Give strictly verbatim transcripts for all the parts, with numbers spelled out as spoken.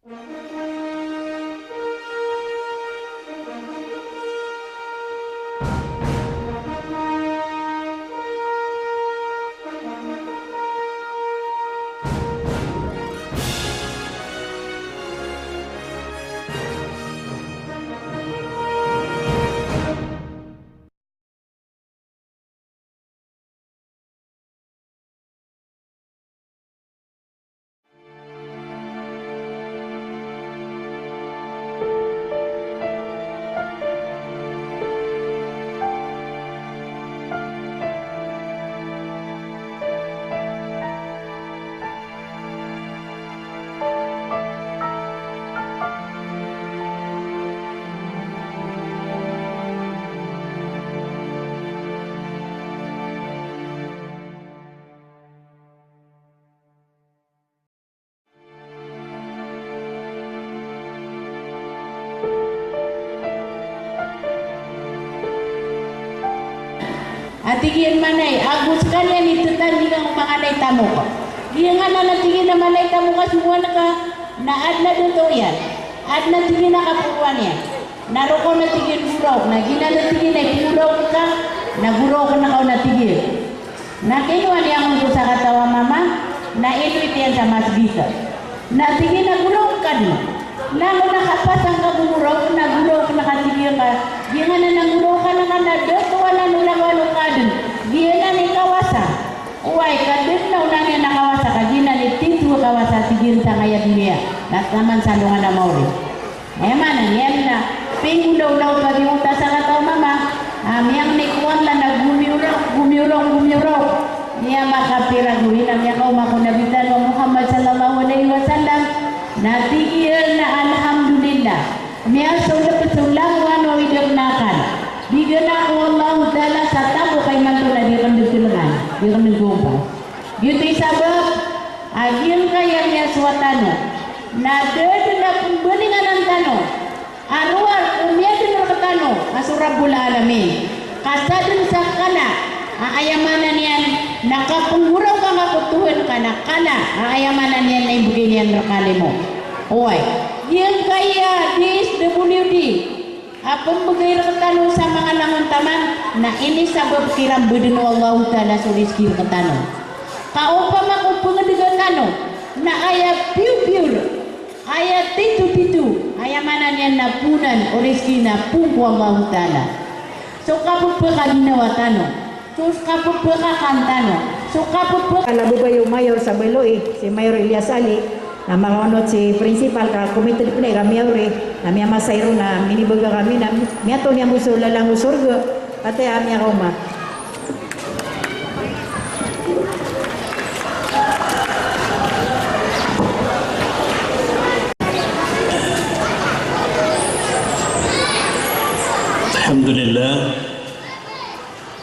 A tig iyan manay, ago skaniyan i titandingan ko manganay tamok. Giyanan a tig iyan a manay tamok a somowan ka, na adn a dato iyan. Adn a tig iyan a kaporoan iyan. Na roo ka na tig iyan goraok, na giyanan a tig iyan a ipogoraok ka, na goraok na kaw na tig iyan. Na kinowa niyan on ko sakataw a mama, na inoit iyan sa masgit. Na tig iyan a goraok ka dn. Langon a kapasang ka bo goraok, na goraok na ka tig iyan ka, giyanan a goraok ka na ka na dato anan o langowan o kadn. Giyanan i kawasa. Oway, ka dn na onan iyan a kawasa, ka giyanan i tito a kawasa, tig iyan sangkaya doniya. Na taman sa alongan a maori. Aya maana niyan na pinggolawlaw ka giyoto a sakataw a mama a miyangnay ko Allah na gomiyoraok, gomiyoraok, gomiyoraok. Miyamakapira gowani na miyakaoma ko Nabi tano a Muhammad sallallahu alaihi wasallam. Na tig iyan a alhamdulillah. Miyasolep so langowan o ideg na akal. Bigan ako o Allahu Ta'ala sa tamok a imanto na di akn dn khalangan, di akn dn gompa. Giyoto i sabap a giyangkaya miyasowa tano na da dn a pmbalinganan tano a rowar o miyadn rktano a so Rabbul Alamin. Ka sadn sa kala a aya maana niyan na kapnggoraoka ngka ko Tuhan ka na kala a aya maana niyan na imbgay niyan rka limo. Oway, giyangkaya D S W D a pmbgay rktano sa manga langon taman, na inisabap kiran bdn o Allahu Ta'ala so rizki rktano. Ka opama ko pngdga tano na aya piyopiyor, aya titotito, aya maana niyan na poonan o rizki na poon ko Allahu Ta'ala. So kapphakaginawa tano, so kapphakakan tano, so kapphaka- Ala bo ba iyo mayor sa Baloy, si Mayor Elias Ali, na makaonot si principal ka committed pn ka miyaori, na miyamasa iron na minibgay kami na miyatoon iyan bo so lalan ko sorga, pati a miyakaoma. Alhamdulillah.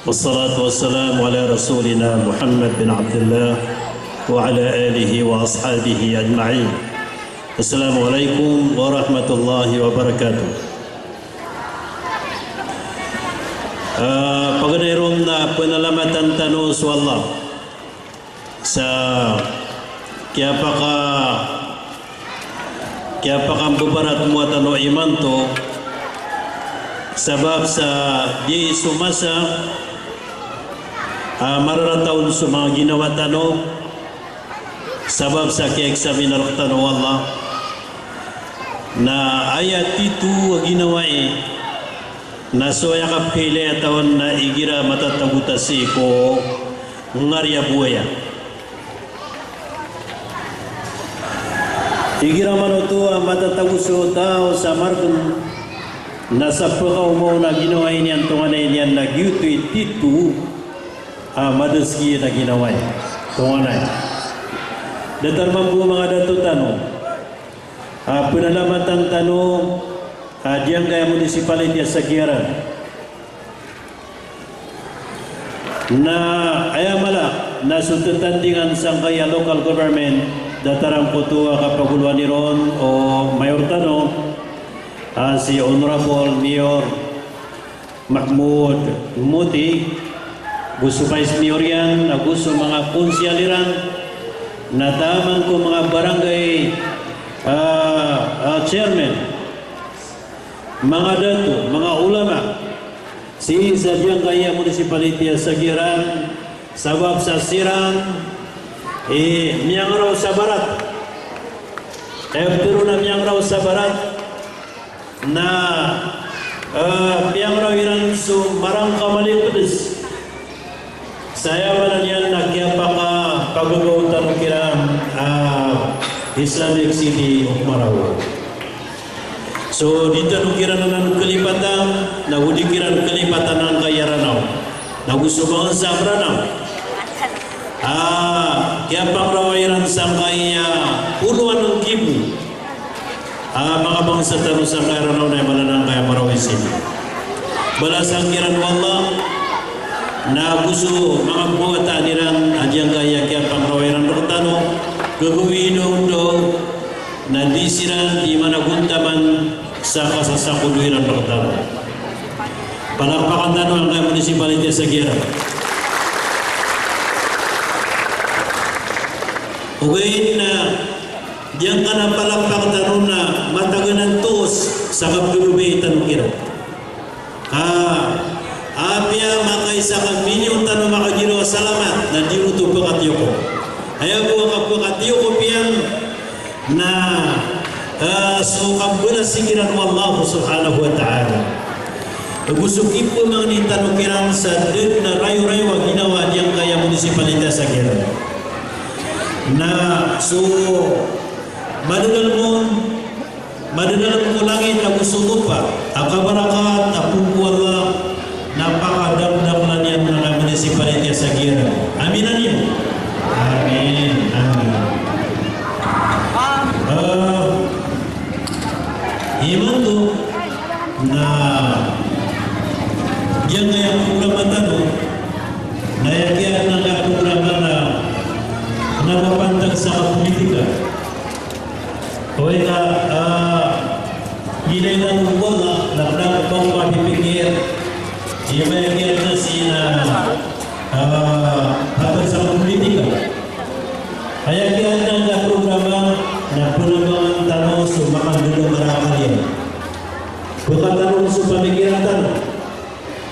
Wassalatu wassalamu ala rasulina Muhammad bin Abdillah wa ala alihi wa ashabihi ajma'in. Assalamu alaikum warahmatullahi wabarakatuh. Ah, paganay ron na panalamatan tano so Allah sa kiyapaka, kiyapakambabaratemowa tano imanto, sabap sa di so masa a mararata on so manga ginawa tano, sabap sa kiya-examine rktano o Allah. Na aya tito a ginawai na so aya kapkhailaya tawan na igira matatago ta sii ko ngari a bowaya. Igira manoto a matatago so taw sa margn na sa pkaoma on a ginawai niyan, tonganay niyan na giyoto i tito a madski a ginawai. Tonganay. Datar mambo manga dato tano a panalamatan tano a giyangkaya municipality a Sagiaran. Na aya mala na so tatandingan sangkaya local government, datar angkoto a kapagoloan iron o mayor tano, a si Honorable Mayor Mahmood Moti, go so vice mayor iyan, ago so manga konsehal iran, na taman ko manga barangay, a, chairman, manga dato, manga ulama, sii sa giyangkaya municipality a Sagiran, sabap sa siran i miyangraw sa barat. Kaya ptharoon a miyangraw sa barat, na, eh, piyangraw iran so marangka malipds. Sa aya maana niyan na kiyapakapagagaw tano kiran, ah, Islamic City of Marawi. So, di tano kiran anan kalipatan, na o di kiran kalipatan angkaya Ranaw. Na go so manga sa Ranaw. Ah, kiyapangrawa iran sangkaya poloan a nggibo. Ah, manga bangsa tano sangkaya Ranaw na aya maana angkaya Marawi City. Balasan kiran o Allah, na go so manga kowatan iran a giyangkaya kiyapangrawa iran rktano, gagawii daw, daw, na di siran di managontaman sa kasasakodo iran rktano. Palakpakan tano angkaya municipality a Sagiran. Ogaid na giyangkanan a palakpak tano na matagan a toos sa kapdolobay tano kiran. Ka, apiya makaisa ka milyon tano makagiraw a salamat na di oto pkatiyoko. Aya bo a kapkatiyoko piyan na, eh, so kambalas siran o Allah subhanahu wa ta'ala. Go so kipmangni tano kiran sa da dn a rayorayo a ginawa giyangkaya municipality a Sagiran. Na so madadalm on, madadalm ko langit ago so lopa a kabarakat a poon ko Allah na pakadakdaklan iyan angkaya municipality a Sagiran. Amin, amin. Amin, amin. Eh, imanto na giyangkaya programa tano, na aya kiyaadn angkaya programa na kna a mapantag sa kapolitika. Oway ka, ah, ilay tano o Allah, na kna a ba ko mapipikir, aya ba aya kiyaadn sii na, ah, pantag sa kapolitika. Aya kiyaadn angkaya programa na pnabangan tano so makandadam a rakal iyan. Pkatano so pamikiran tano.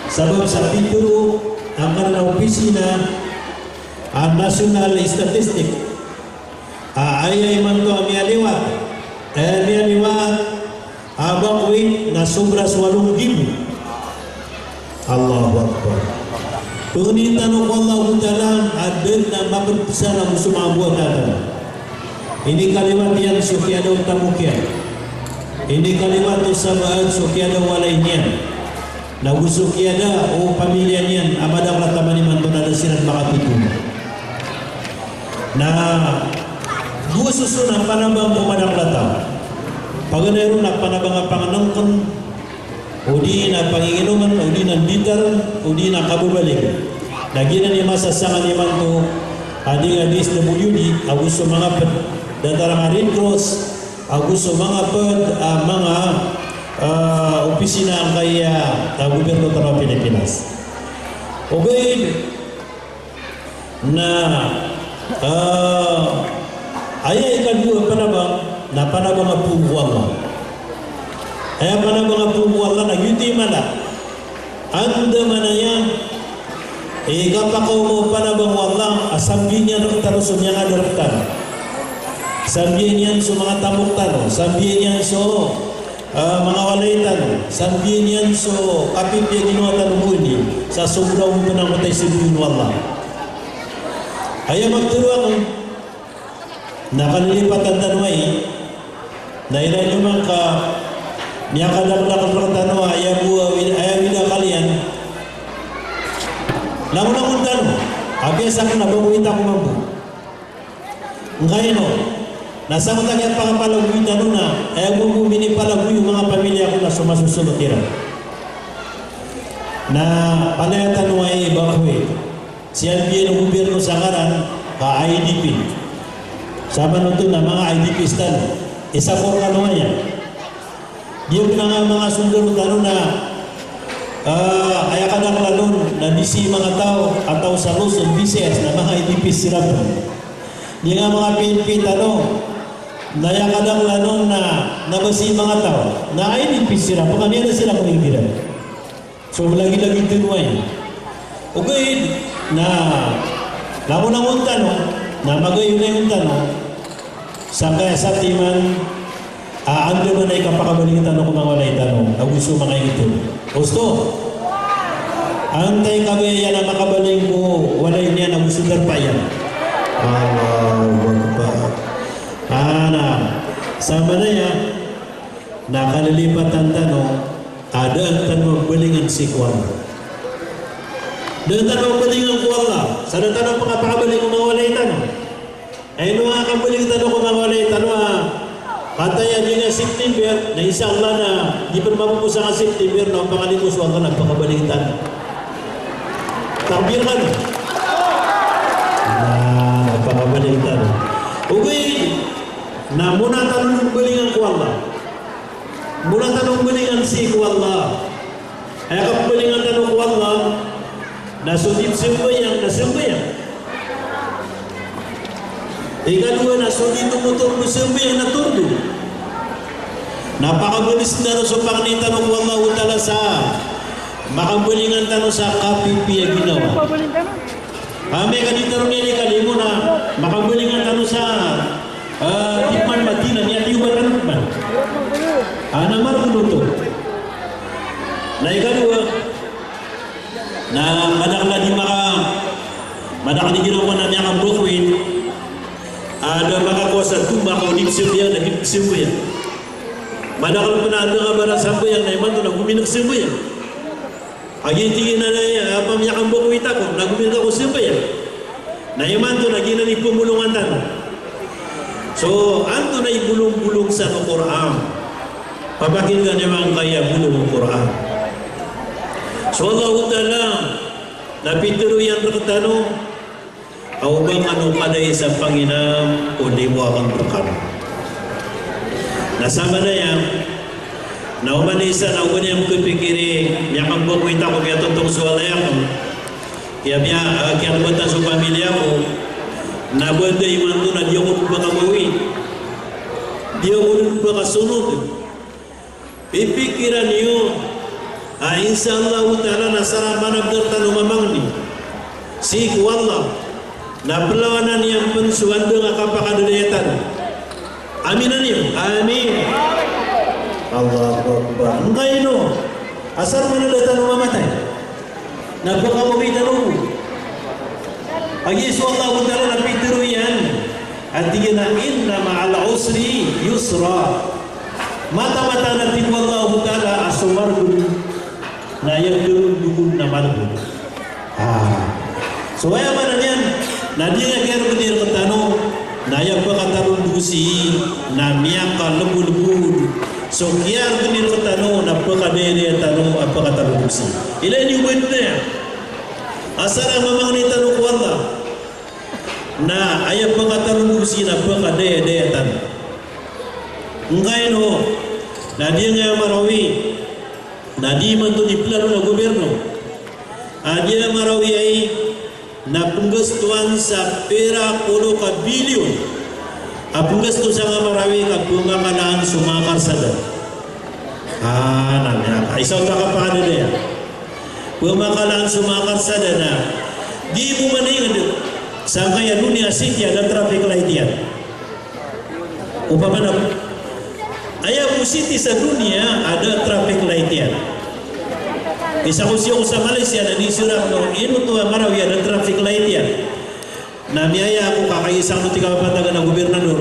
Sabap sa pitharo angkanan a opisina a National Statistic a aya imanto a miyaliwat, eh, miyaliwat a bakwi na sobra so walo nggibo. Allahu Akbar. Pangnin tano ko Allahu Ta'ala a da dn a mapd sa na go so manga bowata tano. Inikaliwat iyan so kiyada o tamok iyan. Inikaliwat o sabaad so kiyada o walay niyan. Na go so kiyada o pamilya niyan a madakl a taman imanto na da siran makapito. Na go so so na panabang ko madakl a taw. Paganay ron na panabang a pangnngkn, odi na panginginomn, odi na nditar, odi na kababaling. Na giyanan i masa sangkaniyan imanto a di nga D S W D ago so manga pd, datar a Red Cross, ago so manga pd, ah, manga, ah, opisina angkaya, ah, gobyerno tano a Pilipinas. Ogaid na, ah, aya ikadowa a panabang, na panabang a poon ko Allah. Aya panabang a poon ko Allah na giyoto i mala. Andamanaya i kapakaoma o panabang o Allah a sambiyan iyan rktano so miyangadarp tano. Sambiyan iyan so manga tamok tano, sambiyan iyan so, ah, manga walay tano, sambiyan iyan so kapipiya ginawa tano boni, sa sobra o manga mata i sambiyan o Allah. Aya magtero ako, na kalilipatan tano ai, na iran iman ka miyakadakdakl rktano a aya bo a wi-, aya widakal iyan. Langolangon tano, a biyasa ko na bago ita ko mambo. Ngkaino, na sangkoto a kiyapakapalagoy tano na, aya bo bo minipalagoy o manga pamilya ko na so masosolot iran. Na palaya tano ai bakwi. Siyambiyan o gobyerno sa ngaran ka I D P. Samanoto na manga I D Ps tano. Isa ko kanoaya. Di ko na nga manga sondaro tano na, ah, aya kadaklan on na di sii manga taw, a taw sa Luzon, Visayas, na manga I D Ps siran pn. Di nga manga P N P tano. Na aya kadaklan on na, na ba sii manga taw na aya di pisira, pangamiyan na sira ko inggiran. So, lagilagid tano ay. Ogaid na langon-langon tano, na magayonayon tano, sangkaya satiman, a, andamanaya i kapakabaling tano ko manga walay tano ago so manga ingd tano. Osto? Antai ka ba iyan a makabaling ko walay niyan ago so darpa iyan? Allahu Akbar. Ana, samanaya na kalilipatan tano a da tano balingan sii ko Allah. Da tano balingan ko Allah sa da tano pakapakabaling ko manga walay tano. Ay, ino a kabaling tano ko manga walay tano a, kataya di nga September, na insha Allah na di pn mapopos a September na o pangalimo so Allah na pakabaling tano. Takbir kano. Na, na pakabaling tano. Ogaid na mona tano balingan ko Allah. Mona tano balingan sii ko Allah. Aya kabalingan tano ko Allah na so di pzambayang na zambayang. Ikadowa na so di tomotondog sambayang na tondog. Na pakabalingan tano so pangni tano ko Allahu Ta'ala sa makabalingan tano sa kapipiya ginawa. Amay ka di tano niyan ikalimo na makabalingan tano sa, ah, di man Madina, miyatiyoba tano man. Ana margonoto. Na ikadowa, na madakl a di maka, madakl a di ginawa na miyakambakawit a da makakowa sa tomaka o di pzambayang na di pzambayang. Madakl pn a da nga barasambayang na imanto na gominak sambayang. Agi tig iyan a, apa miyakambakawit ako, na gominak ako sambayang. Na imanto na giyanan i pmbolongan tano. So, antonaa i bolong-bolong sa Qur'an? Papakinega niyo angkaya bolong o Qur'an. So Allahu Ta'ala na pitharo iyan rktano, a oba kano kadai sa panginam ko limo akn rkano. Na samanaya na oman i isa na oba niyan pkhapikiri, miyakambakawit ako, miyatotong so walay akn, kiya, miya, ah, kiyalbatan so pamilya ko, na ba da imanto na di ako dn pkamawi, di ako dn pkasonod. Pipikiran iyo a insha Allahu Ta'ala na sa ra manabdar tano mamangni sii ko Allah na plawanan iyan pn so andang a kapakadadaya tano. Amin, amin. Amin. Allahu Akbar. Angkaino? Asar man a da tano mamatay na pkamawi tano bo. Agi so Allahu Ta'ala na pitharo iyan a tig iyan a, "Inna ma'al usri yusra." Mataan-mataan a tig o Allahu Ta'ala a so margn na aya karondogon na margn. Ah. So aya maana niyan na di nga kiyargn i rktano na aya pkatarondog sii na miyakalbolbod. So kiyargn i rktano na pkadayadaya tano a pkatarondog sii. Ilay niyo bo ito na aya. Asar a mamangni tano ko Allah na aya pkatarondog sii na pkadayadaya tano. Angkaino? Na di nga aya Marawi na di imanto di plano na gobyerno. A di aya Marawi ai na pnggastoan sa pira polo ka bilyon a pnggasto sangka Marawi ka pmakalaan so manga karsada. Ah, na miyaka, isa oto a kapakadadaya. Pmakalaan so manga karsada na di bo man ingd sangkaya doniya a city a da traffic light iyan. Opama na aya bo city sa doniya a da traffic light iyan. Isa ko sii ko sa Malaysia na di sii rakn o ino oto a Marawi a da traffic light iyan. Na miyaya ako ka kaisa ko tig a kapatagan a gobernador.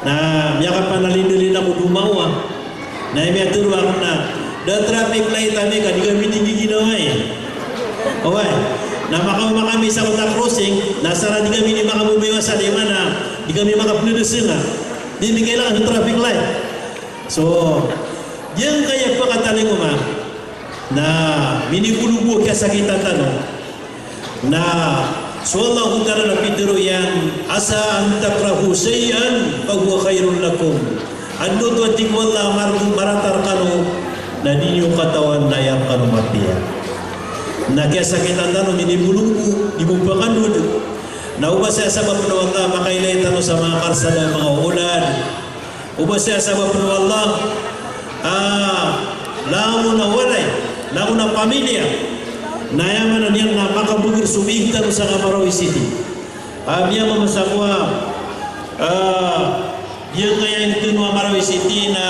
Na miyakapanalindalin ako domawa. Na aya miyatharo akn na da traffic light ami ka di kami di giginawai. Oway. Na makaoma kami sa kota crossing, na sa ra di kami di makababay o asal, imanto na di kami makapnadasanga. Di mi kailangan sa traffic light. So, giyangkaya pakatalingoma na minibolong bo kiyasakitan tano. Na so Allahu Ta'ala na pitharo iyan, "Asa an takrahu shay'an fa huwa khairun lakum." Adn oto a tig o Allah a mar-, marata rkano na di niyo katawan na aya rkano mapiya. Na kiyasakitan tano, minibolong bo, di bo pakandod. Na oba sa sabap o Allah a makailay tano sa manga karsada, manga olad. O ba siya sabap o Allah, ah, langon a walay, langon a pamilya. Na aya maana niyan na makabagr so ig tano sangkai a Marawi City. Ah, miyamamasa ko a, ah, giyangkaya ig tano a Marawi City na,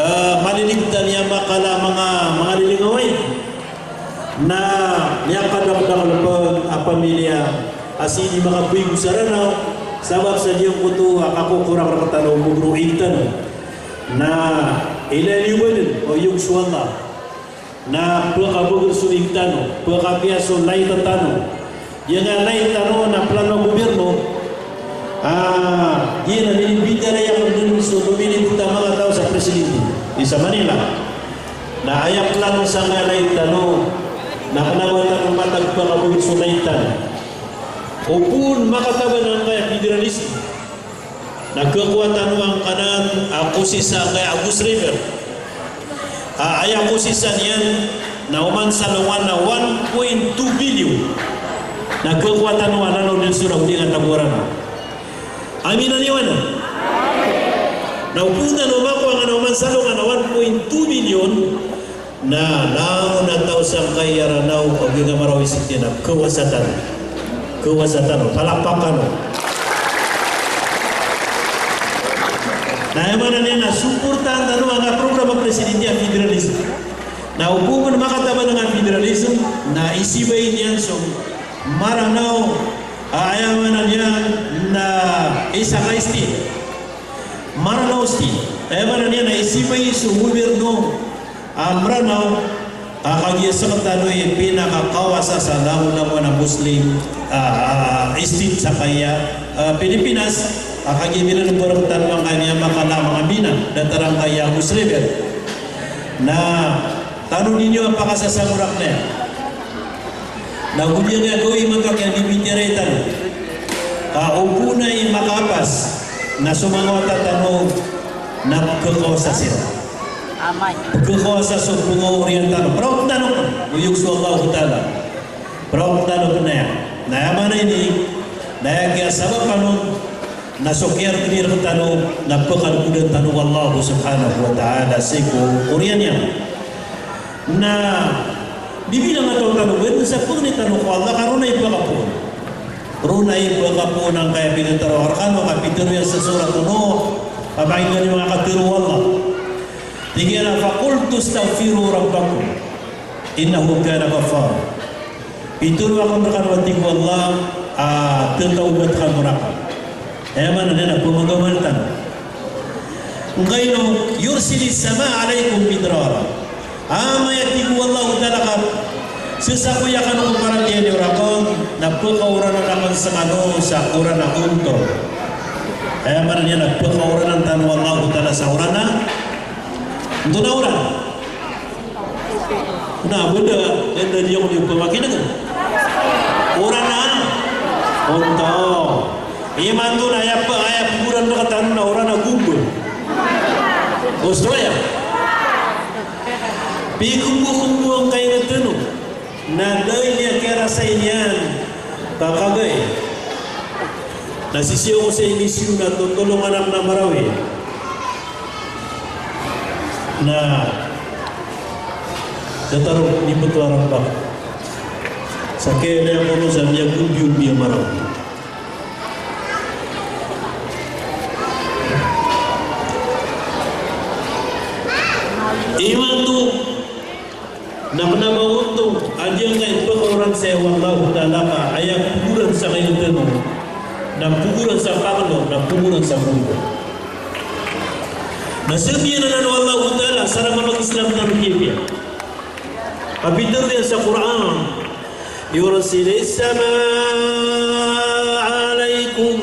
ah, maliligtan iyan makala manga, manga lilingaway. Na miyakadakdakl pn a pamilya a sii di makaboygo sa Ranaw, sabap sa giyangkoto a kakokorak rktano o bgr o ig tano. Na ilaya niyo ba dn, o iyog so Allah, na pkabagr so ig tano, pkapiya so light tano. Giyangkaya light tano na plano a gobyerno. Ah, giyanan i minibitiyarai akn dn so nominate a manga taw sa presidente i sa Manila. Na aya plano sangkaya light tano na kna ba tano matag pkabagr so light tano. O pn makataban angkaya federalism na khakowa tano angkanan a kosisa angkaya Agus River. Ah, aya kosisa niyan na oman sa alongan a one point two billion. Na khakowa tano anan o dn so raw di nga tagoran. Amin, aniwan. Na o pn tano makowa angkanan oman sa alongan a one point two billion. Na langon a taw sangkai a Ranaw, o giyangkai a Marawi City na kawasa tano. Kawasa tano, palakpak tano. Na aya maana niyan na suportaan tano angkaya program a presidente a federalism. Na o ba pn makataban angkaya federalism, na isibay niyan so Maranaw, a aya maana niyan na isa ka state. Maranaw State. Aya maana niyan na isibay so gobyerno a Mranaw a kagiya sktano i pinakakawasa sa langolangon a Muslim, ah, ah, state sa kaya, ah, Pilipinas, a kagiya miyan'g rktano angkaya miyakala manga mina, datar angkaya Agus River. Na tanodi niyo a pakasasangorak niyan. Na go giyangkaya gawii imanto a kiyabibitiyarai tano. Ka o pn a makapas na so manga wata tano na pkhakawasa siran. Amay. Pkhakawasa so pngaoriyan tano. Praok tano, oyog so Allahu Ta'ala. Praok tano pn aya. Na aya maana ini, na aya kiyasabap anon, na so kiyartini rktano na pkadgodan tano o Allah Subhanahu wa Ta'ala sii ko oriyan iyan. Na bibilang a taw tano, wen sa pangni tano ko Allah, ka roo na ipakapoon. Roo na ipakapoon angkaya pitharo a rkano, ka pitharo iyan sa Surat Nuh, a ba ingd iyan manga katharo o Allah. Tig iyan a, "Faqultu astaghfiru rabbakum, innahu kana ghaffara." Pitharo akn rkano, a tig o Allah, a, tataw ba tano rkano. Aya maana niyan na pmagamal tano. Angkaino, "Yursilis samaa alaykum midrara." Amay a tig o Allahu Ta'ala ka sasakoya kano ko paratiyaya niyo rakn, na pkaoranan akn skano sa oran a ontol. Aya maana niyan na pkaoranan tano o Allahu Ta'ala sa oran a, antonaa oran? Na bda, anda di ako niyo pamakin'g. Oran a ontol. Imanto na aya pa, aya pgoran rktano na oran a gomba. Osto aya. Pigombo-gombo angkai ngd tano. Na da ini a kiyarasay niyan. Kakagay. Na sisiyo ko sa inisyu na totolongan akn a Marawi. Na datar o nipto a rambak. Sa kena kono sa miyagombiombi a Marawi. Imanto na kna ba ontong a giyangkai pkaoran saya o Allahu Ta'ala ka aya pgoran sa kaya tano, na pgoran sa pangno, na pgoran sa pangno. Na sabiyan anan o Allahu Ta'ala sa rk a manga Islam tano kiyapiya. A pitharo iyan sa Qur'an, "Yursilis samaa alaykum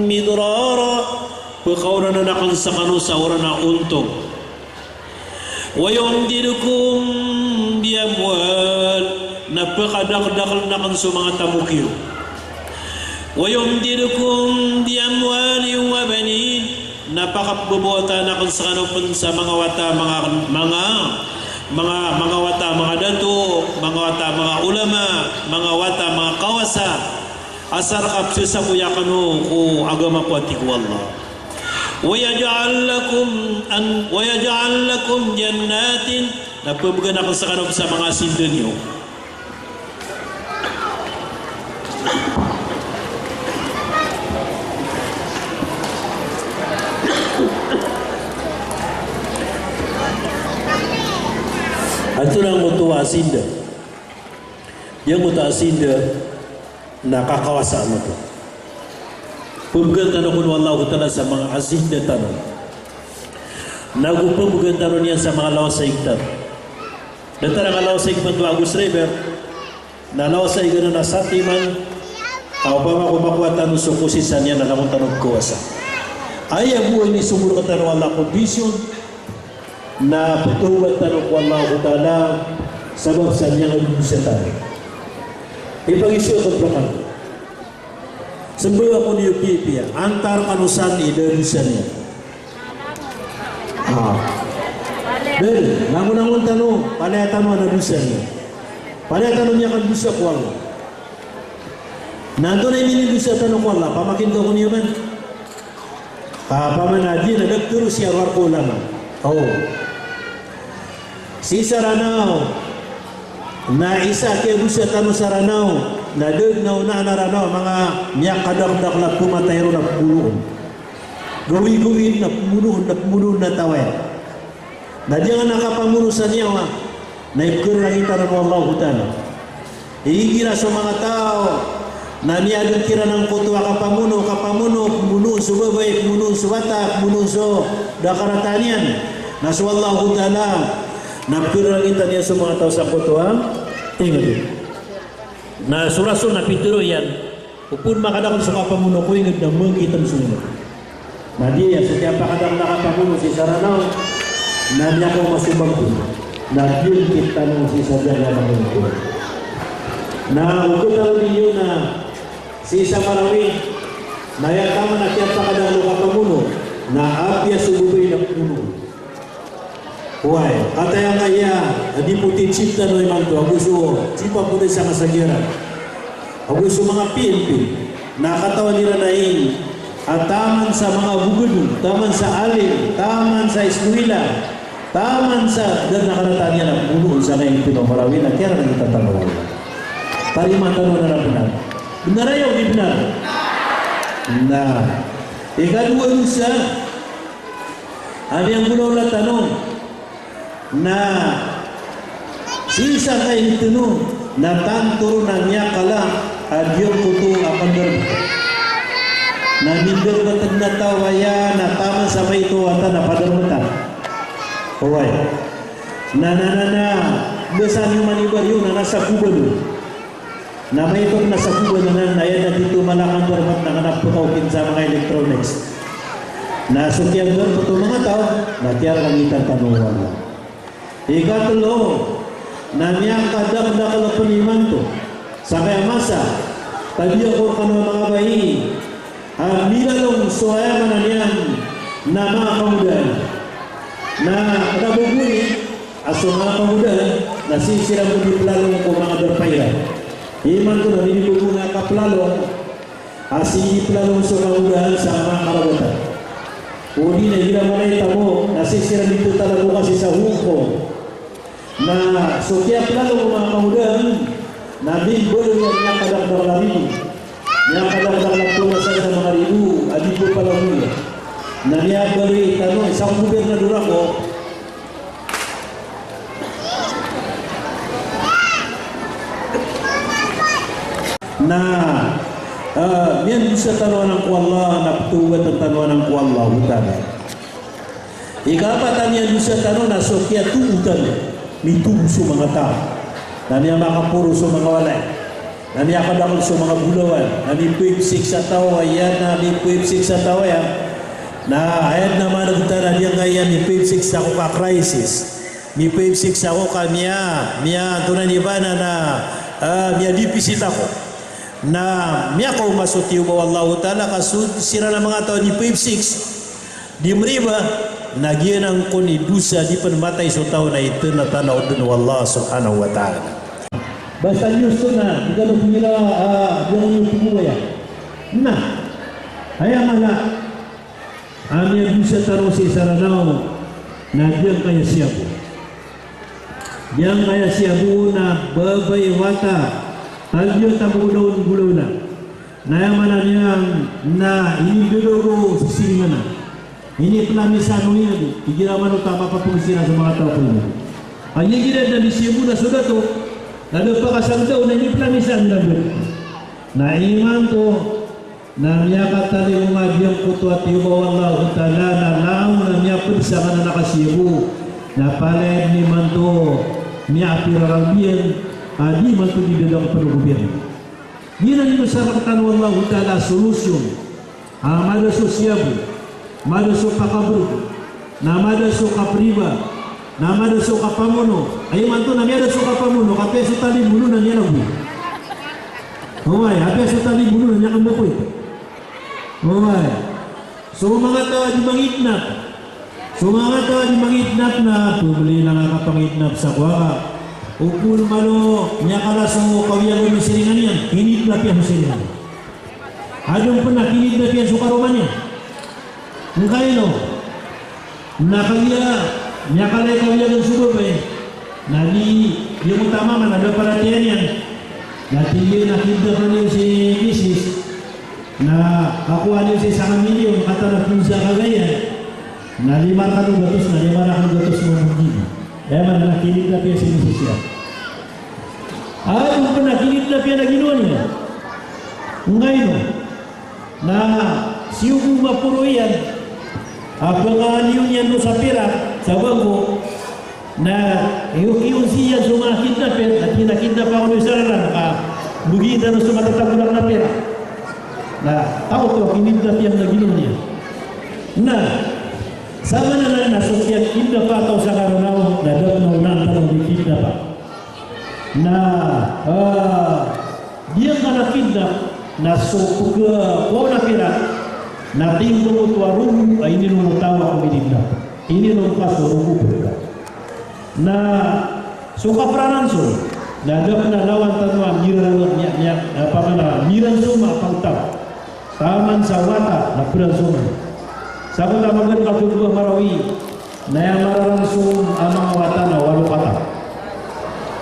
midrara." Pkaoranan akn skano sa oran a ontong. "Wa yumdidkum bi amwal," na pkadakdakln akn so manga tamok iyo. "Wa yumdidkum bi amwalin wa banin," na pakapbabawatan akn skano pn sa manga wata, manga, manga, manga, manga wata, manga dato, manga wata, manga ulama, manga wata, manga kawasa. Asar ka pzasakoya kano ko agama ko, a tig o Allah. Wa yaj'al lakum an-, wa yaj'al lakum jannatin, na pmbgan akn skano sa manga asinda niyo. Antonaa angkoto a asinda? Giyangkoto a asinda na kakawasaan oto. Pmbgan tano kon o Allahu Ta'ala sa manga asinda tano. Nago pmbgan tano niyan sa manga lawas a ig tano. Datar a manga lawas a ig tano a August River, na lawas a ig anan na satiman, a opama ko makowa tano so kosisa niyan na langon tano kawasa. Aya bo a inisogo rktano a Allah kondisyon, na ptawbat tano ko Allahu Ta'ala, sabap sa niyan a dosa tano. Ipagiza ko rkano. Smbag ako niyo pipiya, antaa rkano san i da a dosa niyan. Ah. Dn, langon-langon tano, palaya tano a da a dosa niyan. Palaya tano niyan a dosa ko Allah. Na antonaa i minidosa tano ko Allah, pamakinto ko niyo man. Ka opama na di na da ptharoon sii a rowar ko ulama. Aw. Sii sa Ranaw. Na isa a kiyadosa tano sa Ranaw. Na da dn a onaan a Ranaw a manga miyakadakdakl a pmatay ron na pmono on. Gawigawii na pmono on, na pmono on na taw aya. Na giyangkanan a kapamono sa niyawa, na ipkharangitan o Allahu Ta'ala. Igira so manga taw na miyadn kiran angkoto a kapamono, kapamono, pmonoon so babay, pmonoon so wata, pmonoon so da a karata niyan, na so Allahu Ta'ala na pkharangitan iyan so manga taw sangkoto a ingd. Na so Rasul na pitharo iyan, o pd makadakl so kapamono ko ingd na mangkitn so ingd. Na di aya so kiyapakadakl a kapamono sii sa Ranaw, na miyakaoma so bangko, na giyangkit tano sii sa diyangka a bangko. Na o khatarodi niyo na sii sa Marawi, na aya taman a kiyapakadakl o kapamono, na apiya so babay na pmono. Oway, kataya ngkaya a deputy chief tano imanto, ago so chief a polis a masa giyaran, ago so manga P N P, na katawan iran a ing a taman sa manga abogado, taman sa alim, taman sa iskuwila, taman sa da dn a karata niyan na pmonoon sa kaingd o Marawi na kiyarangitan tano. Tarimaan tano anan a bnar. Bnar aya o di bnar? Na ikadowa a dosa a miyanggolawla tano na sii sa kaingd tano na tanto ron a miyakala a giyangkoto a pandarbt. Na mindarbt dn a taw aya na taman sa maito a wata na padarbt. Oway. Na, na, na, na, basa niyo man i baryo na nasa Cubano. Na maito na sa Cubano anan, na aya na tito mala a kandarbt na kna a pkaw kin sa manga electronics. Na so kiyandarbt o manga taw na kiyarangitan tano o Allah. Ikatlo, na miyakadakdakl pn imanto sa kaya masa, tabiya ko rkano a manga bai, a milalong so aya maana niyan na manga kangodaan. Na kna a ba gowani a so manga kangodaan na sii siran bo di plalong ko manga darpa iran. Imanto na minigogo nga kaplalong a sii di plalong so kangodaan sa manga karabatan. O di na igira mala i tamok na sii siran di totala bo kasi sa Hong Kong. Na so kiyaplalong o manga kangodaan na mimbaloy a miyakadakdakl a ribo. Miyakadakdakl a phoon a san sa manga ribo a di bo palagoy. Na miyabaloy tano, isa ko gobirnador ako. Na, ah, miyandosa tano anan ko Allah, na ptawbatan tano anan ko Allahu Ta'ala. Ikapat a miyandosa tano na so kiyatobo tano, mitobo so manga taw, na miyamakaporos so manga walay, na miyakadakl so manga bolawan, na mipaipsik sa taw aya, na mipaipsik sa taw aya. Na aya na maneg tano a giyangkaya mipaipsik sa ko ka crisis, mipaipsik sa ko ka miya, miya antonaa i ba na, na, ah, miyadipisit ako. Na miyakaoma so tiyoba o Allahu Ta'ala ka so siran a manga taw a mipaipsik di mriba, na giyanan kon i dosa di pn matay so taw na itn a tana o dn o Allah subhanahu wa ta'ala. Basta niyo so na, di kano pngira, ah, di kano pngira. Na, aya mala. A miyadosa tano sii sa Ranaw na giyangkaya siyabo. Giyangkaya siyabo na babay, wata, tabiya tambo daon golaola. Na aya maana niyan na inindodog o sisiringan a. Iniplamisa o iyado, igira mano ta mapapagosira so manga taw ko iyado. Aya igira dn di siyabo na so dato, na da pakasagdaw na iniplamisa o iyado. Na imanto, na miyakatalingoma giyangkoto a tiyoba o Allahu Ta'ala na langon a miyapd sangkanan a kasiyabo, na palaya dn imanto miyapira rabiyan a di imanto di dadang pn o gobyerno. Giyanan i inosarak tano o Allahu Ta'ala a solusyon. A mada so siyabo, mada so pakabrg, na mada so kapriba, na mada so kapamono. Aya imanto na miyada so kapamono, kapiya so talibolo na miyalagoy. Oway, kapiya so talibolo na miyakamboko. Oway. So manga taw a di mangidnap. So manga taw a di mangidnap na pmbli na nga kapangidnap sa kowa ka. O pn malo miyakala so kawiyagan o siringan iyan, kinidnap iyan so siringan. Adn pn a kinidnap iyan so karoma niyan. Ngkaino? Na kagiya miyakala i kawiyagan so babay, na di, di mo tamama na da paratiyaya niyan. Na tig iyan a kidnap niyo si misis. Na kakowa niyo sii sangka milyon, katawan a pn sa kagaya. Na lima rakn o gatos, na lima rakn o gatos mambo dn. Aya maana na kinidnap iyan si misis iyan. Adn pn a kinidnap iyan a ginawa niyan. Ngkaino? Na siyogo maporo iyan a pangaliyo niyan roo sa pirak sa bangko. Na iyo, iyo sii iyan so manga kidnapper, na kinakidnap ako niyo sa raran, ka logi tano so matatago rakn a pirak. Na taw oto a kinidnap iyan na ginawa niyan. Na sa maana nan na so kiyakidnap a taw sa Karanaw na da pn a onaan tano di kidnap a. Na, ah, giyangkanan a kidnap na so pkhakowa on a pirak na timbang oto a rogo a ininom o taw a komididnap. Ininom ka so rogo pkha. Na so kapraransom na da pn a lawan tano a mirarang, miya, miya, apa man a miransom a pagtaw. Taman sa wata na pransoman. Sabap a magaan ka khutbah Marawi, na aya mararansom a manga wata na walo kataw.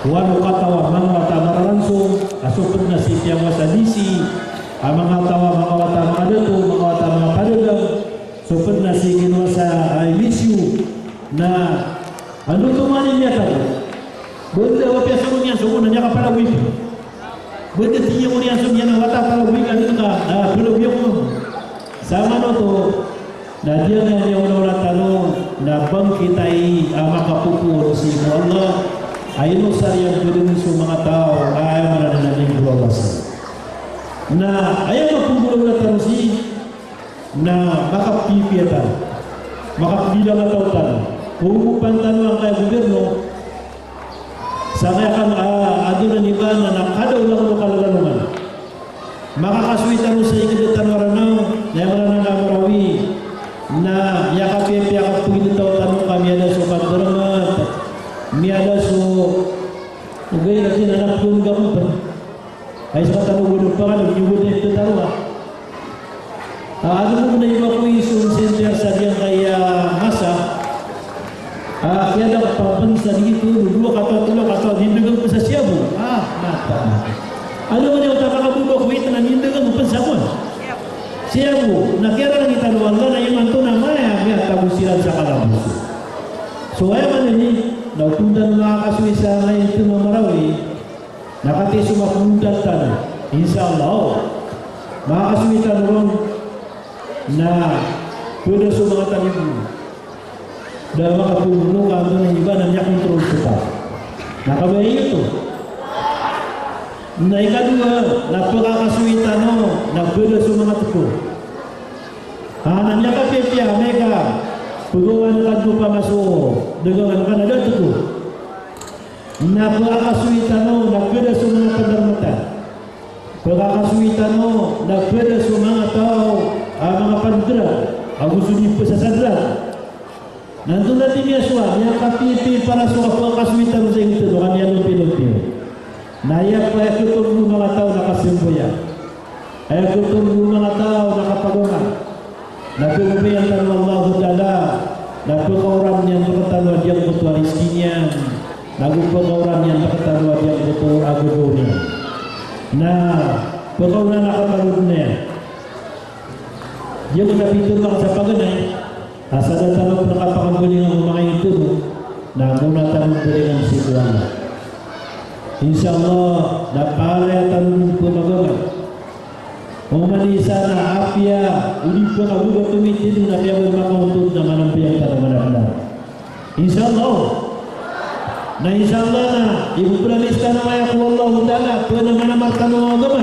Walo kataw a manga wata a mararansom, a so pd na sii piyangowasa a D C, a manga taw a manga wata a manga dato, manga wata a manga padagang, so pd na sii kiyangowasa a M S U, na Ando toman i miyatag. Banda o piyasoro niyan so ko na miyakapalagoy. Banda tiya ko niyan so niyan a wata palagoy ka dn ka, ah, palagoy ako. Sa manoto, na diyan a niyan onaona tano, na bangkit ai a makapopoon sii ko Allah. Ay no sariyan pd so manga taw, ay maana na niyan ko Allah sa. Na aya mapogolaola tano sii, na makapipiya tano, makapilangataw tano, poogopan tano angkaya gobyerno, sangkaya kan, ah, adn a niba na kadaolan o kalalanongan. Makakasoy tano sa ingd tano a Ranaw, na aya Ranaw na Marawi, na miyakapipiya a kapagitaw tano ka miyada so kadarmat, miyada so, ogaid na di na pagompa. Ay, sa katano bo do pangan, di bo di tetawa. Ah, adn bo na iba ko i so center sa giyangkaya masa. Ah, kiyada ka pn sa di ko, dowa kataw, tlo kataw, di ndagang pn sa siyabo. Ah, mata. Adn bo na iba ko i tana di ndagang pn sa kon siyabo. Na kiyararangit o Allah na imanto na maya, miyatago siran sa kalabosan. So, aya maana niyan, na oto dn makakasoy sa ngayon tano a Marawi. Na katii so mapondal tano, insha Allah, makakasoy tano ron na pd so manga talibon. Da makapondal ka antonaa i ba na miyakontrol so taw. Na kabaya oto. Na ikadowa, na pkakasoy tano na pd so manga tko. Ha, na miyakapipiya, miyaka, pgawan ka dn o pamaso, dagawan ka na da tko. Na pkakasoy tano na pd so manga pandarmatan. Pkakasoy tano na pd so manga taw a manga pandrag ago so di pzasadrag. Na antonaa i miyasowa, miyakapipiya para so kapakasoy tano sa ingd tano ka miyalompilompilo. Na aya pn a aya katoon o manga taw na kasambayang. Aya katoon o manga taw na kapagoma. Na pkhababayaan tano o Allahu Ta'ala, na pkhaoran iyan rktano a giyangkoto a rizki niyan, nago pkhaoran iyan rktano a giyangkoto a gagaw niyan. Na pkhaoran a katalod niyan. Giyangkoto a pitharo akn sa paganay, a sa da tano pn kapakamblingan o manga ito, na mona tano mblingan sii ko Allah. Insha Allah, na palaya tano pn magamal. Oman i isa na apiya, odi pn a bo ba tomitindg na apiya ba makaontod na manambayang tano manambayang. Insha Allah. Na insha Allah na, ipopromise tano aya ko Allahu Ta'ala, pn a manamar tano a agama.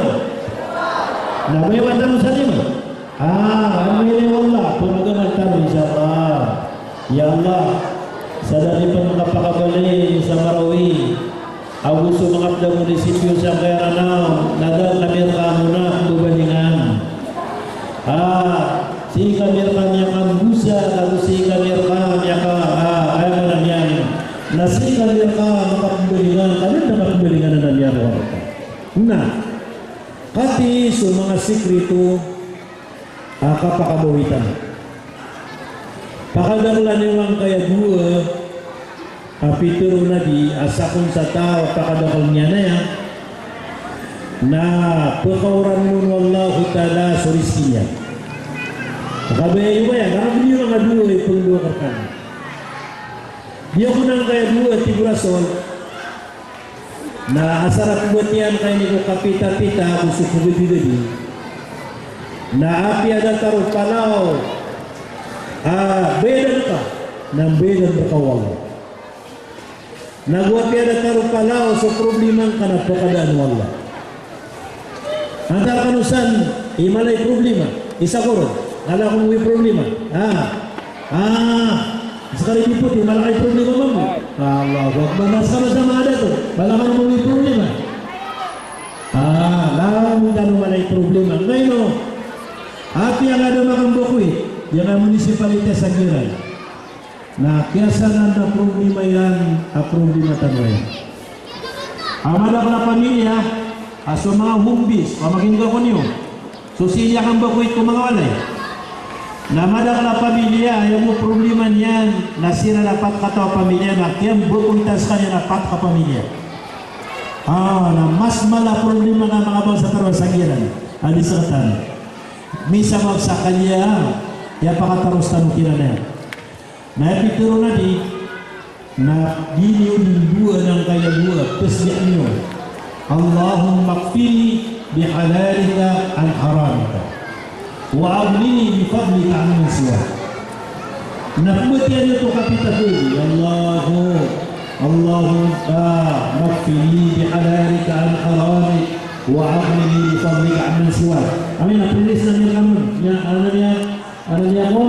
Na ba iwan tano sa lima. Ah, ano ini wallah, pn a agama tano, insha Allah. Ya Allah, sa da pn kapakabaloy sa Marawi. Ago so manga pd a munisipyo sa Kayaranaw, na da kami rka mona pmbabalingan. Ah, sii kami rka miyakambosa, ago sii kami rka miyaka, ah, aya maana niyan. Na sii kami rka makapmbalingan, kami rka makapmbalingan na miyaroon. Na, katii so manga sikrito a kapakabawi tano. Pakadaklan iyan angkaya dowa a pitharo o Nabi a sakn sa taw a pakadakl niyan aya na pkhaoran on o Allahu Ta'ala so rizki niyan. Kabaya iyo baya, na kabaya iyo manga dowa i pngdowa rkano. Di ako na angkaya dowa, tig o Rasul. Na asar a pmbatiya angkaini ko kapitapita ago so pgadi-gadi. Na apiya datar o palaw a bayadan ka, na mbayadan rka o Allah. Nago apiya datar o palaw so problema ngka na pakadaan o Allah. Antaa rkano san i mala i problema? Isa ko ron. Kala ko mambo i problema. Ah. Ah. Skano i dipoti, mala i problema mambo. Allahu Akbar. Na skano sa manga dato, mala kano mambo i problema. Ah, langon tano mala i problema. Ngayon, apiya nga da makambo ko i, iyan a munisipalidad sa Giran. Na kiyasanan a problema iyan a problema tano iyan. A madakl a pamilya, a so manga home base, pamakinga ko niyo. So sii niyan kambakoit ko manga walay. Na madakl a pamilya, aya bo problema niyan, na siran a pat kataw a pamilya, na kiyambakoitan skaniyan a pat ka pamilya. Ah, na mas mala a problema na manga bangsa tano sa Giran, a di sktano. Misabap sa kaliya, aya pakataros tano kiran iyan. Na aya pitharo o Nabi, na di niyo dn dowa angkaya dowa, tasbih niyo. Allahumma kfini bihalalika an haramika. Wa aghnini bifadlika amman siwak. Na pmbatiya niyo oto kapitakoy, Allahu, Allahumma kfini bihalalika an haramik. Wa aghnini bifadlika amman siwak. Amin, na prilis na niyan kanon. Niyan, ano niyan, ano niyan ko?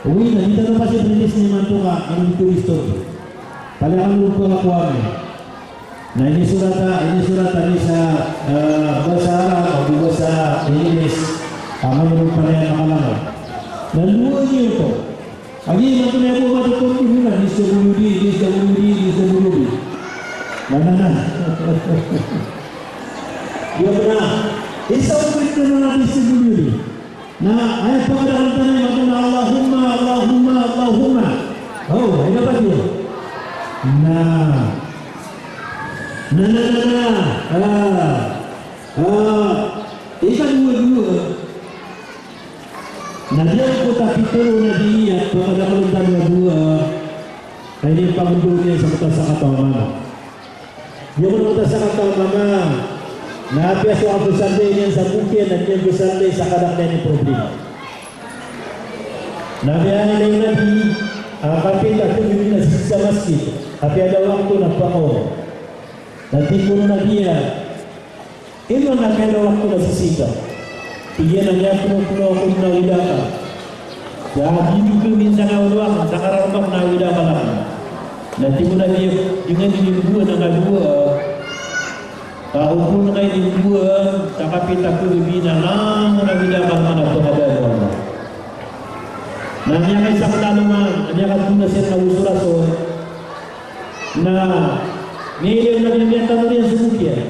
Oway, na di tano pasi prilis niyan imanto ka, ano niyan ko istor. Palaya kano ron ko akowa. Na inisorat a, inisorat a niyan sa, eh, basa Arab, ago basa Inglis, a mayorong palaya na kalangan. Na dowa niyo oto. Agi, mato na aya bo mato ko dowa na, D S W D, D S W D, D S W D. Na, na, na. Iya, bnar. Isa oto ito na D S W D. Na, aya pakadakl tano imanto na Allahumma, Allahumma, Allahumma. Oh, aya dapat iyo. Na. Na, na, na, na. Ah. Ah. Ikadowa-dowa. Na giyangkoto a pitharo o Nabi a pakadakl tano a dowa. Aya ini pangndao niyan sa kota sa kataw a mama. Giyangkoto a kota sa kataw a mama, na apiya so kapsarlay niyan sa bok iyan, na di niyan psarlay sa kadakl iyan i problema. Na aya inilay o Nabi a kapita ko di na sii sa masjid, apiya da wakto na pakaoma. Na tig o Nabi a, ino na kaya wakto na sisii ka? Tig iyan a miyapno-pno ako na wida ka. Sa di ko minsan na wida ka, sa kararmak na wida ka na. Na tig o Nabi, di nga di dowa na nga dowa. Ka opama ka di dowa, sa kapita ko di na langon a wida ka na pagada ko. Na miyakaisa ko tano man, na miyakatona sii na uso rason. Na, miyakaisa ko tano man, na miyakatona sii na uso rason.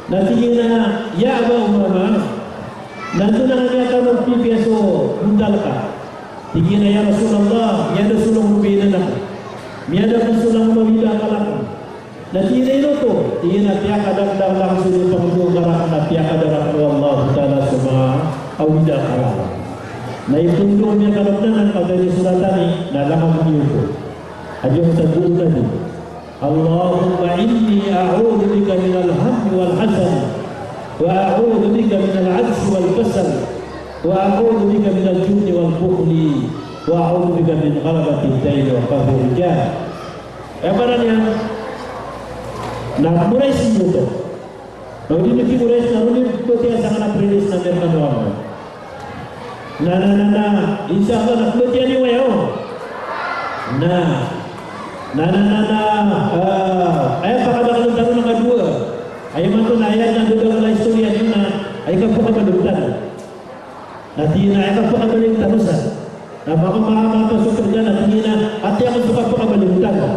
Na tig iyan a, "Ya Aba Umamah, Na antonaa i miyatano pipiya so modal ka? Tig iyan a, "Ya Rasulullah, miyada so langon o bayadan ako. Miyada pn so langon o awida akal ako." Na tig iyan a, "Ino oto?" Tig iyan a, "Piyakadakdakl akn so inipangendao ngka rakn, na piyakadakdakl o Allahu Ta'ala so manga awida akal ako." Na ipndao iyan a kadaklan, na kagiya so tano na langon iyan oto. Aya sa goro na di, "Allahumma inni a'udhu bika minal hammi wal hazan, wa a'udhu bika minal ajzi wal kasal, wa a'udhu bika minal jubni wal bukhli, wa a'udhu bika min ghalabatid daini wa qahrir rijal." Aya maana niyan na moray sii oto. Na o di niyo kimoray na roo niyo batiya sangkanan a prelis na miyarka niyo. Na, na, na, na, insha Allah na batiya niyo aya. Na, na, na, na, na, ah, aya pakadaklan tano na kadowa. Aya maana oto na aya na dowa a istoriya niyo na aya kapakabaloy tano. Na tig iyan a aya kapakabaloy tano san. Na maka, maka, maka so kerja na tig iyan a ati ako so kapakabaloy tano.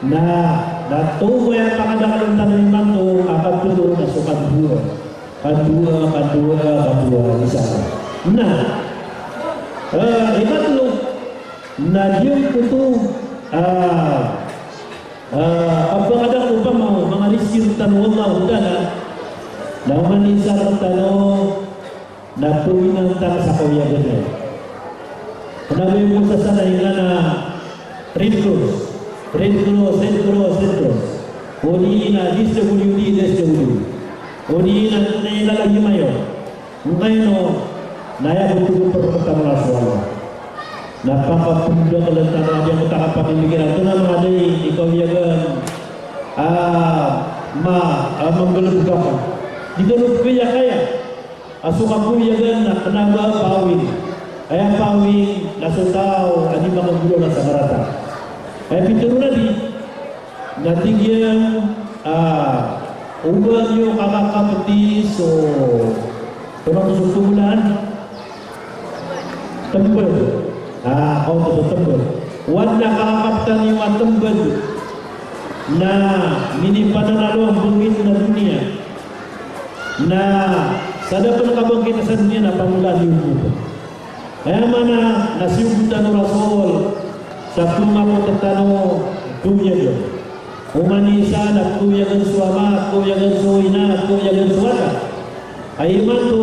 Na, na oto aya pakadaklan tano imanto a katlo na so kadowa. Kadowa, kadowa, kadowa, isa. Na, eh, ikatlo, na giyangkoto, ah, ah, kapakadakl opama o manga rizki rktano o Allahu Ta'ala, na oman i isa rktano, na pawinang tano sa kawiyagan iyan. Kna ba iyan bo sa sana ingd a Red Cross, Red Cross, Red Cross, Red Cross. O di na D S W D, D S W D. O di na, na ilalagay mayo. Ngkaino, na aya bo totoo a ptharoon a so Allah. Na pakapndakl tano a di ako takapakimikir a tona manga dai i kawiyagan. Ah, ma, ah, manggalbk ako. Di ko lobkaya kaya. A so kakoyagan na kna ba pawing. Aya pawing na so taw a di makagolawla sa karata. Aya pitharo o Nabi, na tig iyan a, ah, oba niyo kakakapti so, so tmblan. Tmbl. Ah, kaoto so tmbl. O adn a kakakaptan iyo a tmbl na minipananalo a bangkit na doniya. Na sa da pn kabangkit sa doniya na pamolaan iyo. Aya maana na siyogo tano o Rasul sa pmangakot tano, kawiyagan. Oman i isa na kawiyagan so ama, kawiyagan so ina, kawiyagan so wata. Aya imanto,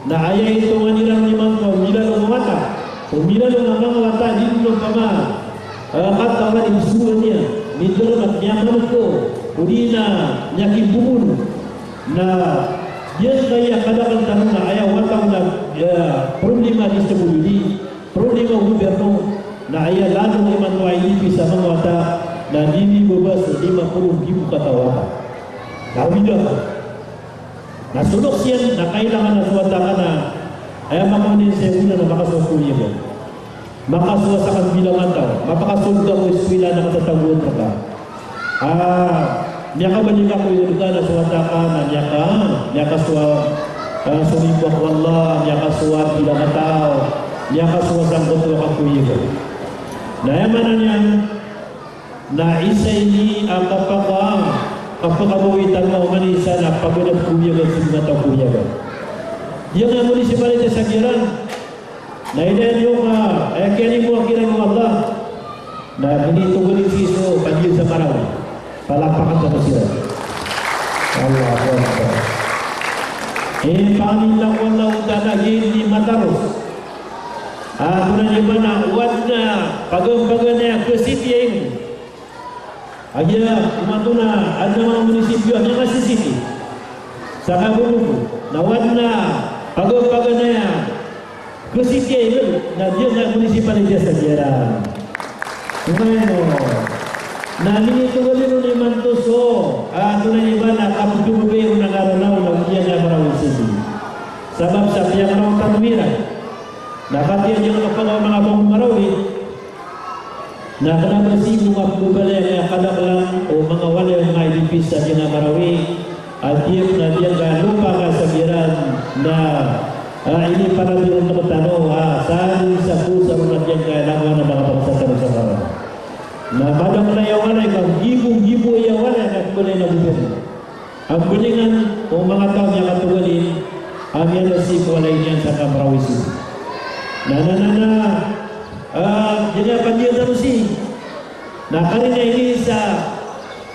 na aya itongan iran imanto a milalong a wata. O milalong a manga wata, di dn opama, eh, katawan i bsowaan iyan, midarmat, miyamanok, o di na miyakimbobon. Na giyangkaya kadakl tano na aya wata on na, eh, problema di S W D, problema o gobyerno, na aya lalong imanto a inipis a manga wata, na di mibaba so lima polo nggibo kataw a wata. Na awida ka. Na so loks iyan na kailangan a so wata ka na aya makaonini sa aya na makasowa ko iyan. Makasowa sa kabilang a taw, mapakasold ako i eskwela na katatagoan rka. Ah, miyakabalik ako i rka na so wata ka na miyaka, miyakasowa, ah, somimba ko Allah, miyakasowa bilang a taw, miyakasowa sangkoto a kakoyag. Na aya maana niyan, na isa ini a kapaka, kapakabawi tano a oman i isa na paganad ko koyagan, so manga taw koyagan. Giyangkaya municipality sa Giran, na ilaya niyo ka, eh, kiyanimo a kiran o Allah. Na minitogalin sii so Banliyod sa Marawi. Palakpakan tano siran. Allahu Akbar. Eh, pangnin ko Allah o tana giyai i Mataros. Ah, tonaa niyo ba na o adn a paganpaganay a kasiti a ino. Agiya imanto na adn a manga munisipyo a miyakasisiti sa kabonong na o adn a paganpaganay a kasiti a ino, na giyangkaya munisipality sa Giran. Ino, na minitogalin on imanto so, ah, tonaa niyo ba na kapdobabay ron a Naranaw na giyangkaya Marawi City. Sabap sa piyakaraotan iran. Na katii a giyangkaya kapakaoma a manga Marawi. Na kna ba sii ko mapmbalay a kadaklan o manga walay o manga I D Ps sa giyangkaya Marawi, a tiyak na giyangkaya lopa ka sa Giran na, ah, inipanadn on rktano, ah, sa di sa ko sa ron a giyangkaya langowan a manga bangsa tano sa Marawi. Na madakl aya walay ka nggibo-nggibo aya walay a mapmbalay a gobyerno. A mbalingan o manga taw a miyakatogalin, Ami a lasi ko walay niyan sa kamaraw i sii. Na, na, na, na, ah, di niyan pandiya tano sii. Na karina ini sa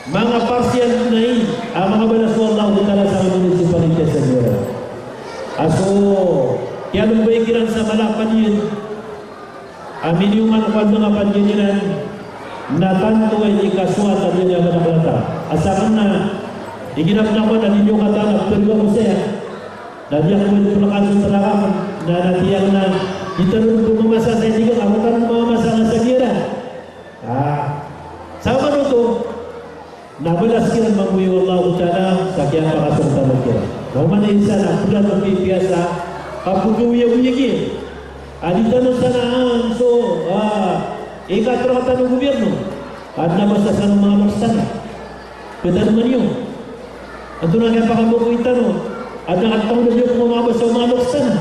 manga parsiyan na ini, ah, manga balas o Allahu Ta'ala sa manga munisipalidad sa Giyara. A so, kiyalombay kiran sa mala a pandiya. A miniyoman ko adn a pandiya iran, na tanto a ikasowa sa doniya a madaklata. A sakn na, igira pn ako na di niyo katawan a ptharoa ko saya. Na di ako pn pnkasowa sa rakn, na, na tiyang na, di tano pn mamasa sa iniga, ako tano mamasa nga sa Giyara. Ah, sa manoto, na balas kiran mambo o Allahu Ta'ala sa kiyapakasong tano kiran. Na oman i isa na pd a pipiya sa kapgowiyagowi kiran. A di tano sanaan so, ah, ikatharo tano gobyerno. Adn a basa sa manga loks tano. Pd a maniyo. Antonaa i kiyapakambokoy tano? Adn a katapos na di ko mabasa o manga loks tano.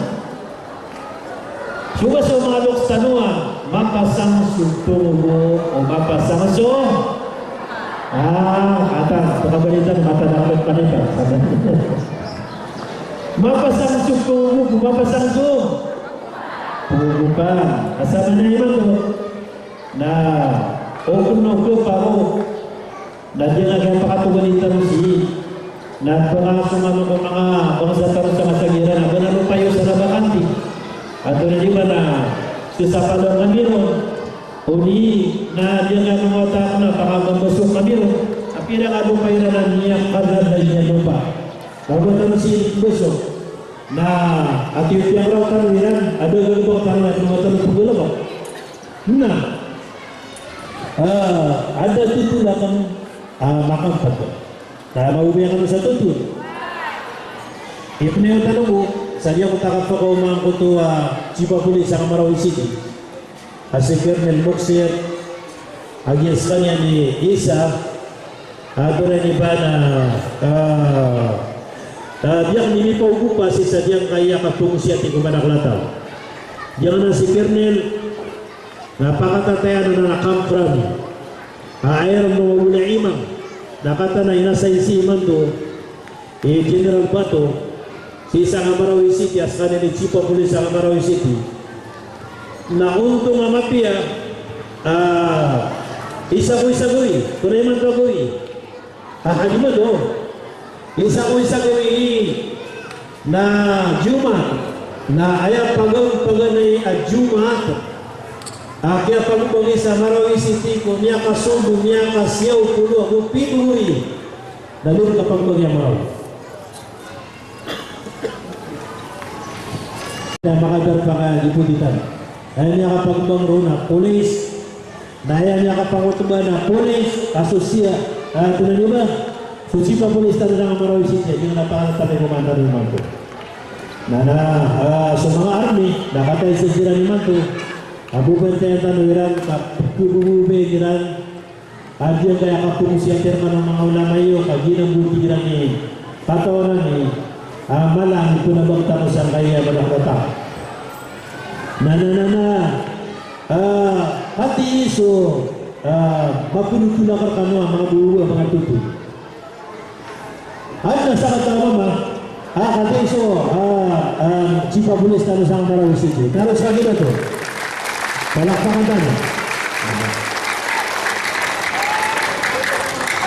So basa o manga loks tano a mapasang so pngogo o mapasang so, ah, ata, pakabalita, mata na kapat panita. Mapasang so pngogo o mapasang so pngogo pa. Asama na imanto. Na, o pngogo pa ko. Na di nga kiyapakatogalin tano sii. Na pngasong ano ko manga, manga sa tano sa masa Giyara na ba na lopayo sa na bakanti. Antonaa di ba na sisapalo kami ron. O di na di nga manga wata na pangamambasok kami ron. Apiya nga lopa iran na niya kadad na niya lopa. Bago tano sii mbasok. Na ati piyangraw tano iran, a da gagawii tano na pngawa tano pnggalaw. Na, ah, adn a totol akn, ah, makampad. Na maobiya kano sa totol. Ipniyo tano bo, sa di ako takapakaoma angkoto a chief of police sa Marawi City. A si Colonel Moksir, a giya skaniyan i isa, a, bira ini ba na, ah, ah, di akn ini paogopa sii sa giyangkaya kapangosiyati ko madakel a taw. Giyangkanan si Colonel, na pakatataya anan a kamprami. A, aya ron na wala imam. Na katii na inassign sii imanto i General Bato, sii sa Marawi City, a skaniyan i Chief of Police sa Marawi City. Na ontong a mapiya, ah, isa ko isa gawii, tonaa imanto a gawii. Ah, adi man o. Isa ko isa gawii na Jumaat. Na aya pagan, paganay a Jumaat a kiyapagombang sa Marawi City ko miyakasold o miyakasiyaw polo ago pito gawii. Na lod ka pagombang iyan Marawi. Na makadarpa ka di poditan. Aya miyakapagombang roo na polis. Na aya miyakapangotba na polis, kaso siya, ah, tonaa niyo ba? So chief of police tano sa Marawi City, di na pangatapay ko mantano imanto. Na, na, ah, so manga army, na kataya siran imanto. A bobantayan tano iran, ka pkhabobobayan iran. A giyangkaya kapangosiyati rkano o manga ulama iyo, ka giya na bo iran i katawan ami, a mala a ipnabang tano sangkaya a madakel a taw. Na, na, na, na, ah, katii so, ah, mapnotol akn rkano a manga bobo a manga toto. Adn a sakataw a mama, ah, katii so, ah, ah, chief of police tano sa Marawi City. Taro sa giya to. Palakpakan tano.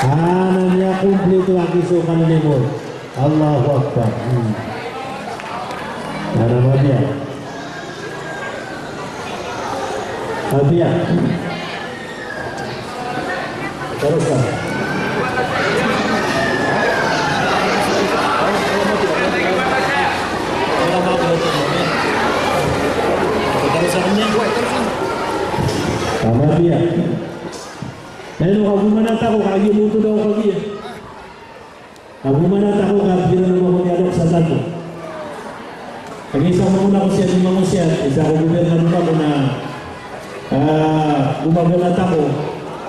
Ah, na miyakomplito a giya so kalilimo. Allahu Akbar. Hmm. Taro, mapiya. Mapiya. Teruskan. Mapiya. Ino ka gomanat ako, kagiya moto daw kagiya. Ago manat ako ka tig iran a mako miyalok sa tato. Kagiya isa ko mako na ko siya, di mako siya, isa ko gobirnador ako na, ah, gomagalat ako.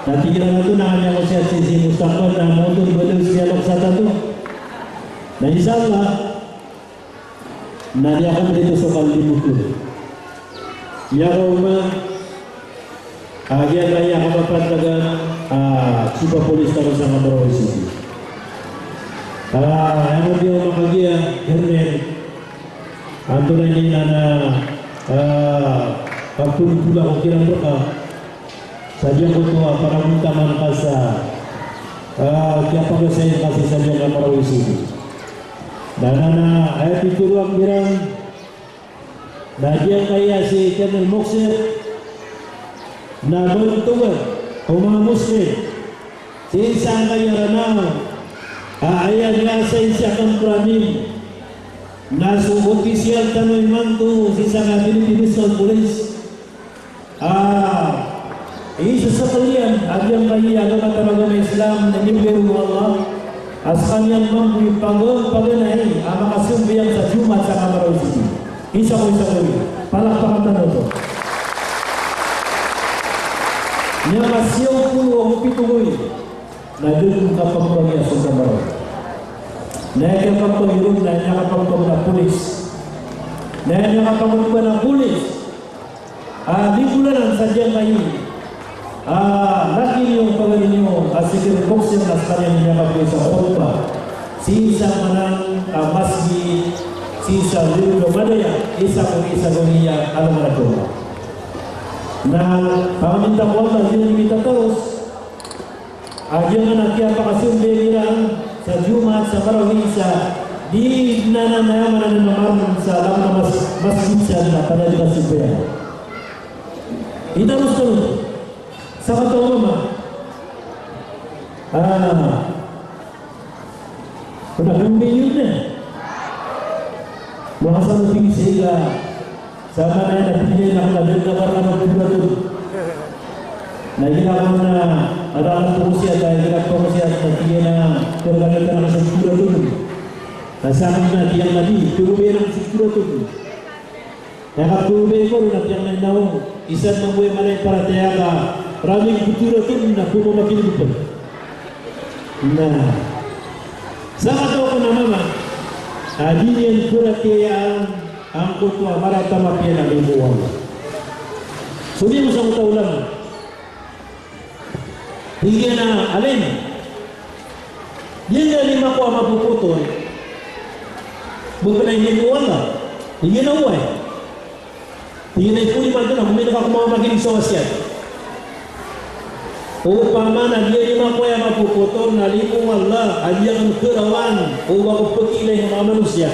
Na tig iran a to na kami ako siya, si, si Mustaqbal na moto, di ba daw siya miyalok sa tato? Na insha Allah, na di ako dito so kalilimo ko. Miyakaoma, ah, giyangkaya a kapantag a, ah, chief of police tano sa Marawi City. Ah, aya mambo a makagiya, Colonel, Antonaa i nana, ah, kapolopolo ako kiran reka sa giyangkoto a paragontaman ka sa, ah, kiyapagasayin ka sii sa giyangkai a marawi sii. Na nana, aya pitero akn kiran, na giyangkaya si Colonel Moksir na bantogan o manga Muslim sii sangkaya Ranaw a aya niyasayin sii a kamprami na so opisyal tano imanto sii sangkaya Philippine National Police. Ah, isa sa kaliyan a giyangkaya agama tano a agama Islam na inibgay o Allah a skaniyan mambo i pagan-, paganay a makasambayang sa Jumaat sa kamaraw sii. Isa ko isa ko i palakpakan tano oto. Miyakasiyaw polo ago pito gawii na da dn kapagpagi a so kamaraw. Na aya kiyapagpagi ron na aya kiyapagpagi na polis. Na aya kiyapagpagi na polis. Ah, di bolanan sa giyangkai a laki niyo, pagari niyo a si Colonel Moksir na skaniyan miyakabgay sa khutbah sii sa manan a masjid sii sa Lulu Madaya, isa ko isa ko niya alongan a Jumaat. Na pangaminta ko Allah, di niyo mitataros a giyangkanan a kiyapakasambayang iran sa Jumaat sa marawi sa di nana, naya manan a marn sa langon a mas-, masjid sa na panalikas sambayang. Itaros tano. Sakataw a mama. Ah. Pd a kambing iyan na. Manga sa tig sii ka, sa maana na tig iyan a kna dn a barang a pd a tod. Na igira ko na, ada a pangosiyat, igira pangosiyat, na tig iyan a, pd a tod na sa pd a tod. Na sa kna tig iyan a di, pd a tod na sa pd a tod. Aya kaptoro ko ron na piyangnainaw, isa mambo a mala i paratiyaya ka, raming ptoro tod na pmamakin'g pn. Na sakataw ko na mama a di niyan paratiyayaan angkoto a marata a mapiya na limo o Allah. So di mo sangkoto a ulama. Tig iyan a, "Alim, giyangkai a lima ko a mapopotol, ba kna i limo o Allah?" Tig iyan a, "Oway." Tig iyan a, "Ipoli man to na gomi'nka ko mamakin'g sa wasiyat. Opama na giyangkai a lima ko a mapopotol na limo o Allah a di akn karawan o ba ko pkiilay o manga manosiya.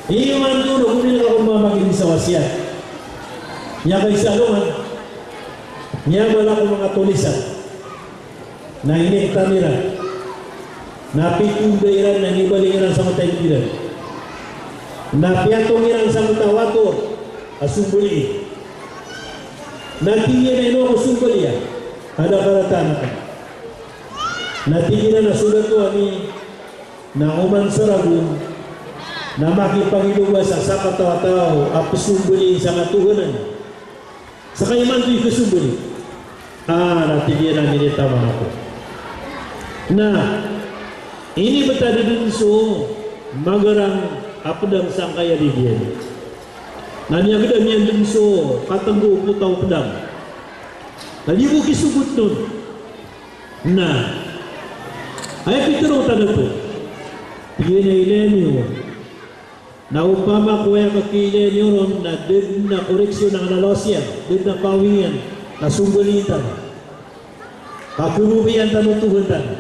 Imanto na gomi'nka ko mamakin'g sa wasiyat." Miyakaisa alongan, miyabala ko manga tolisan. Na iniktan iran. Na pitombay iran, na inibaling iran sa matay iran. Na piyatong iran sa matawato a sombali. Na tig iyan a ino ko sombali a, ada karataan akn. Na tig iran a so dato ami na oman sa ragon na makipangiloba sa sakataw a taw a psombali sa katohanan. Sa ka imanto i kasombali. Ah, na tig iyan a minitaman ako. Na inibtad dn so magarang a pdang sangkaya tig iyan. Na miyagdam iyan dn so katnggo o pota o pdang. Na di bo kisogot on. Na aya pitharo o tadato, tig iyan a ilay niyo. Na opama ko aya kakiilay niyo ron na da dn a koreksyon a lalawas iyan, da dn a pawing iyan, na sombali tano. Ka khababayaan tano o Tohan tano.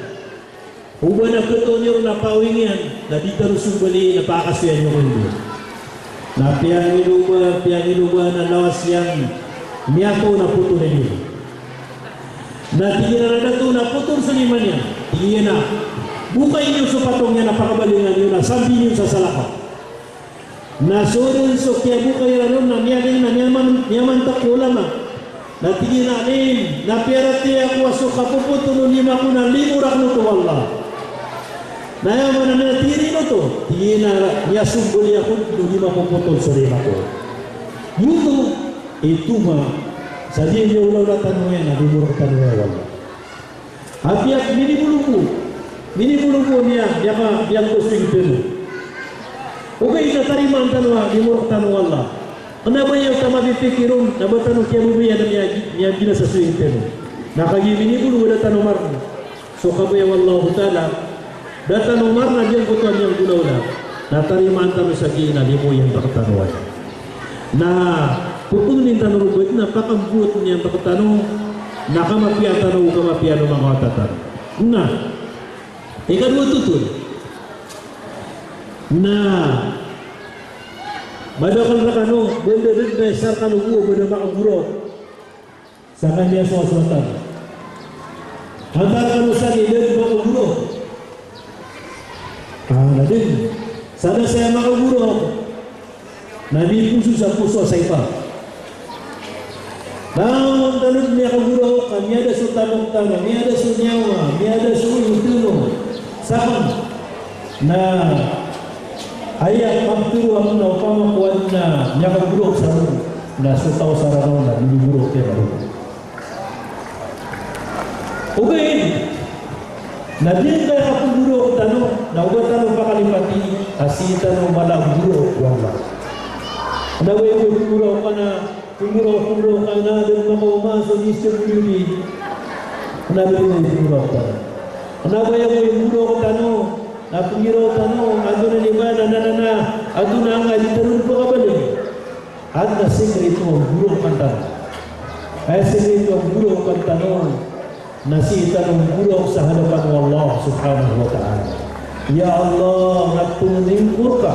Oba na khatoon iyo ron a pawing iyan, na di tano sombali na pakasoyan iyo ron. Na piyangiloba, piyangiloba na lawas iyan, miyatoon a potol iyan. Na tig iyan a dato na potol so lima niyan. Tig iyan a, bokay niyo so patong iyan a pakabalingan iyo na sambi niyo sa salakaw. Na so dn so kiyabokay iran on na miyaling na miyaman-, miyamantak ko ulama. Na tig iyan a, "Alim, na piyaratiyaya ako a so kapopotol o lima ko na limo rakn oto o Allah." Na aya maana niyan na tig iyan oto, tig iyan a miyasombali ako o di mapopotol so lima ko. Giyoto i toma sa di niyan olaola tano iyan a limo rakn tano iyan o Allah. Apiya minibolong bo, minibolong bo niyan, niyan ka, niyan ko so ingd tano. Ogaid na tarimaan tano a limo rakn tano o Allah. Kna ba iyo ta mapipikir on, na ba tano kiyababayaan a miya, miyabinasa so ingd tano. Na kagiya minibolong a da tano marna so kabaya o Allahu Ta'ala, da tano marna giyangkoto a miyanggolawla. Na tarimaan tano sa giya na limo iyan rktano aya. Na popononin tano ron ogaid na pakamboat iyan rktano, na kamapiya tano, kamapiya o manga wata tano. Na ikadowa totol. Na madakl rkano, banda dn na isa rkano bo a ba da makagorok. Sa kaniya so, so wata. Antaa rkano san i da dn makagorok? Ah, na dn. Sa da saya makagorok na miposo sa poso a shaytan. Na o tano dn miyakagorok ka miyada so tamok tano, miyada so niyawa, miyada so oy tano. Sakn na aya kaptharo akn na opama ko adn a miyakagorok sa roo, na so taw sa Ranaw na minigorok iyan a roo. Ogaid na di ngka kapgorok tano, na oba tano pakalipati a sii tano mala a gorok o Allah. Na aya bo i pgorok ka na, pgorok, pgorok ka na, da dn makaoma so S W D. Na di ngka pgorok tano. Na aya bo i pgorok tano, na pgorok tano, antonaa i ba na, na, na, na, antonaa nga di tano pkabaloy. Adn a sikreto o gorok tano. Aya sikreto o gorok tano na sii tano gorok sa hadapan o Allah subhanahu wa ta'ala. Ya Allah, na pnggingkor ka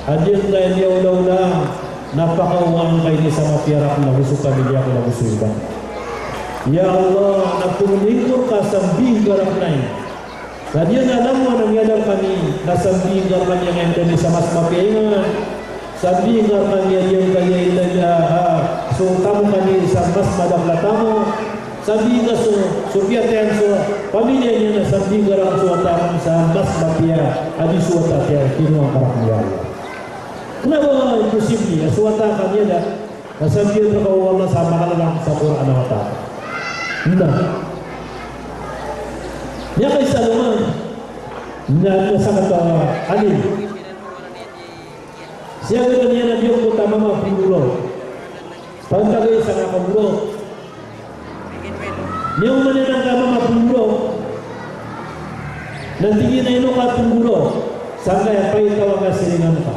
a di ngka iniyaolaola na pakaowaan ka ini sa mapiya rakn ago so pamilya ko ago so iba. Ya Allah, na pnggingkor ka sa mbingka rakn ai. Sa di ngka langon a miyada rkami, na sa mbingka rkami a miyada rkami sa mas mapiya ingan. Sa mbingka rkami a di ngka iniyaolaola, ah, so tamok ami sa mas madakl a tamok. Sa mbingka so, so piyatay so pamilya niyan, na sa mbingka rkami so wata ami sa mas mapiya a di so wata a kinowa ka rakn, ya Allah. Kna o ba imposible a so wata a miyada na sabiyan rka o Allah sa makalalangit sa Qur'an a wata. Na miyakaisa a lomang na, na sakataw a alim. Siyagadan iyan a biyoto a mama a pnggorok. Pantagay sa mama a pnggorok. Niyo man iyan angka mama a pnggorok. Na tig iyan a ino ka pnggorok? Sangkaya paitaw angka siringan ka.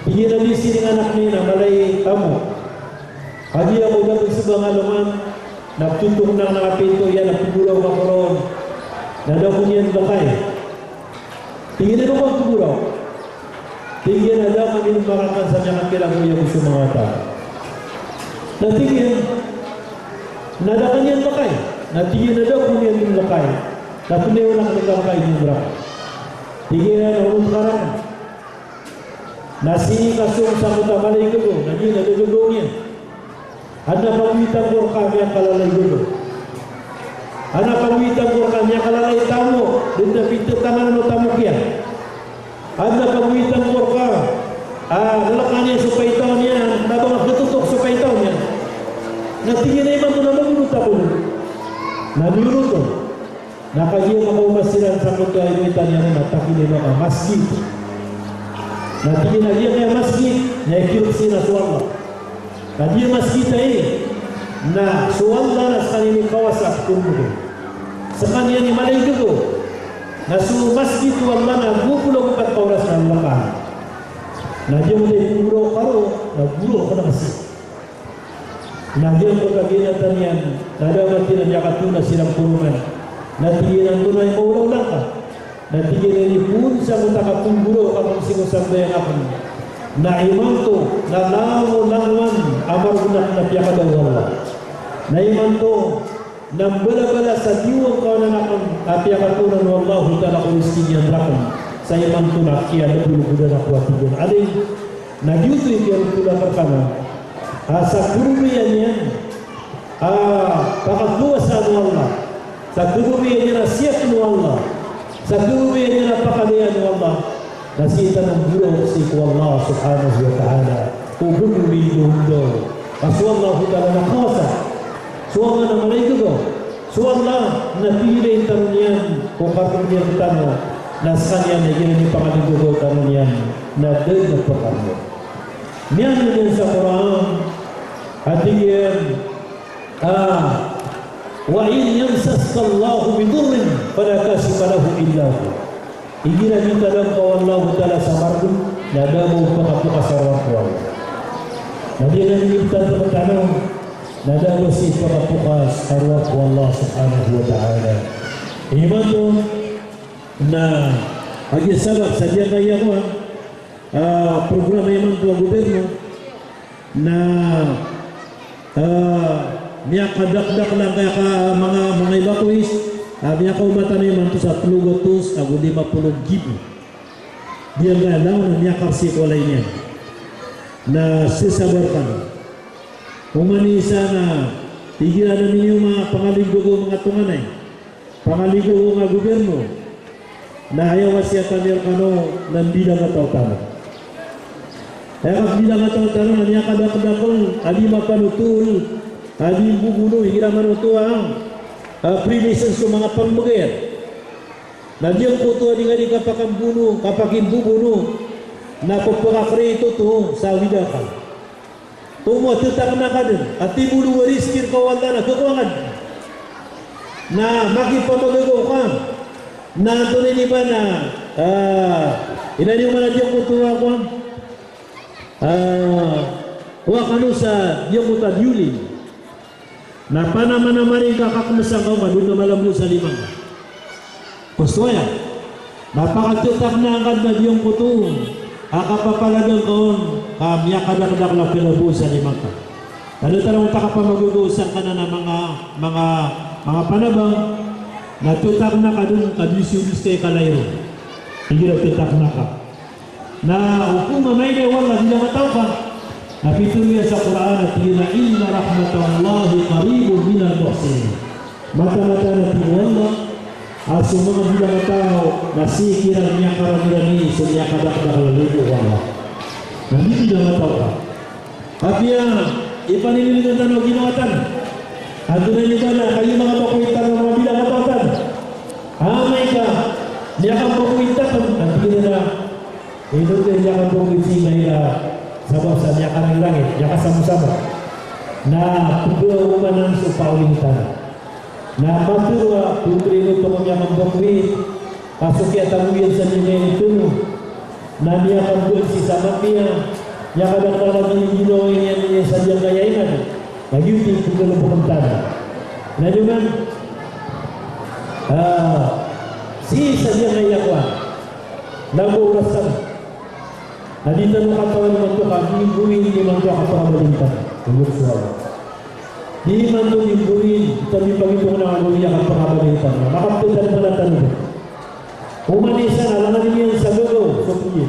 Tig iyan a di siringan akn iyan a mala i tamok. Kagiya ko da pn sbang a loman, na ptotokn akn a pinto iyan a pnggorok ako ron. Na da ako niyan lkay. Tig iyan a ino ka pnggorok? Tig iyan a da kami makakan sa miyakapira ko iya ko so manga wata. Na tig iyan, na da ka niyan lkay? Na tig iyan a da ako niyan lkay. Na pnayawn akn i kalkay niyan rakn. Tig iyan a onot ka rakn. Na sii ka song sangkoto a mala i gagaw, na giya na da gagaw niyan. Adn a pagowitan ko rka a miyakalalay gagaw. Adn a pagowitan ko rka a miyakalalay tamok, da dn a pitatangan o tamok iyan. Adn a pagowitan ko rka a lalkan iyan so paitaw niyan, na ba nga khatotok so paitaw niyan. Na tig iyan a imanto na magonot ako. Na miyonot on. Na kagiya makaoma siran sangkoto a initan iyan na takina iyan a masgit. Na tig iyan a giya kaya masgit, na ikirk sii na so Allah. Na giya masgit ai, na so Allah na skaniyan i kawasa a pthombokn. Skaniyan i mala i gagaw. Na so masgit o Allah na go polo ago pat ka oras na laka. Na giya mala i pnggorok ka ron, na gorok ka na kasi. Na giya ko kagiya taniyan, na da a mati na miyakatona siran poroman. Na tig iyan a antonaa i maolaola ngka? Na tig iyan a inipoon sangkoto a kapnggorok akn sii ko sambayang akn. Na imanto, na langolangowan a margn akn a piyakada o Allah. Na imanto, na mbalabala sa diwang kawanan akn a piyakatonan o Allahu Ta'ala ko rizki niyan rakn. Sa imanto na kiyalbodbodan ako a tig iyan a alim. Na giyoto i kiyarotola rkano a sa korobiyan iyan a pakakowasaan o Allah, sa korobiyan iyan a siyakn o Allah, sa korobiyan iyan a pakadayan o Allah, na sii tano nggorok sii ko Allah subhanahu wa ta'ala. O bgr i dondo a so Allahu Ta'ala na kawasa. So Allah na mala i gagaw. So Allah na piyilay tano niyan ko kartong niyan rktano, na skaniyan na igira inipangaligagaw tano niyan na da dn a pkharoon. Miyaaloy niyan sa Qur'an a tig iyan a, "Wa in yamsaska Allahu bidurrin fala kashifa lahu illa hu." Igira di tadang ko Allahu Ta'ala sa margen, na da bo pakapokas a rowar ko Allah. Na di na di tadang ko tano, na da bo si pakapokas a rowar ko Allah Subhanahu wa Ta'ala. Imanto na, agi sabap sa giyangkaya kowan, ah, programa imanto a gobyerno, na, ah, miyakadakdakl angkaya ka manga, manga evacuees, ah, miyakaoma tano imanto sa tlo gatos ago lima polo gibo. Giyangkaya langon a miyakarsik o walay niyan. Na sesabar tano. Oman i isa na tig iran a miniyo manga pangaligo ko manga tonganay. Pangaligo ko manga gobyerno. Na aya wasiyat ami rkano na mbilang a taw tano. Aya kapmbilang a taw tano na miyakadakdakl a di mapanothol, a di mbobono, igira manothol a, a, premises o manga pambgay. Na giyangkoto a di ngka di kapakambono, kapakimbobono, na pphakakreat oto sa awid a akal. Tomo a ttakna ka dn, a timo o waris ki rka o Allah na khakowa ngka dn. Na makipamagaga ka. Na antonaa ini ba na, ah, inaniyo man a giyangkoto a kowan. Ah, kowa kano sa giyangkoto a diyolin. Na panamanamari ngka kakmsangka on ka di ka malambo sa lima ngka. Kosto aya. Na pakattakna ngka dn a giyangkoto a kapapalagan ka on ka miyakadakdakl a khalambo sa lima ngka. Ka da tano on ta kapamagaga sangkanan a manga, manga, manga panabang. Na ttakna ka dn ka di siyodos ka i kalay ron. Igira ttakna ka. Na opama mailay o Allah a bilang a taw ka. Na pitharo iyan sa Qur'an a tig iyan a, "Inna rahmatallahi qaribun minal muhsinin." Mataan, mataan a tig o Allah a so manga bilang a taw na sii kiran miyakarani-rani so miyakadakdakl a lobo o Allah. Na di bilang a taw ka. Apiya ipanilinigan tano a ginawa tano. Antonaa ini ba na kagiya manga bakoy tano a manga bilang a taw tano. Amay ka miyakambakowit tano, na tig iran a, ino ka miyakambakowit sii ngka, sabap sa miyakarangirangit, miyakasamosamo. Na pd a oman so paolin tano. Na matharo a pd rino tongo miyakambakowit, ka so kiyatago iyan sa giyangkaya i tano. Na miyakambn sii sa mapiya, miyakadakdakl a giniginawa iyan sa giyangkaya ingd. Na giyoto i pkhalbkn tano. Na di man, ah, sii sa giyangkaya kowan. Lago oras tano. Na di tano katawan imanto ka minggu ini imanto a kapakabalin tano. Tulog so Allah. Di imanto minggu ini, di tano ipagitong na minggu ini a kapakabalin tano. Makaptad tano. Oman i isa na langon iyan sa gagaw, so piya.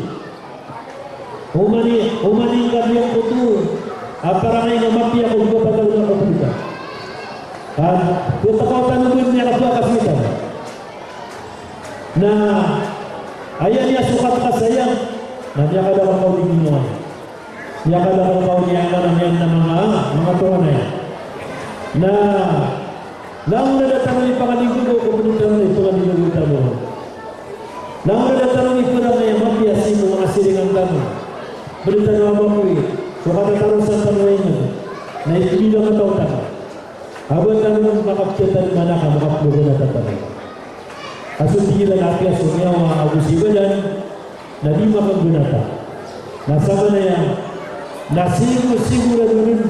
Oman i, oman i ngka giyangkoto a parangay a mapiya ko di kapatawna ko pd ka. Ka, ko takaw tano dn miyakabakas iyan. Na aya niyan so katkasayang, na miyakadakl ka o di ginawa. Miyakadakl ka o di ginawa niyan na manga, manga tonganay. Na langon a da tano ipangaligogo ko pd tano, ipangaligogo tano. Langon a da tano iparangay a mapiya sii ko manga siringan tano. Pd tano a makoy, so katatarosan tano a ingd. Na ipbilang a taw tano. Aba tano makaptad tano man a ka makaploganata tano. A so tig iran a apiya so miyawa ago si badan, na di makangganata. Na samanaya, na sigo, sigorado dn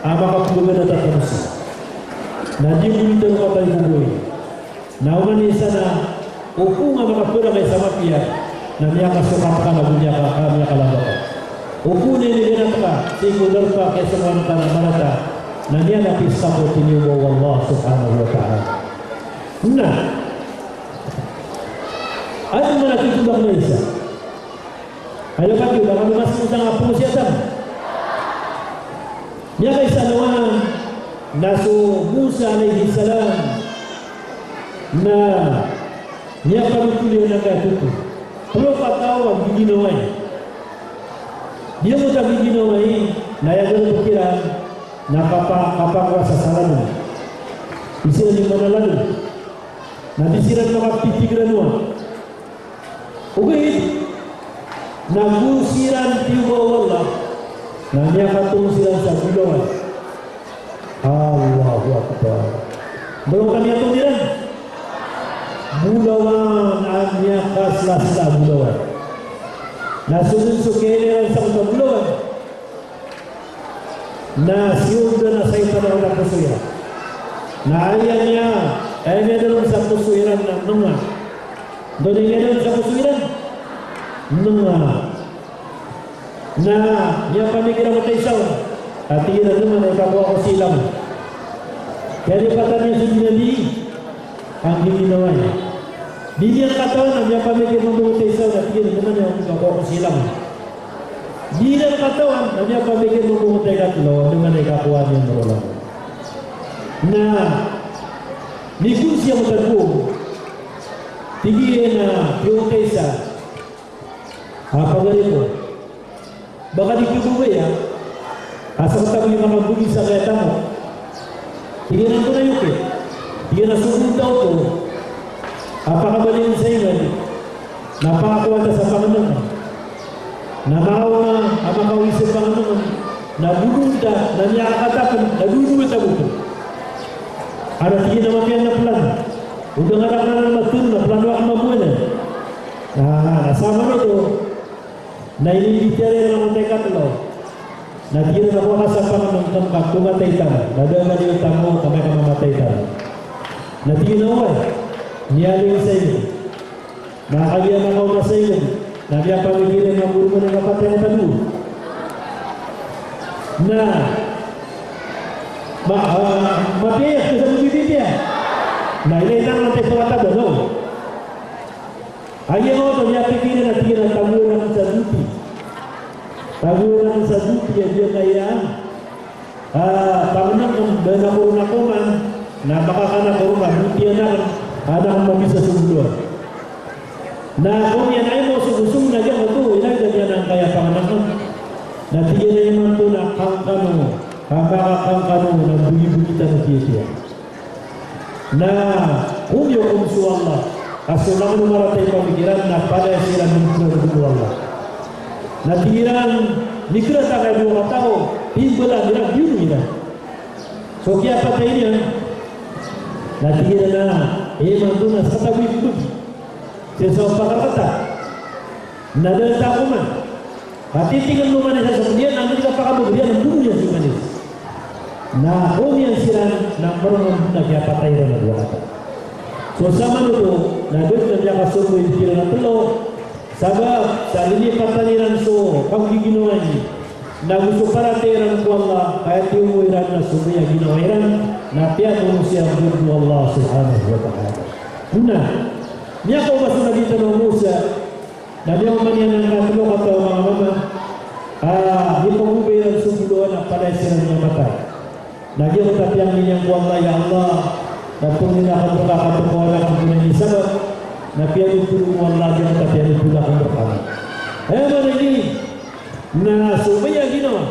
a makaploganata tano sii. Na di bo di tano kapaiboboy. Na oman i isa na opama makaparangay sa mapiya, na miyakasokat ka na bo miyaka, ka miyakalamba ka. Opama iniganat ka sii ko darpa, kiyasongowan ka na marata, na miyanapis ka ko tiniyoba o Allah Subhanahu wa Ta'ala. Na adn man a titho a ba kn a isa. Aya ba kn a ba kn a mas mosang a pngosiyat tano. Miyakaisa a lawan na so Musa alayhis salam na miyapanothol iyan a giyangkoto. Tlo kataw a giginawai. Giyangkoto a giginawai na aya galbk iran na kapa, kapakowasa sa langon. Di siran di manalangon. Na di siran makapitigranowa. Ogaid na go siran tiyoba o Allah, na miyakatong siran sa bolawan. Allahu Akbar. Bolawan ka miyatong iran? Bolawan a miyak Sla, sla, sla a bolawan. Na so dn so kiyailay iran sa oto a bolawan na siyold na sa ipanaw na poso iran. Na aya niyan, aya niyan dalm sa poso iran na manga. Antonaa i miyadalm sa poso iran? Manga. Na miyapamikir a matay saw, a tig iyan a antonaa i kakowa ko si Ilamo. Kiyalipatan iyan so dinabi a ginawa niyan. Di niyan katawan a miyapamikir mambo matay saw, a tig iyan a antonaa i kakowa ko si Ilamo. Di niyan katawan a miyapamikir mambo matay katlo, antonaa i kakowa niyan roo. Na mikonsi a matag o, tig iyan a piyontay sa a pagari ko, ba ka di kababaya a sakatago i makambgi sa kaya tamok? Tig iyan a antonaa i okit? Tig iyan a so bontal ko a pakabalin sa ingd na pakakowa ta sa pangnngkn, na makaoma a makaowi sa pangnngkn, na dodoon ta, na miyakakatapn, na dodoon ta bo oto. Ana tig iyan a mapiya na plano. O da ngka rakn anan matoro na plano akn mambo anan. Na, na samanoto na inimbitiyarai iran a matay katlo. Na tig iran a kowa ka sa pangnngkn ka kowa ka matay tano. Na da a maliyo tano ka amay ka mamatay tano. Na tig iyan a oway. Miyaling sa ingd. Na kagiya makaoma sa ingd, na miyapamikir iyan a moro man a kapatay a tano. Na ma-, ah, mapiya iyan ka sa bibitiya. Na ilay tano a matay pn a tano. Aya oto miyapikir iyan a tig iyan a tagoan akn sa doti. Tagoan akn sa doti a giyangkaya a pangnngkn, da a koron a koman, na makakan a koron a doti anan, anan a mabisa so bolawan. Na komiyan a aya mosogosog na giyangkoto, ilay tano angkaya pangnngkn. Na tig iyan a imanto na kan kano, kan kano, kan kano, na bogibogitano tiyapiya. Na komiyokom so Allah, ka so langon o marata i pamikiran na palaya siran mikiran ko Allah. Na tig iran, mikiran ta kaya dowa kataw, timbalan iran, biyono iran so kiyapatay niyan. Na tig iran a imanto na sakatago i bgi sii sa pakarkata. Na da a takoman. Ka titingn o Manis a so kn iyan, na anda i kapakabagr iyan, na doon iyan si Manis. Na komiyan siran, na mrmrm na kiyapatay iran a dowa kataw. So samanoto, na da dn a miyakasomboy kiran a tlo, sabap sa lilipatan iran so kagiginawai, na go so paratiyaya iran ko Allah, ka aya tiyomo iran na so miyaginawa iran, na piyamonosi iran ko Allah subhanahu wa ta'ala. Na miyakaoma so Nabi tano a Musa, na miyaoma niyan angkai a tlo kataw a manga mama a di pagobay iran so bolawan a palaya siran miyamatay. Na giyangkoto a piyangni niyan ko Allah, ya Allah, na pangnin akn rka ka tokawan akn ko na ini sabap, na piyanothol o Allah giyangkoto a piyanothol akn rka. Aya maana niyan na so miyaginawa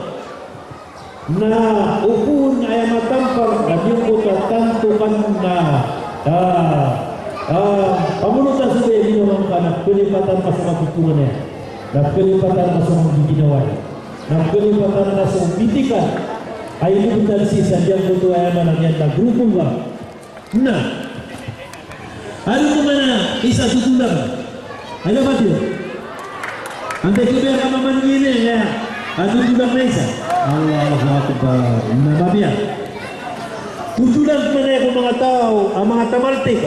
na o poon a aya matampar a giyangkoto a tanto ka na, ah, ah, pamonotan so ginawa ngka na pkhalipatan ka so katotongan iyan, na pkhalipatan ka so kagiginawai, na pkhalipatan ka so bitikan a inibtad sii sa giyangkoto a aya maana niyan na grupo ngka. Na anda oto man a isa a totolang? Aya ba tiyo? Antai ko biyaka mamangini, aya a totolang na isa? Allahu Akbar. Na mapiya. Totolang man aya ko manga taw a manga tamaltik.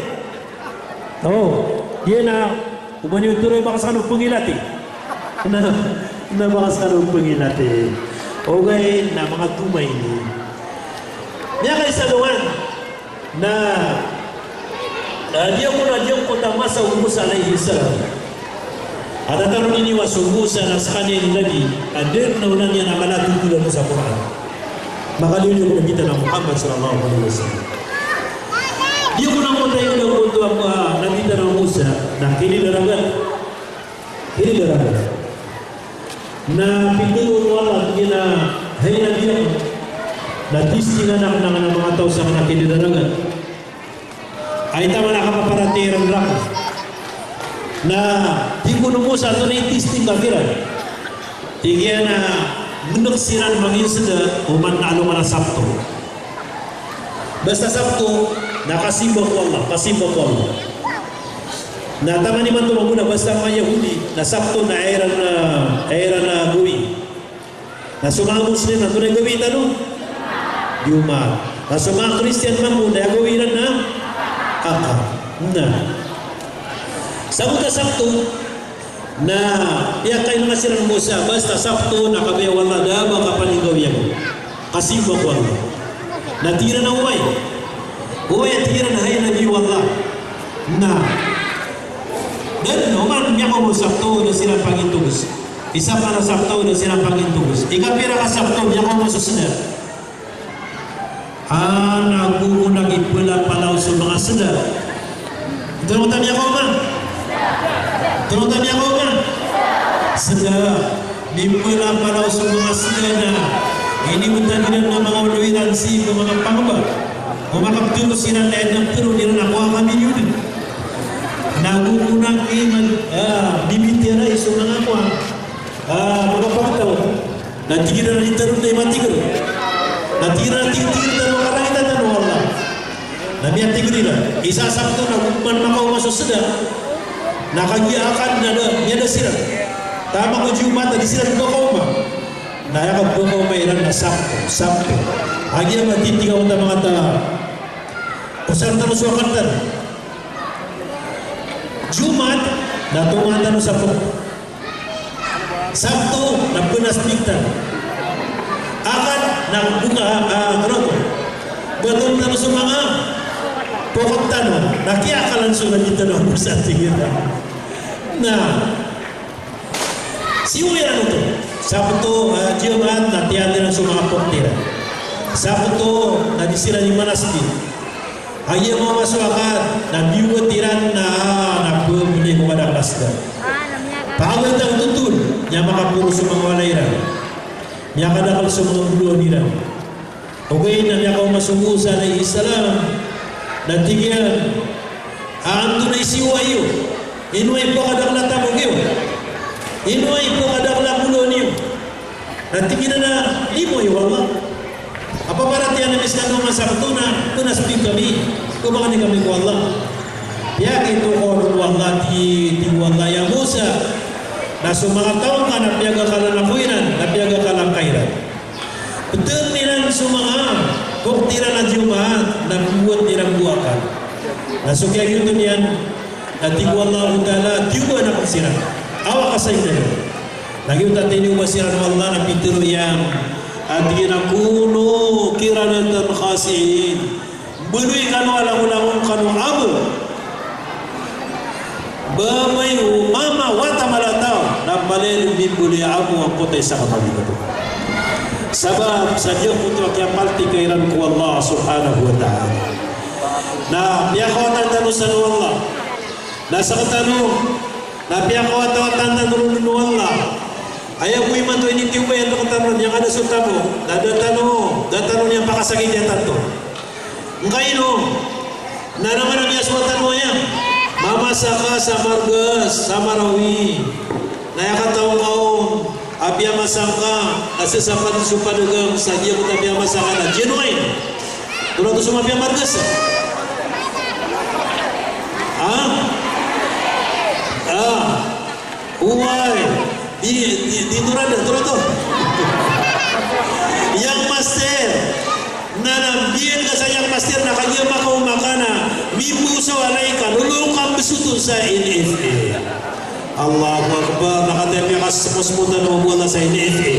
O, giya na o ba niyo toroy, baka skano pngilati. Na, na baka skano pngilati. Ogaid na manga tomay ini. Miyakaisa alongan na, na giyangkoto a masa o Musa alayhis salam. A tatanoni niyo a so Musa na skaniyan i nabi a da dn a onan iyan a mala a totolang sa Qur'an. Makaliyo ko Nabi tano a Muhammad sallallahu alayhi wasallam. Giyangkoto a masa o Musa, na kilid a ragat. Kilid a ragat. Na pitharo o Allah, tig iyan a, hay Nabi ako, na testingan akn angkanan a manga taw sa manga kilid a ragat. Ay taman a kapaparatiyaya iran rakn. Na tig o Musa, antonaa i testing ka kiran? Tig iyan a mndk siran manginsda oman na alongan a Sabto. Basta Sabto na kasimba ko Allah, kasimba ko Allah. Na taman imanto mambo na basta manga Yahudi na Sabto na aya iran, ah, aya iran, ah, gawii. Na so manga Muslim na antonaa i gawii tano? Jumaat. Na so manga Kristiyan mambo na aya gawii iran na Ahad. Na sabot a Sabto na piyakailay siran o Musa, basta Sabto na kabaya o Allah, da a ba kapaninggawii ako. Kasimba ko Allah. Na tig iran a oway. Oway, tig iran a hay Nabi o Allah. Na da dn oman miyakaoma o Sabto da siran pangintogos. Isa pn a Sabto da siran pangintogos. Ikapira ka Sabto miyakaoma so sda. Ah, na go ko na mipalapalaw so manga sda. Antonaa oto a miyakaoma? Antonaa oto a miyakaoma? Sda. Mipalapalaw so manga sda na inimbtad iran a manga olo iran sii ko manga pangba. O makaptharo siran na aya dn a ptharoon iran a kowa kami niyo dn. Na go ko na ki-, ah, mimitiyarai so manga kowa. Ah, manga pagtaw. Na tig iran a di tano dn i matigr. Na tig iran a tig, tig iran a karangita tano o Allah. Na miyatigr iran. Isa a Sabto na go man makaoma so sda. Na kagiya Ahad na da, miyada siran. Taman ko Jumaat na di siran pphakaoma. Na aya kapphakaoma iran na Sabto, Sabto. Kagiya matitiga o ta manga ta. Osar tano so Ahad tano. Jumaat na tonga tano sa pok. Sabto na pnaspik tano. Ahad na boka, ah, ah, ano to? Batoon tano so manga pokot tano. Na kiyakalan so lagid tano a bosa, tig iran. Na siyowa iran oto. Sabto, ah, Jumaat na tiyatira so manga pokot iran. Sabto na di siran di manaspik. Kagiya maoma so Ahad, na biwat iran na, na pmbaloy ko kadakl a sda. Pagari tano totol, na miyakaporo so manga walay iran. Miyakadakl so manga bolowan iran. Ogaid na miyakaoma so Musa alayhis salam, na tig iyan a, antonaa i siyowa iyo? Ino i pkadakl a tamok iyo? Ino i pkadakl a bolowan iyo? Na tig iran a limo iyo, Allah. A paparatiyaya ami skano a Sabto na pnaspik kami, kabangani kami ko Allah. Piyakitokawan o Allah, tig, tig o Allah, ya Musa, na so manga taw ngka na piyagakalan ako iran, na piyagakalan ka iran. Ptharoon iran so manga pokot iran a Jumaat, na biwat iran bo a Ahad. Na so kiyagiyoto niyan, na tig o Allahu Ta'ala, tiyoba akn siran. Awa ka sa inda. Na giyoto a tiniyoba siran o Allah na pitharo iyan a tig iyan a, "Kunu qiradatan khasi'in." Mbaloy kano a langolangon kano a abo. Ba mayo mama wata mala a taw na mala i mimbaloy a abo angkoto a isa ka mabinatong. Sabap sa giyangkoto a kiyapaltik iran ko Allah Subhanahu wa Ta'ala. Na piyakawatan tano san o Allah. Na sktano, na piyakawatawatan tano ron o Allah. Aya bo imanto initiyoba iyan rktano, niyan kada so tamok, na da tano, da tano niyan pakasakiti a tanto. Ngkaino, na rk man a miyasowa tano aya, mamasa ka sa Margas, sa Marawi. Na aya kataw ngka on, a piyamasa ngka, a sasapad so padagang sa giyangkoto a piyamasa ngka na genuine. Tonaa oto so mapiya a Margas? Ha? Ah. Oway. Di, di, di tonaa, tonaa oto. Young Master. Na, na, biyaan ka sa Young Master na kagiya makaoma ka na mimbaw sa walay ka, loloko ka mbsoton sa N F A. Allahu Akbar, na katii a miyakasmosmotan o Allah sa N F A.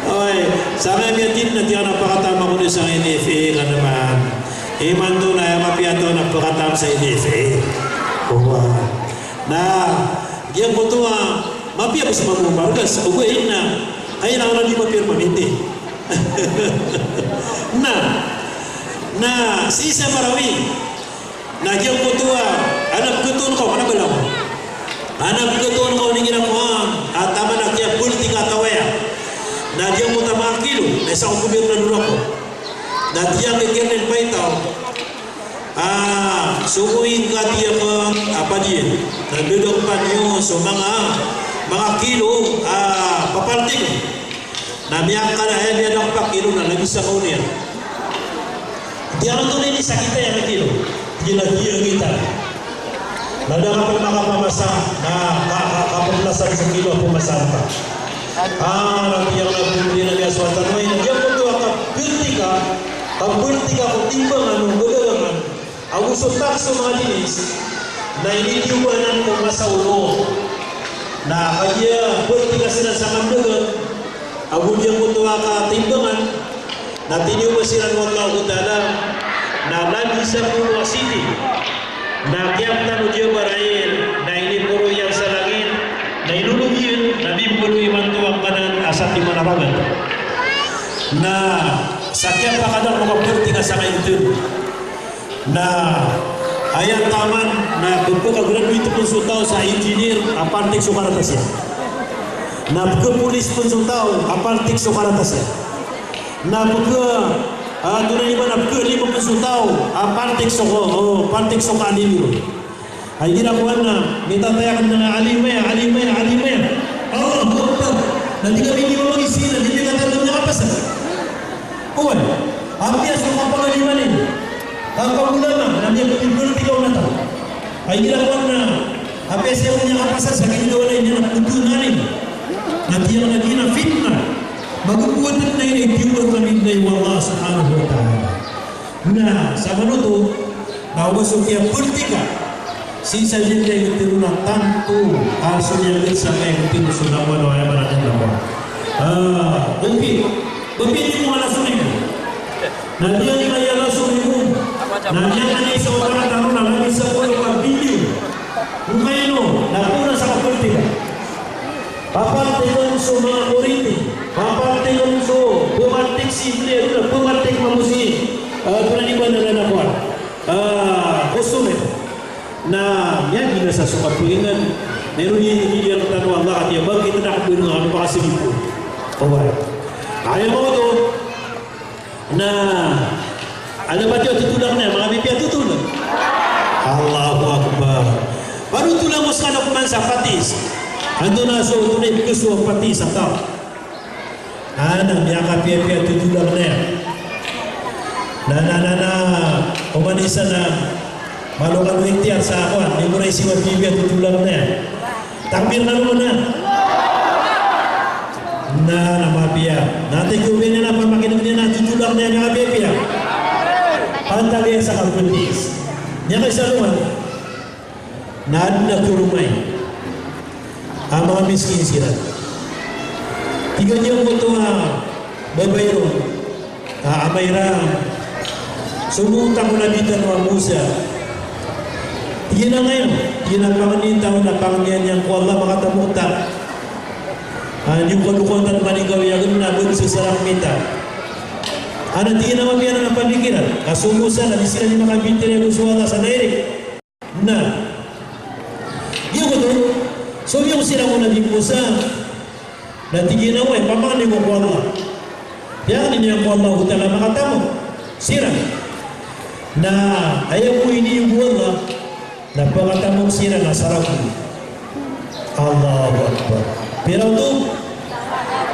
Oy, sa kami a team na tiyan a pakataam ako dn sa N F A ka naman. Imanto na aya mapiya a taw na pakataam sa N F A. Owa. Na giyangkoto a mapiya bo sa mambo a Margas, ogaid na kailangan a di mapirma minti. Na, na sii sa Marawi. Na giyangkoto a, ana pkatoon ka, ana balaw. Ana pkatoon ka o inigira ko a, a taman a kiyapolitika a taw aya. Na giyangkoto a manga kilo, na isa ko gobirnador ako. Na tig iyan ki Colonel Paitaw, a, sogoin ka tig iyan a padiyan. Na dadakpan iyo so manga, manga kilo a papaltik. Na miyakala, eh, miyadakp a kilo na lagid sa kaon iyan. Di ano to ini sakit iyan a kilo. Di lagid iyan kita. Na da ka pn makapamasa, na ka, ka, kapamasa so kilo a pamasa ka. Ah, na piyang na bumili na miyasowa tano ay, na giyangkoto a kapirtika, kapirtika ko timbangan o gagagangan. Ago so tax o manga dinis, na initiyoba anan ko masa o Lot. Na kagiya pwerte ka siran sa kandagang, ago giyangkoto a katimbangan, na tiniyoba siran o Allahu Ta'ala, na lagid sa polo a siti. Na kiyaptan o Jibril, na iniporo iyan sa langit, na inolog iyan, na bimbaloy imanto angkanan a satiman a ragat. Na sa kiyapakadang o kapwerte ka sa kaintn. Na aya taman na pkha-graduate pn so taw sa engineer a paltik so karatas iyan. Na pkha-police pn so taw a paltik so karatas iyan. Na pkha, ah, tonaa i ba, na pkha-alim pn so taw a paltik so, oh, paltik so kaalim iyan. Ay, di na kowan na mitataya akn na alim aya, alim aya, alim aya. Allahu Akbar. Na di kami di mamangisi, na di kami katatanda kapasa. Oway, apiya so kapangaliman iyan, kapagulama, na miyapipirti ka o mata. Ay, di na kowan na apiya siya ko miyakapasa sa kinigawa niyan na putol na rin. Na tiyak na di na fitna. Magkukuwat na rin ay tiwag kami na o Allah Subhanahu wa Ta'ala. Na sa manoto, na oba so kiyapirti ka sii sa diyangkai a tiro na tanto a so miyagd sa kaya tiro so nawa, nawa, aya maana niyan na kowan. Ah, okay. Bapili mo ala so nimo. Na diyangkai a ala so nimo. Na diyangkai a isa o para tano na lagid sa polo ka bilyon. Ogaid na, na polo sa kapirti ka. Papartikan so manga koriti, papartikan so pmatik si bli, ano na pmatik mambo si, ah, pnaniban na na kowan. Ah, customer. Na miyagina sa so kapwingan. Na ino di, di, di, ano tano Allah, ati a bangkit na ako, ino nga, ano, pakasigi po. Oway. Aya maoto, na ano ba tiyo totolak niyan, manga pipiya totol? Allahu Akbar. Baru totolak mo skano pman sa patis. Antonaa so tonaa i pkhaso a patis a taw? Ana, miyakapiyapiya totolak niyan. Na, na, na, na, oman isa na malo ka do ikhtiyar sa kowan, di mo na isiwa pipiya totolak niyan. Takbir na ron na. Na, na mapiya. Na tig o ba niyan na pamakin'g niyan na totolak niyan a mapiya. Pantag iyan sa kapwerte. Niyan ka isa loman. Na adn a karoma iyan a manga miskin siran. Tig iyan giyangkoto a babay ron. Ah, amay iran, so mota ko na bitan o Musa. Tig iyan a ngayon, tig iyan a pangnin ta on na pangnin iyan ko Allah makatamok ta. Ah, niyo ko dokotan maninggaw iyan na bun so sarak mita. Ana tig iyan a mapiya na pamikiran. Ka so Musa na di siran di makabintir iyan so Allah sa direct. Na giyangkoto, so miyong siran ko Nabi Musa, na tig iyan a oway, pamangni ko ko Allah. Piyangni niyan ko Allahu Ta'ala makatamok siran. Na aya ko iniyo ko Allah, na pakatamok siran na saragon. Allahu Akbar. Pira oto?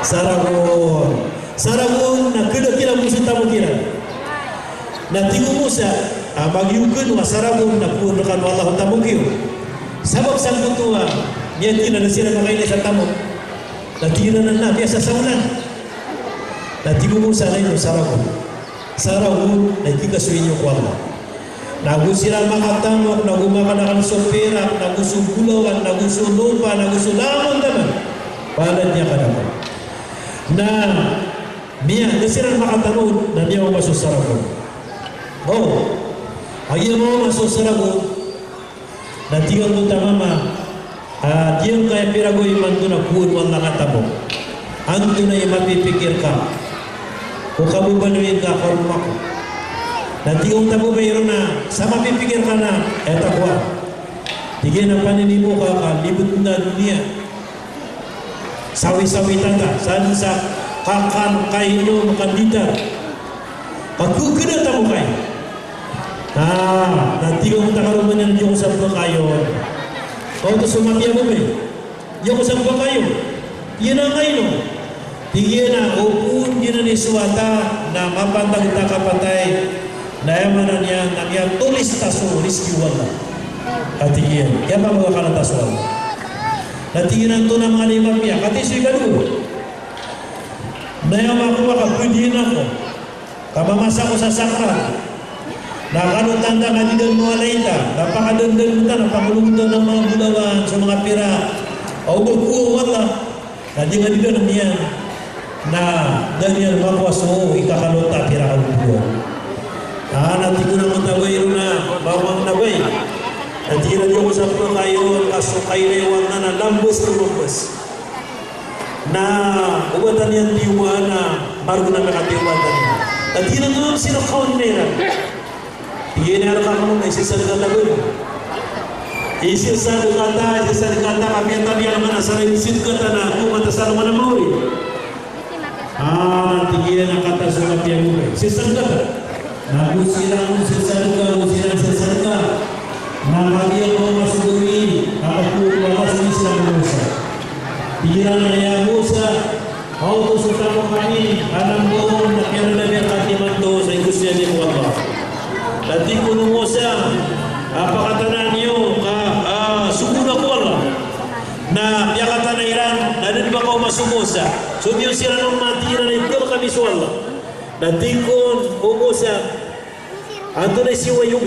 Saragon. Saragon na kda kiran bo so tamok iran. Na tig o Musa a, magiyo kano a saragon na poon rkano o Allah o tamok iyo. Sabap sangkoto a miyathay na da siran makailay sa tamok. Na tig iran a na, miyasasawlan. Na tig o Musa na ino saragon. Saragon na ipikasoi niyo ko Allah. Nago siran makatamok, nago makadakl so pirak, nago so bolawan, nago so lopa, nago so langon taman. Palad niyan kadakl. Na miya, da siran makatamok, na miyaoma so saragon. O, a giya maoma so saragon, na tig angkoto a mama a, giyangkaya pirago imanto na poon o Allah katamok. Antonaa i mapipikir ka ko kababaloy ngka ko roma ko? Na tig angkoto a babay ron a, sa mapipikir ka na, aya takowa. Tig iyan a paninibo ka ka libet na doniya. Sawi-sawi tata, sadn sa kakan, kainom, kanditar. Ka kukena tamok ay. Ah, na tig angkoto a karoma niyan a giyoto sa pakayon. Ka oto so mapiya bo, bay. Giyoto sa pakayon. Tig iyan a ngaino? Tig iyan a o poon giyanan i so wata na mapantag ta kapatay. Na aya maana niyan na miyatolis ta so rizki o Allah. A tig iyan, aya pamagakala ta so Allah. Na tig iyan antonaa manga di mapiya, katii so ikadowa. Na aya mako a kapediyan ako, ka mamasa ako sa sakrat. Na kano tanda ka di dn mawalay ta, na pakadandan ta, na pakalogtan a manga bolawan so manga pirak a oba ko o Allah. Na di nga di dn iyan, na da niyan makowa so ikakalota a pirak a bolawan. A, na tig o na mota a bay ron a, ba, ba, na bay. Na tig iyan a di ako sa pakayon, ka so kailay o Allah na lambos ko lambos. Na oba tano niyan tiyoba na margn a makatiyoba tano. Na tig iyan a, "Antonaa i sii rka on?" Tig iyan a, "Rka on na isisadka ta." Isisadka ta, isisadka ta, ka miyatabiya ka man a sa isisadka ta na ko mata sa alongan a maori. A, tig iyan a kata so mapiya bo, isisadka ta. Na go siran sisadka, go siran sisadka. Na kagiya ko masogori, na kagiya ko masogori, na kagiya ko masogori. Tig iran a ya Musa, oto so tamok ami, a nambo on na kiyaranabi rka imanto sa igosi ami ko Allah. Na tig kon o Musa a pakatanaan iyo ka, a, sogo na ko Allah. Na piyakatanaan iran, na da dn ba kaoma so Musa. So miyoos iran on, na tig iran a ipkhalk ami so Allah. Na tig kon o Musa, antonaa i siyowayo,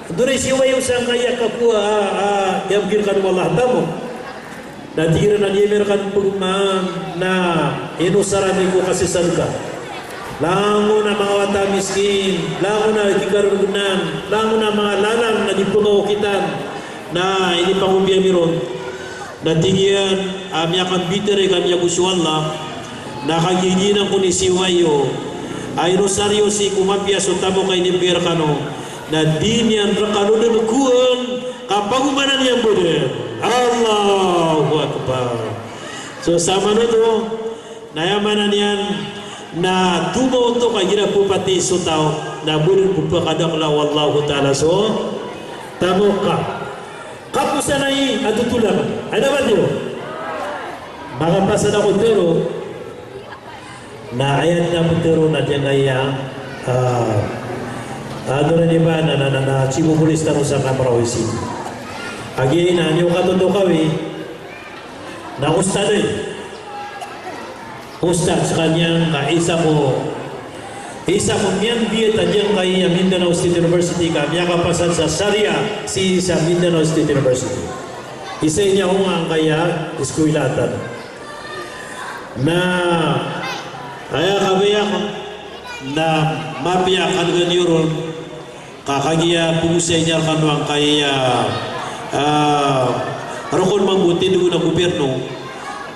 antonaa i siyowayo sangkaya kakowa a, a, iyabgi rkano o Allah a tamok? Na tig iran a di ami rka pagmaan na inosar ami ko kasisadka. Langon a manga wata a miskin, langon a kikarorognan, langon a manga lalan na di pngaokitan, na inipangombi ami ron. Na tig iyan a miyakambitara i kami ago so Allah, na kagiya giyanan kon i siyowayo a inosar iyo sii ko mapiya so tamok a inibgay rkano, na di niyan rkano dn kowaan ka pagomanan iyan bo dn. Allahu Akbar. So samanoto, na aya maana niyan na tomo oto ka igira pphati so taw na bo dn pphakadakla o Allahu Ta'ala so tamok ka. Kaposan ai a totol anan. Aya na ba niyo? Makapasad ako tharo. Na aya na ptharo na giyangkaya, a, a, antonaa i ba na, na, na, na, chief of police tano sa Kamaraw Isip. Kagiya na niyo katotokawi na ustadh, eh. Ustadh skaniyan ka isa ko, isa ko miyandiya ta giyangkaya Mindanao State University ka miyakapasad sa Sharia sii sa Mindanao State University. Isa ini a onga angkaya iskuwila tano. Na aya kabaya ko na mapiya a kandgan iyo ron, ka kagiya pagosay niyan rkano angkaya, a, rokon mambo tindg on a gobyerno,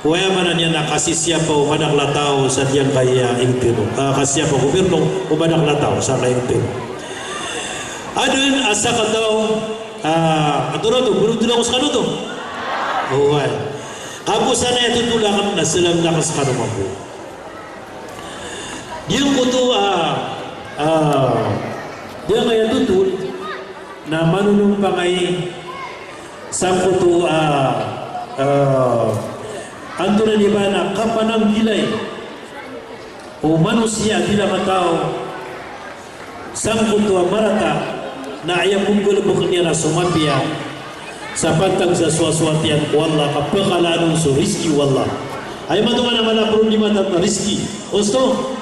ko aya maana niyan na kasisiyapa o madakl a taw sa giyangkaya ingd tano. A, kasisiyapa o gobyerno o madakl a taw sa giyangkaya ingd tano. Adn a sakataw, a, antonaa oto, borotola ko skano oto? Oway. Kaposan ai a totol akn na slam akn skano mambo. Giyangkoto a, a, giyangkaya totol na manonompang ai sangkoto a, a, antonaa i ba na kapananggilai o manosiya a bilang a taw sangkoto a marata, na aya pnggalbkn iyan a so mapiya sa pantag sa sowasowat iyan ko Allah, ka pkalaan on so rizki o Allah. Aya matongan a mala problema tano na rizki. Osto?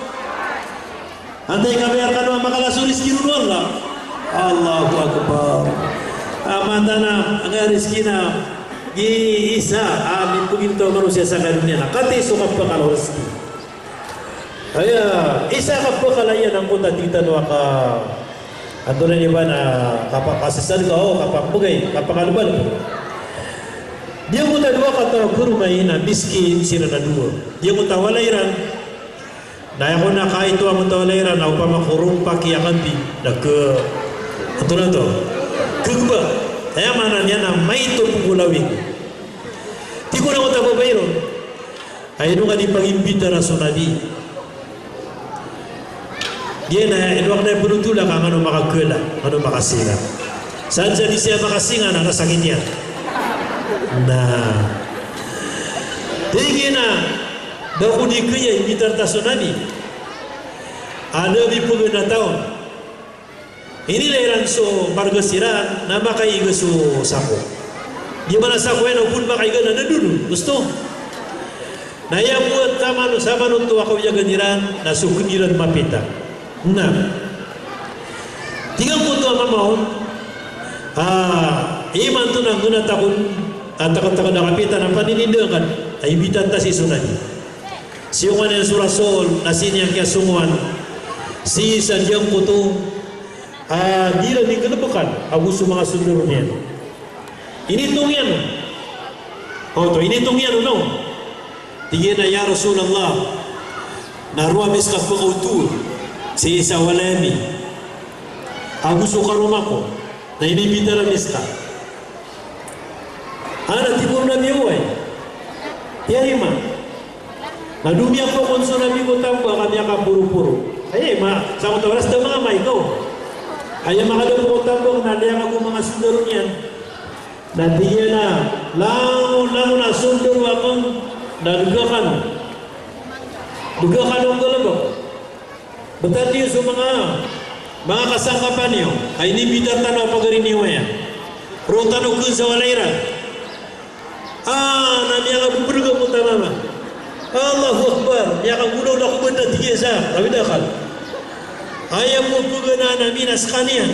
Antaa i kabaya rkano a makala so rizki ron o Allah? Allahu Akbar. A, mataan a angkaya rizki na gi isa a mipgintaw a manosiya sa kay doniya na katii so kapkala o rizki. Aya isa a kapkala iyan angkoto a tig tano a ka, antonaa i ba na kapakasisadka o kapakbgay, kapakalbn. Giyangkoto a dowa kataw a karoma iyan na miskin siran a dowa. Giyangkoto a walay iran na aya kon a kaito angkoto a walay iran na opama ko rompak i akanti na kh, antonaa oto? Khagbak. Aya maana niyan na maito pn ko lawig. Tig o angkoto a babay ron, a ino ka di pangimbitara so Nabi? Giyanan, ino akn a pnothola ka angkano makakhala, angkano makasinga. Sadn sa di siya makasinga na nasakit iyan. Na tig iyan a ba ko di kaya imbitara ta so Nabi? A da a mipgn a taw. Inilay iran so margas iran na makaiga so sako. Di man a sako iyan o pn makaiga na dn dn, gusto. Na aya bo a taman o saman oto a kawiyagan iran na so kn iran mapita. Na tig angkoto a mama on, a, imanto na nggnat akn a takataka na kapita na paninindaan ka, a imbitar ta si so Nabi. Siyongan iyan so Rasul, na sii niyan kiyasongowan sii sa giyangkoto a di iran inggalbkan ago so manga sondaro niyan. Initong iyan. Oto, initong iyan, no? Tig iyan a, "Ya Rasulullah, na roo ami ska pkaoto sii sa walay ami ago so karoma ko, na inimbitar ami ska." Ana, tig o Nabi, oway. Tiyarima. Na domiyakowa kon so Nabi ko tambang a miyakaporoporo. Aya ma, sangkoto a oras da manga amay ko. Aya makadapo ko tambang na liyangag o manga sondaro niyan. Na tig iyan a, langon, langon a sondaro akn na dga kano. Dga kano nggalbk. Btad iyo so manga, manga kasangkapan iyo a inimbitar tano a pagari niyo aya. Roo tano kn sa walay iran. A, na miyakabobrg a mota mama. Allahu Akbar. Miyakagolaola ko banda, tig iyan sa, kawid a akal. Aya bo pganaan ami na skaniyan.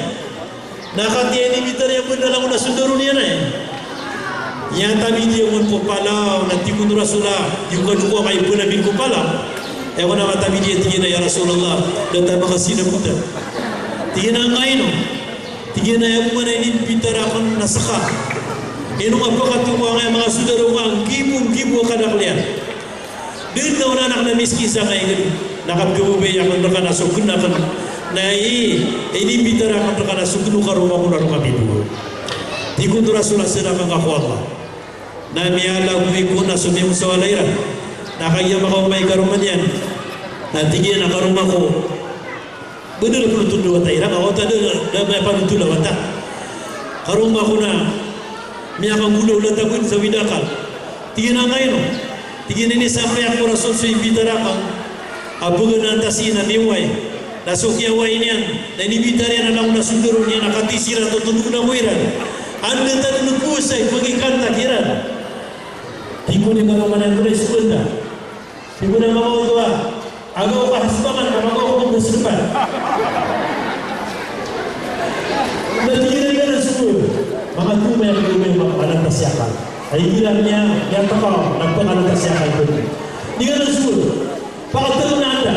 Na katiya inimbitar iyan banda langon a sondaro niyan aya. Aya tabidi iyan on ko palaw, na tig o Rasul a, di ko kadokowa ka ipnabid ko palaw. Aya ko na matabidi iyan, tig iyan a, "Ya Rasulullah, da ta makasinabota." Tig iyan a, "Angkaino?" Tig iyan a, "Aya bo man a inimbitar akn na ska. Ino nga pkatokawan angkaya manga sondaro ko a nggibo, nggibo a kadakl iyan. Da dn a ona anak na miskin sangkai ngd, na kapkhababaya akn rka na so kn akn, na i, inimbitar akn rka na so kn o karoma ko na roo ka bibo." Tig o Rasul a, "Sadaka ngka ko Allah." Na miyalagoy ko na somiyong sa walay iran. Na kagiya makaoma i karoma niyan, na tig iyan a, "Karoma ko, bnar ko pn oto dn a wata iran, a wata da, da miyapanothol a wata. Karoma ko na miyakagolaola ta bo sa widakal." Tig iyan a, "Angkaino?" Tig iyan a, "Inisamaya ko Rasul so imbitar akn a paganaan ta si Nabi Nuh, na so kiyawai niyan na inimbitar iyan a langon a sondaro niyan a katii siran, totondog ako iran. Anda ta dn kowasa i pagikantak iran?" Tig o Nabi, "Karoma niyan, antonaa i smbag ta?" Tig o Nabi, "Manga oto a, agaw ka ha sbangan, ka magaw ako bo ha srban." Na tig iyan a, "Tig iyan a so manga toma iyan, tig iyan a, makapanantas i akal. Ay, tig iyan a, miyatakaw, na pkapanantas i akal ko." Tig iyan a so, "Pakatero na anda,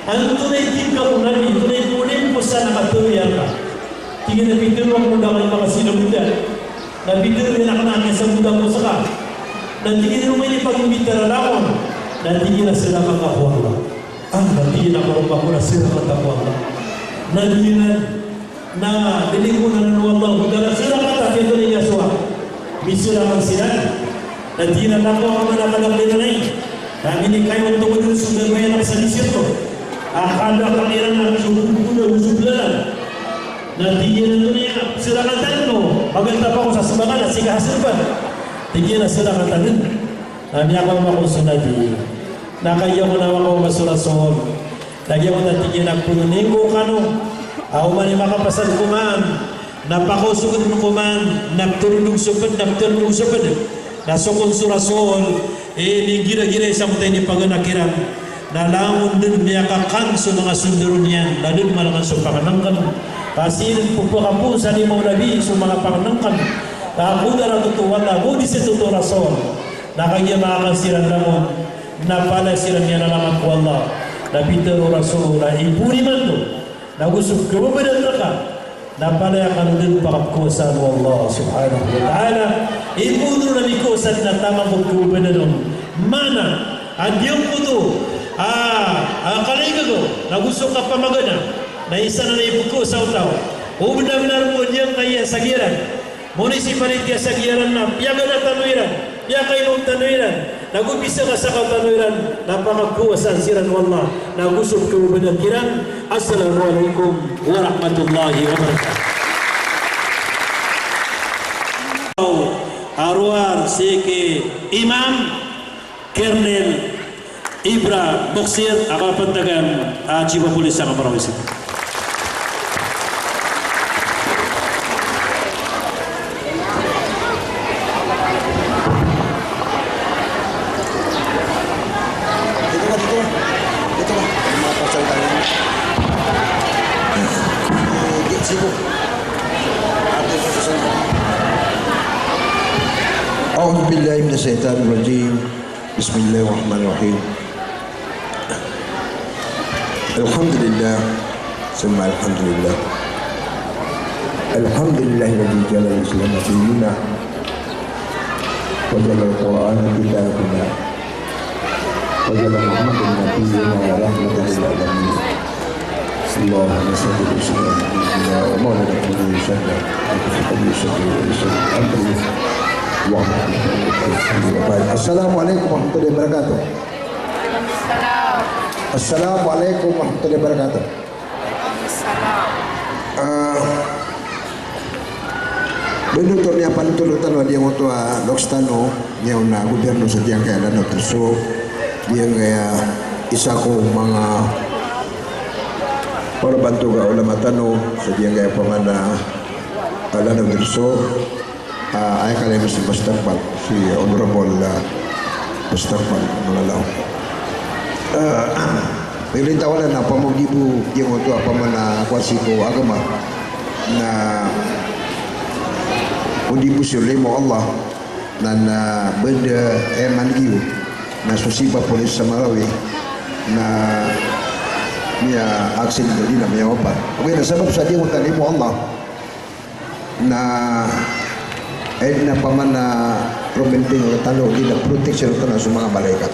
antonaa i tig ka ko Nabi, antonaa i poon ko san a katawi rka?" Tig iyan a, "Pitero ako, da ka i makasinabota." Na pitero iyan a kna a miyasambot ako ska. Na tig iyan a, "Ino man i pagimbitara rakn?" Na tig iyan a, "Sadaka ngka ko Allah." "Ah," na tig iyan a, "karoma ko na sadaka ta ko Allah." Na tig iyan a, na lilinggonan o Allah, "Sadaka ta, tig iyan a, so a misadaka siran." Na tig iyan a, "Takowa ka man a kadakl iran ai. Na minikayoto ka dn so gagawii anak sa disirto a kadakl iran a so bokol a so bolalan." Na tig iyan a, "Antonaa i sadaka tano, pagantapan ko sa sbangan a sii ka ha srban?" Tig iyan a, "Sadaka ta dn." Na miyakaoma kon so Nabi. Na kagiya ko na makaoma so Rasul, na giya ko na tig iyan a, "Pnoninggo kano a oman i makapasad ko man, na pakaosog dn ko man, na ptolondog so pd, na ptolondog so pd." Na so kon so Rasul, e, minggiragira i sangkoto a inipaganay kiran. Na langon dn miyakakan so manga sondaro niyan, na da dn malangan so pangnngkn. Ka sii dn pphakapoon sa lima o Nabi so manga pangnngkn. Ka kodar a toto o Allah, bo di sii toto o Rasul. Na kagiya makakan siran langon, na palaya siran miyanalamat ko Allah. Na pitharo o Rasul a ipoon imanto, na go so kababadaan rka, na palaya kano dn pakapkhowasaan o Allah subhanahu wa ta'ala. Ipoon ron a mikhowasa dn a taman ko kababadaan on. Maana a giyangkoto a, a, kalaygagaw, na go so kapamagana, na isa na ipkhowasaa o taw. O bnar-bnar bo a giyangkaya sa giyaran. Municipality a sa giyaran na piyagana tano iran, piyakainom tano iran, na go pisakasaka tano iran, na pakakhowasaan siran o Allah, na go so kababadaan kiran. Assalamu alaikum warahmatullahi wabarakatuh. Aroar sii ki Imam Colonel Ibra Moksir, a kapantag a Chief of Police sa Kamarawi City. أعوذ بالله من الشيطان الرجيم. بسم الله الرحمن الرحيم. الحمد لله. ثم الحمد لله. الحمد لله الذي جعل الإسلام ديننا وجعل القرآن كتابنا وجعل محمدا نبينا ورحمة للعالمين. اللهم صل وسلم على سيدنا ومولانا محمد وسلم. السلام عليكم ورحمة الله وبركاته. السلام عليكم ورحمة الله وبركاته. Ah, bendo to niya pantolo tano a giyangkoto a loks tano, niya ona gobyerno sa giyangkaya Lanao del Sur, giyangkaya isa ko manga para bantoga ulama tano sa giyangkaya pamana a Lanao del Sur. Ah, aya kalay masi Bastakbal, si Honorable, ah, Bastakbal Malalaw. Ah, milintaw anan na pamodibo giyangkoto a pamana kowa sii ko agama na odi bo sii limo o Allah na, na benda eman giyo na so siba polis sa Marawi na miya-accident odi na miyawapat. Ogaid na sabap sa giyangkoto a limo o Allah na aya dn a pamana rominting tano, odi na protection tano so manga malaikat.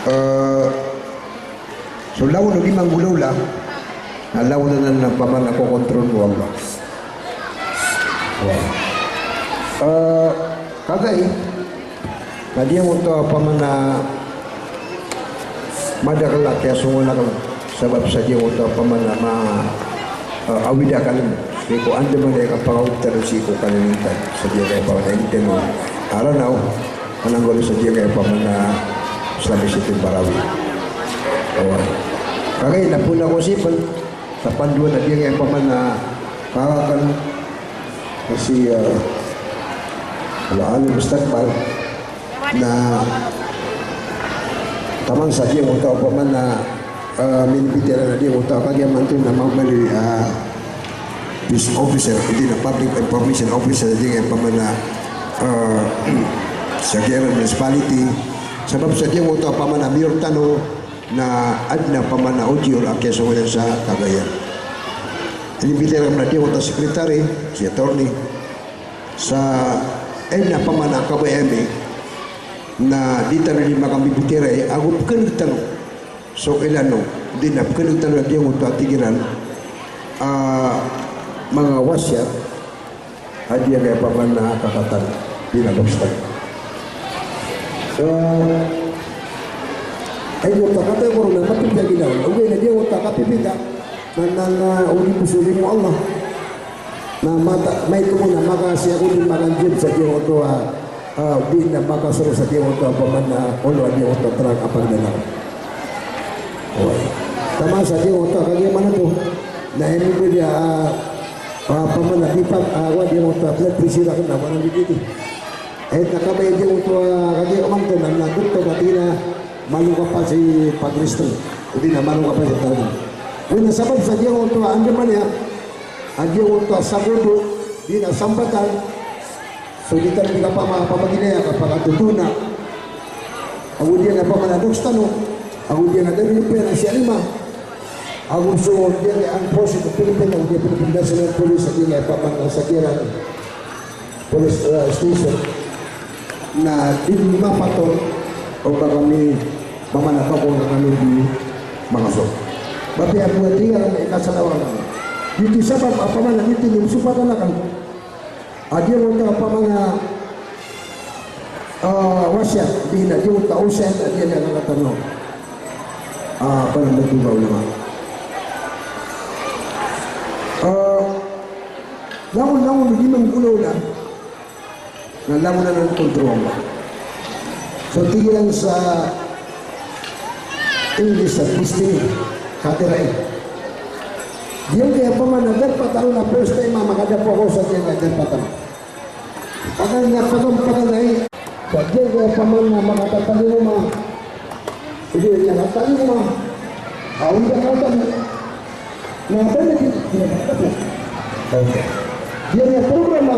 Eh, so lawan o di manggolawla, na lawan anan a pamana kokontrol o Allah. Eh, kagai, na giyangkoto a pamana madakl a kiyasongowan akn sabap sa giyangkoto a pamana ma, eh, awid akn sii ko andamanaya i kapangawid tano sii ko kalilintan sa giyangkaya pamana initn o Ranaw, ananggolo sa giyangkaya pamana Islamic State Marawi. Oway. Kagai na pona ko sii pn sa pandoan a giyangkaya pamana karakn si, eh, Al-Ali Bastakbal. Na taman sa giyangkoto a pamana, ah, minibitiyarai a giyangkoto a kagiya manto na mamali, ah, news officer, odi na public information officer, giyangkaya pamana, ah, sa Giyaran Municipality. Sabap sa giyangkoto a pamana mayor tano na adn a pamana odiyor a kiyasongowan sa kagiya. Inibitiyarai a giyangkoto a secretary, si attorney. Sa aya dn a pamana kabaya ami na di tano di makambibitiyarai ago pkhan'g tano so ilano, di na pkhan'g tano a giyangkoto a tig iran a manga wasiyat a giyangkaya pamana kakatan di na loks tano. Eh, aya giyangkoto a katay ko ron na matbtad a ginawa, ogaid na giyangkoto a kapipita na, na, na odi bo so limo o Allah. Na mata, maito mambo na makasiya ko di makanjib sa giyangkoto a, ah, di na makasoro sa giyangkoto a pamana olo a giyangkoto a trak a pagdana. Oway. Taman sa giyangkoto a kagiya manto na aya bo di a, ah, pamana di pag, ah, wa giyangkoto a blood pressure akn na pamana di diti. Aya dn a kabaya giyangkoto a kagiya manto na, na doktor a tig iran a malo ka pn si pag-rest. Odi na malo ka pn si tawag. Oway na sabap sa giyangkoto a andamanaya a giyangkoto a sagodo, di na sambatan, so di tano di kapama-, pamaginaya, kapakatotona. Ago di na pamana doks tano, ago di na dami pn a siyalima. Ago so di na ang force ko Pilipino, di Philippine National Police, di na pamana sa Giyaran Police, eh, Station. Na di mapatot o ba kami mamana pako na kami di mangaso. Ba piya bo a tig iran a ikasalawan. Di ti sabap a pamana di ti ni msupatan akn a giyangkoto a pamana, ah, wasiyat, di na giyangkoto a wasiyat a di na kakatan o, ah, panambat o ba ulama. Ah, langon, langon di manggolawla. Na langon anan kontrol o Allah. So tig iran sa English a destiny, katirai. Giyangkaya pamana darpa tano na first time a makadapo ako sa giyangkaya darpa tano. Paganay na paganay, paganay. Sa giyangkaya pamana makatatalingoma. Odi na katalingoma. Awi na katalingoma. Na ba na di, di na katalingoma. Giyangkaya programa.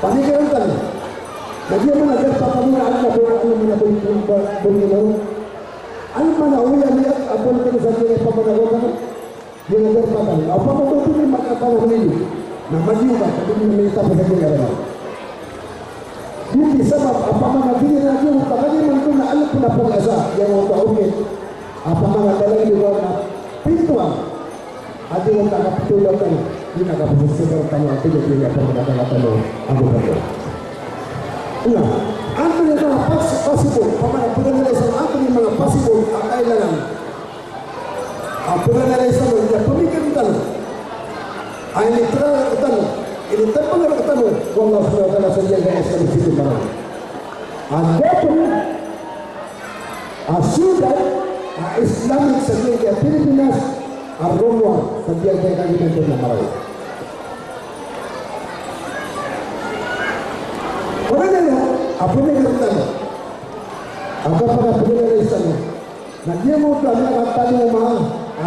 Pamikiran tano. Na giya man a darpa tano na adn a bo, adn a bo, bo, bo, bo, bo, adn man a oyagoyag a bo tano sa giya pamanaw tano. Giya darpa tano. Opama ko di makatano niyo na madiyo ka, ka di niyo mita pa sa giya darpa. Di sabap, opama na di niyo na giya, opama di man ko na alok na pag-asa, giya oto a okit. Opama na talaga di ba na pintuan. Ati mo takaptulatan, di na kapasisibar tano, ati mo di na pagkakala tano, ako ba ko? Na, antonaa i manga pas-, pasibol, opama na pagkakala sa antonaa i manga pasibol a kailangan a pagkakala sa tano, na pamikiran tano. Ay, initara tano, initapang tano, wallahu subhanahu wa ta'ala sa giya a Islam sii ko marang. Adapun a siyudad a Islamic sa giya Pilipinas a Romuald sa giya kagiya na maraw. Ora na, apo na iran tano. Apo na pagkakala sa tano. Na giya mo tano a tano ma, a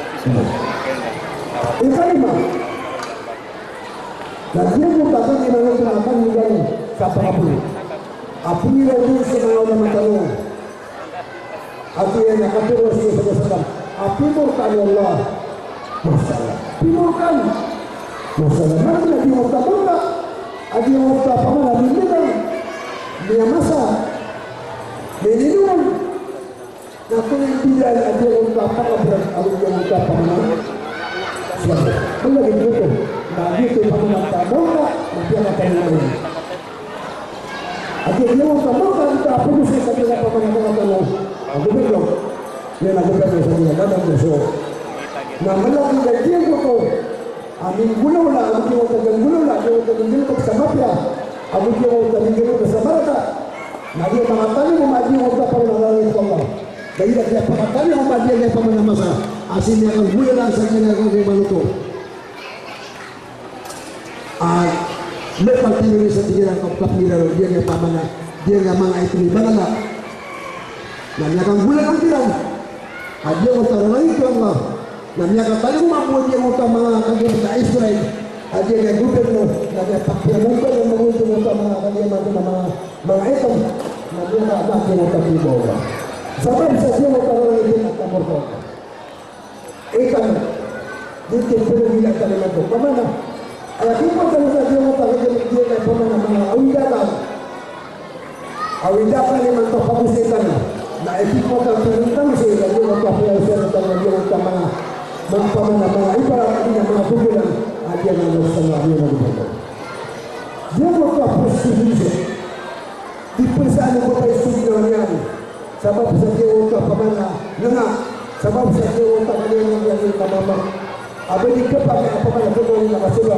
Ikalima, na giyangkoto a kagiya manoto na kagiya kapakaporo a pingiraw dn sa manga ulama tano. Ati iyan a katharo o Rasul sallallahu alaihi wasallam a pimorkaan o Allah. Masha Allah. Pimorkaan. Masha Allah. Manga na di oto a manga, a di oto a pamana, mininan, miyamasa, mininoman. Na tonaa i bida a di oto a pamana, a di oto a pamana. Siyempre. Manga di oto. Na di oto a pamana, pamana, na di oto a pamana. Ati iyan a manga, manga di ta pagosay sa di na pamana, manga tano a gobyerno. Iyan a gobyerno sa di na, manga gobyerno. Na mala di giyangkoto a minggolawla, ago giyangkoto a minggolawla, giyangkoto a minggolawla sa mafia, ago giyangkoto a minggolawla sa marata. Na di makatalingoma a giyangkoto a pamana a lalagid ko Allah. Kagiya di makatalingoma a giyangkoto a pamana a masa a sii niyan kanggolalan sa giyangkoto a manoto a lokal terrorist a tig iran ko kapira ron, giyangkai a pamana, giyangkai a manga ito i Bangla. Na miyakanggolalan kiran a giyangkoto a lalagid ko Allah. Na miyakatalingoma mambo a giyangkoto a manga kagiya a Israel. Aya giyangkai a gobyerno na aya pakiyamombal iyan mambo oto a manga, manga, manga itom, na aya na, na aya na kapibawa. Sabap sa aya na kapibawa iyan na kamorka. Ika na, di titero iyan a talimat o pamana. Aya kipatal sa aya na kapibawa iyan na pamana, manga awida ka. Awida ka imanto pagosay tano. Na aya kipatal tano sii ko aya na kapibawa iyan na aya na manga, manga pamana, manga ibarat iyan na manga gobyerno a aya na manga gobyerno. Aya na kapibawa iyan. Di pn sa ano ba tayo sa ginawa niyan. Sabap sa giyoto a pamana, nga, sabap sa giyoto a pamana, nga, nga, nga, mama. Aba di kapakay a pamana, pamana na kasoba.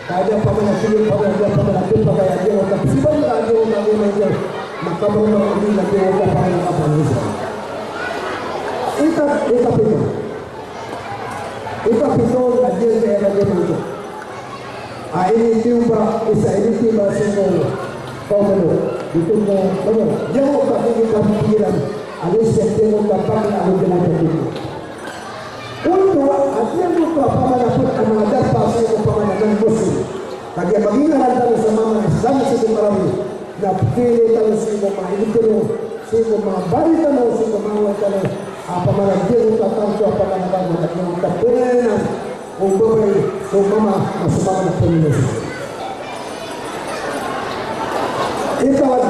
Kada pamana, sige, pamana, kada pamana, kapakay a giyoto a psiban, kada giyoto a pamana, makabarbar a giyoto a pamana, kapamana. Ika, ikapito. Ikapito, na giyangkaya a giyoto. A initiyo ba, isa initiyo ba sii ko, ko ano, ito mo, ano, giyangkoto a tig iyan a kapikiran, a list iyan giyangkoto a pamana, ano, giyangkoto a tig iyan. Oto, a giyangkoto a pamana pn a manga darpa sii ko pamana non-Muslim. Kagiya magingaran tano sa manga Islam sii ko Marawi. Na pkhailay tano sii ko manga ilitero, sii ko manga bari tano, sii ko manga wai tano. A pamana giyangkoto a tanto a pamana tano, na giyangkoto a pamana o babay so mama, na so mama na pamilya. Ikawan,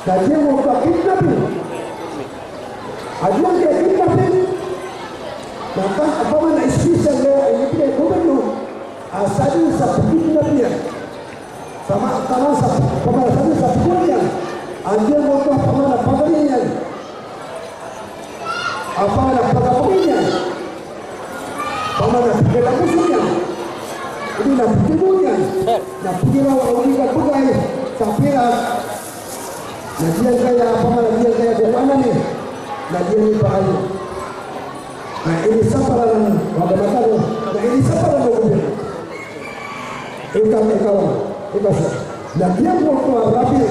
na giyangkoto a kidnapping. A giyangkai a kidnapping, na ka, a pamana special law a inibgay o gobyerno a sadn sa pkidnap iyan. Sama, sama sa pamana sa, sa pkol iyan. A giyangkoto a pamana pagari iyan. A pamana pagapagay iyan. Pamana pagalaboso iyan. Odi na pagtibo iyan. Na pagiraw a odi ka pagay sa pirak. Na giyangkaya a pamana, giyangkaya a kokowan iyan. Na giyangkaya a pagay. Na inisaparan o agama tano, na inisaparan o gobyerno. Ika, ikaw, ikaw sa. Na giyangkoto a rabi.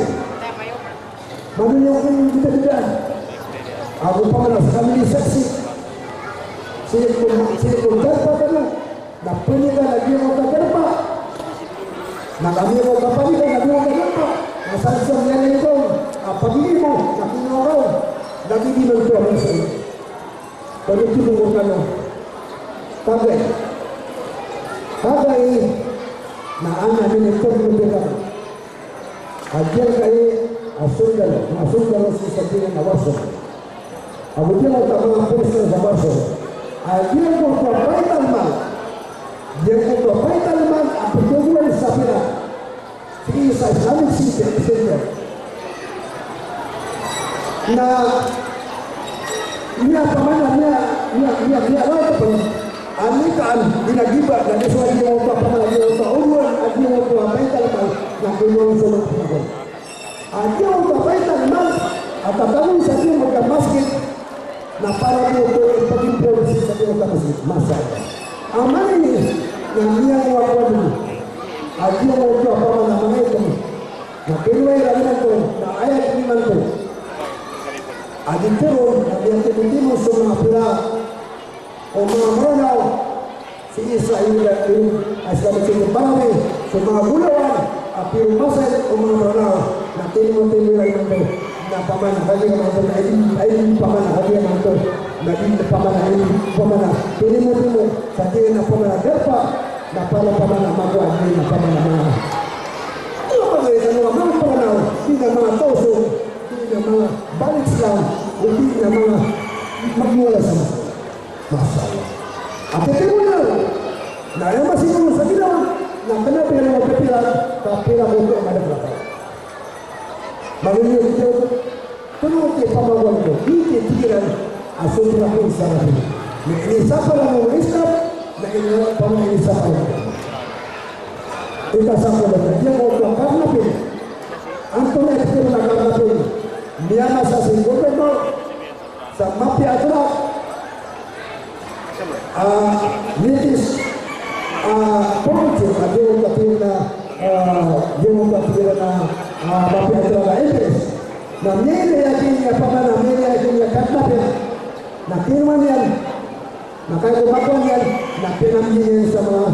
Magniyok ko bida-bida. Ago pamana sa kami ni saksi. Sii ko, sii ko darpa tano. Na paniga na giyangkoto a darpa. Na kami ko kapaniga na giyangkoto a darpa. Na sa isa miyalay ko a pagilimo na kinowa ko. Na di di man ko a minsan. Pagitimo ko kano. Tagay. Tagay na ana minitong mo. A giyangkai a sondalo, manga sondalo sii sa tig iyan a Warsaw. Ago giyangkoto a manga polis sa Warsaw. A giyangkoto a Baital Mal. Giyangkoto a Baital Mal a pthagoan sa pirak. Sii sa Islamic Center, Center. Na miya pamana, miya, miya, miya, miya, wala pn. Ani kaan, di na giba, na di so a giyangkoto a pamana, giyangkoto a olowan, a giyangkoto a Baital Mal, na kinowa so manga pnagol. A giyangkoto a Baital Mal, a tatago sa giyangkoto a masgit, na para bo oto i pagimprove sii sa giyangkoto a masgit. Masha Allah. Aman ini, na miyangowa ko a dn. A giyangkoto a pamana manga itom. Na kinowa iran imanto, na aya imanto. A di tero, na miyatimo-timo so manga pira o manga Mranaw, sii sa aya, aya, a Islamic Center Marawi, so manga golawan a piromasay o manga Mranaw, na tinimo-timo iran imanto, na pamana kagiya imanto, na aya, aya pamana kagiya imanto, na aya pamana, aya pamana, tinimo-timo, sa tig iyan a pamana darpa, na pala pamana makowa, na pamana manga. Aya pamana iyan a manga Mranaw, di na manga Tausug, di na manga bali Islam, di na manga magmula sa Masha Allah. Ati tiyo na, na aya masingol sa ginawa, na kna ba iran mapipira, kapira ko ito a madakl a taw. Magmula ito, kna ito pamagoan ko, ito tig iran a so pira ko sa Rabi. Na inisapar o Islam, na ini pamana inisapar. Ika sa ko na, aya ko karna pin. Antonaa i tig iran a karna pin. Miyamasa sii ko gobyerno. Sa mapiya a trak, ah, mitis, ah, pongsi, ah, di mo kapiya na, ah, di mo kapiya na, ah, mapiya a trak a Ingris. Na miyailay a giya pamana, miyailay a giya karna pin. Na kinowa niyan, na kagiya ko makowa niyan, na pinamgi niyan sa manga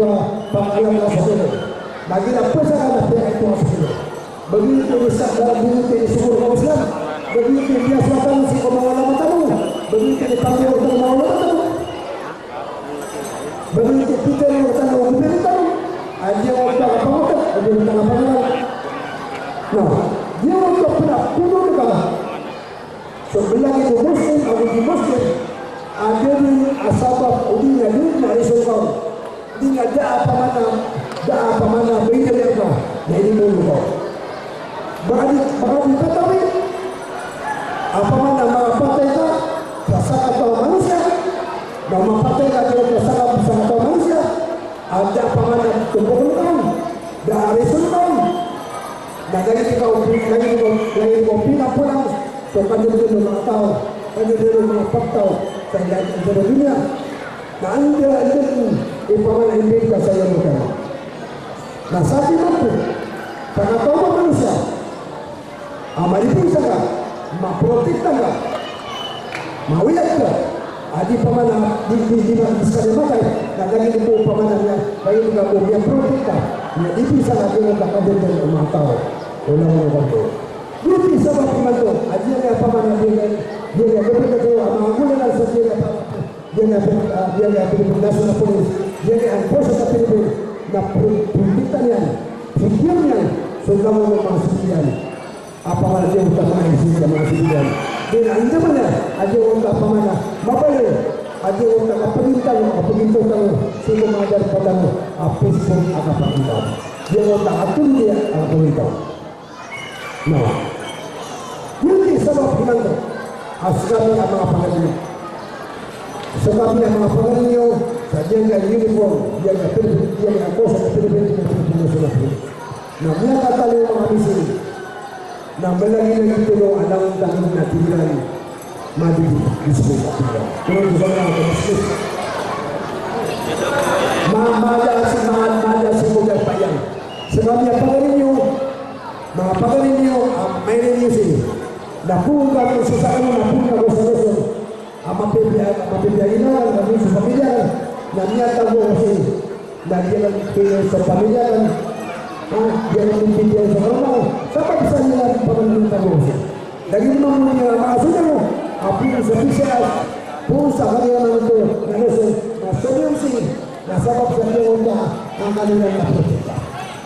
a pangalaman sa tano. Na igira pzakatan a piyakaito a sokor. Ba giyoto i isa, ba giyoto i sokor ko Islam. Ba giyoto i miyasowat tano sii ko manga ulama tano. Ba giyoto i pangalaman ko manga ulama tano. Ba giyoto i pitharo tano o gobyerno tano. A di ako pakapangoto, a di ako pakapangoto. Na, di ako pakapangoto. So, belabi ko Muslim ago di Muslim, a da dn a sabap odi na da dn a reason ka on. Odi na da a pamana, da a pamana, ba ida dn ka, na ini molo ka. Baka di, baka di patawi, a pamana mapatay ka sa sakataw a manosiya, na mapatay ka sa sakataw, sakataw a manosiya, a da a pamana tombokn ka on, da a reason ka on. Na lagid ka o, lagid ka o, lagid ka o pinapolang so kadadalo o manga taw, kadadalo o manga pagtaw sa aya a doniya. Na anda, anda, Opama na imbita sa yawmal qiyamah. Na sa di mapro, ka na taw a manosiya a malipisan ka, maprotekta ka, maoyag ka, a di opama na di, di, di, di skaniyan matay, na lagid o opama na niyan, lagid o opama niyan protekta, niyan lipisan ka, di ka kadendan o manga taw o langon o kanto. Giyoto i sabap imanto a giyangkai a opama na giyangkai, giyangkai a giyangkai a giyangkai a Giyangkai a, ah, giyangkai a Philippine National Police, giyangkai a enforcer sa Philippine, na pro-, protekta niyan, protekta niyan so langon o manga sibil iyan. Opama na giyangkoto a manga sibil iyan, manga sibil iyan. Di na andamanaya a giyangkoto a opama na mabaloy a giyangkoto a kapagintang, kapagintang tano sii ko manga darpa tano a peaceful a kapagintang. Giyangkoto a katindg a kapagintang. Na giyoto i sabap imanto a skami a manga pagari niyo, skami a manga pagari niyo sa giyangkai a uniform, giyangkai a Philippine, giyangkai a kos a Philippine, giyangkai a Philippine National Police. Na miyakatalo a manga misil na malagilagid tano a langon tano na tig iran madidi, dismiss a tig iran. Pero di ba na dismiss? Ma-, mada si, ma-, mada si Kuya Payang. Skami a pagari niyo, manga pagari niyo, a, mailay niyo sii. Na poon ka so sakano, na poon ka so sakano. A mapipiya, a mapipiya i ina, na poon so pamilya, na miyatago sii. Na di ran pipiya so pamilya, a, di ran pipiya so sakano. Sabap sa di ran pamilya tago sii. Lagid mambo niyan a manga sodara, a poon sa P C R, poon sa kaliyaman oto, na lesson, na so lesson sii, na sabap sa giyangkoto a, angkaniyan maprotekta.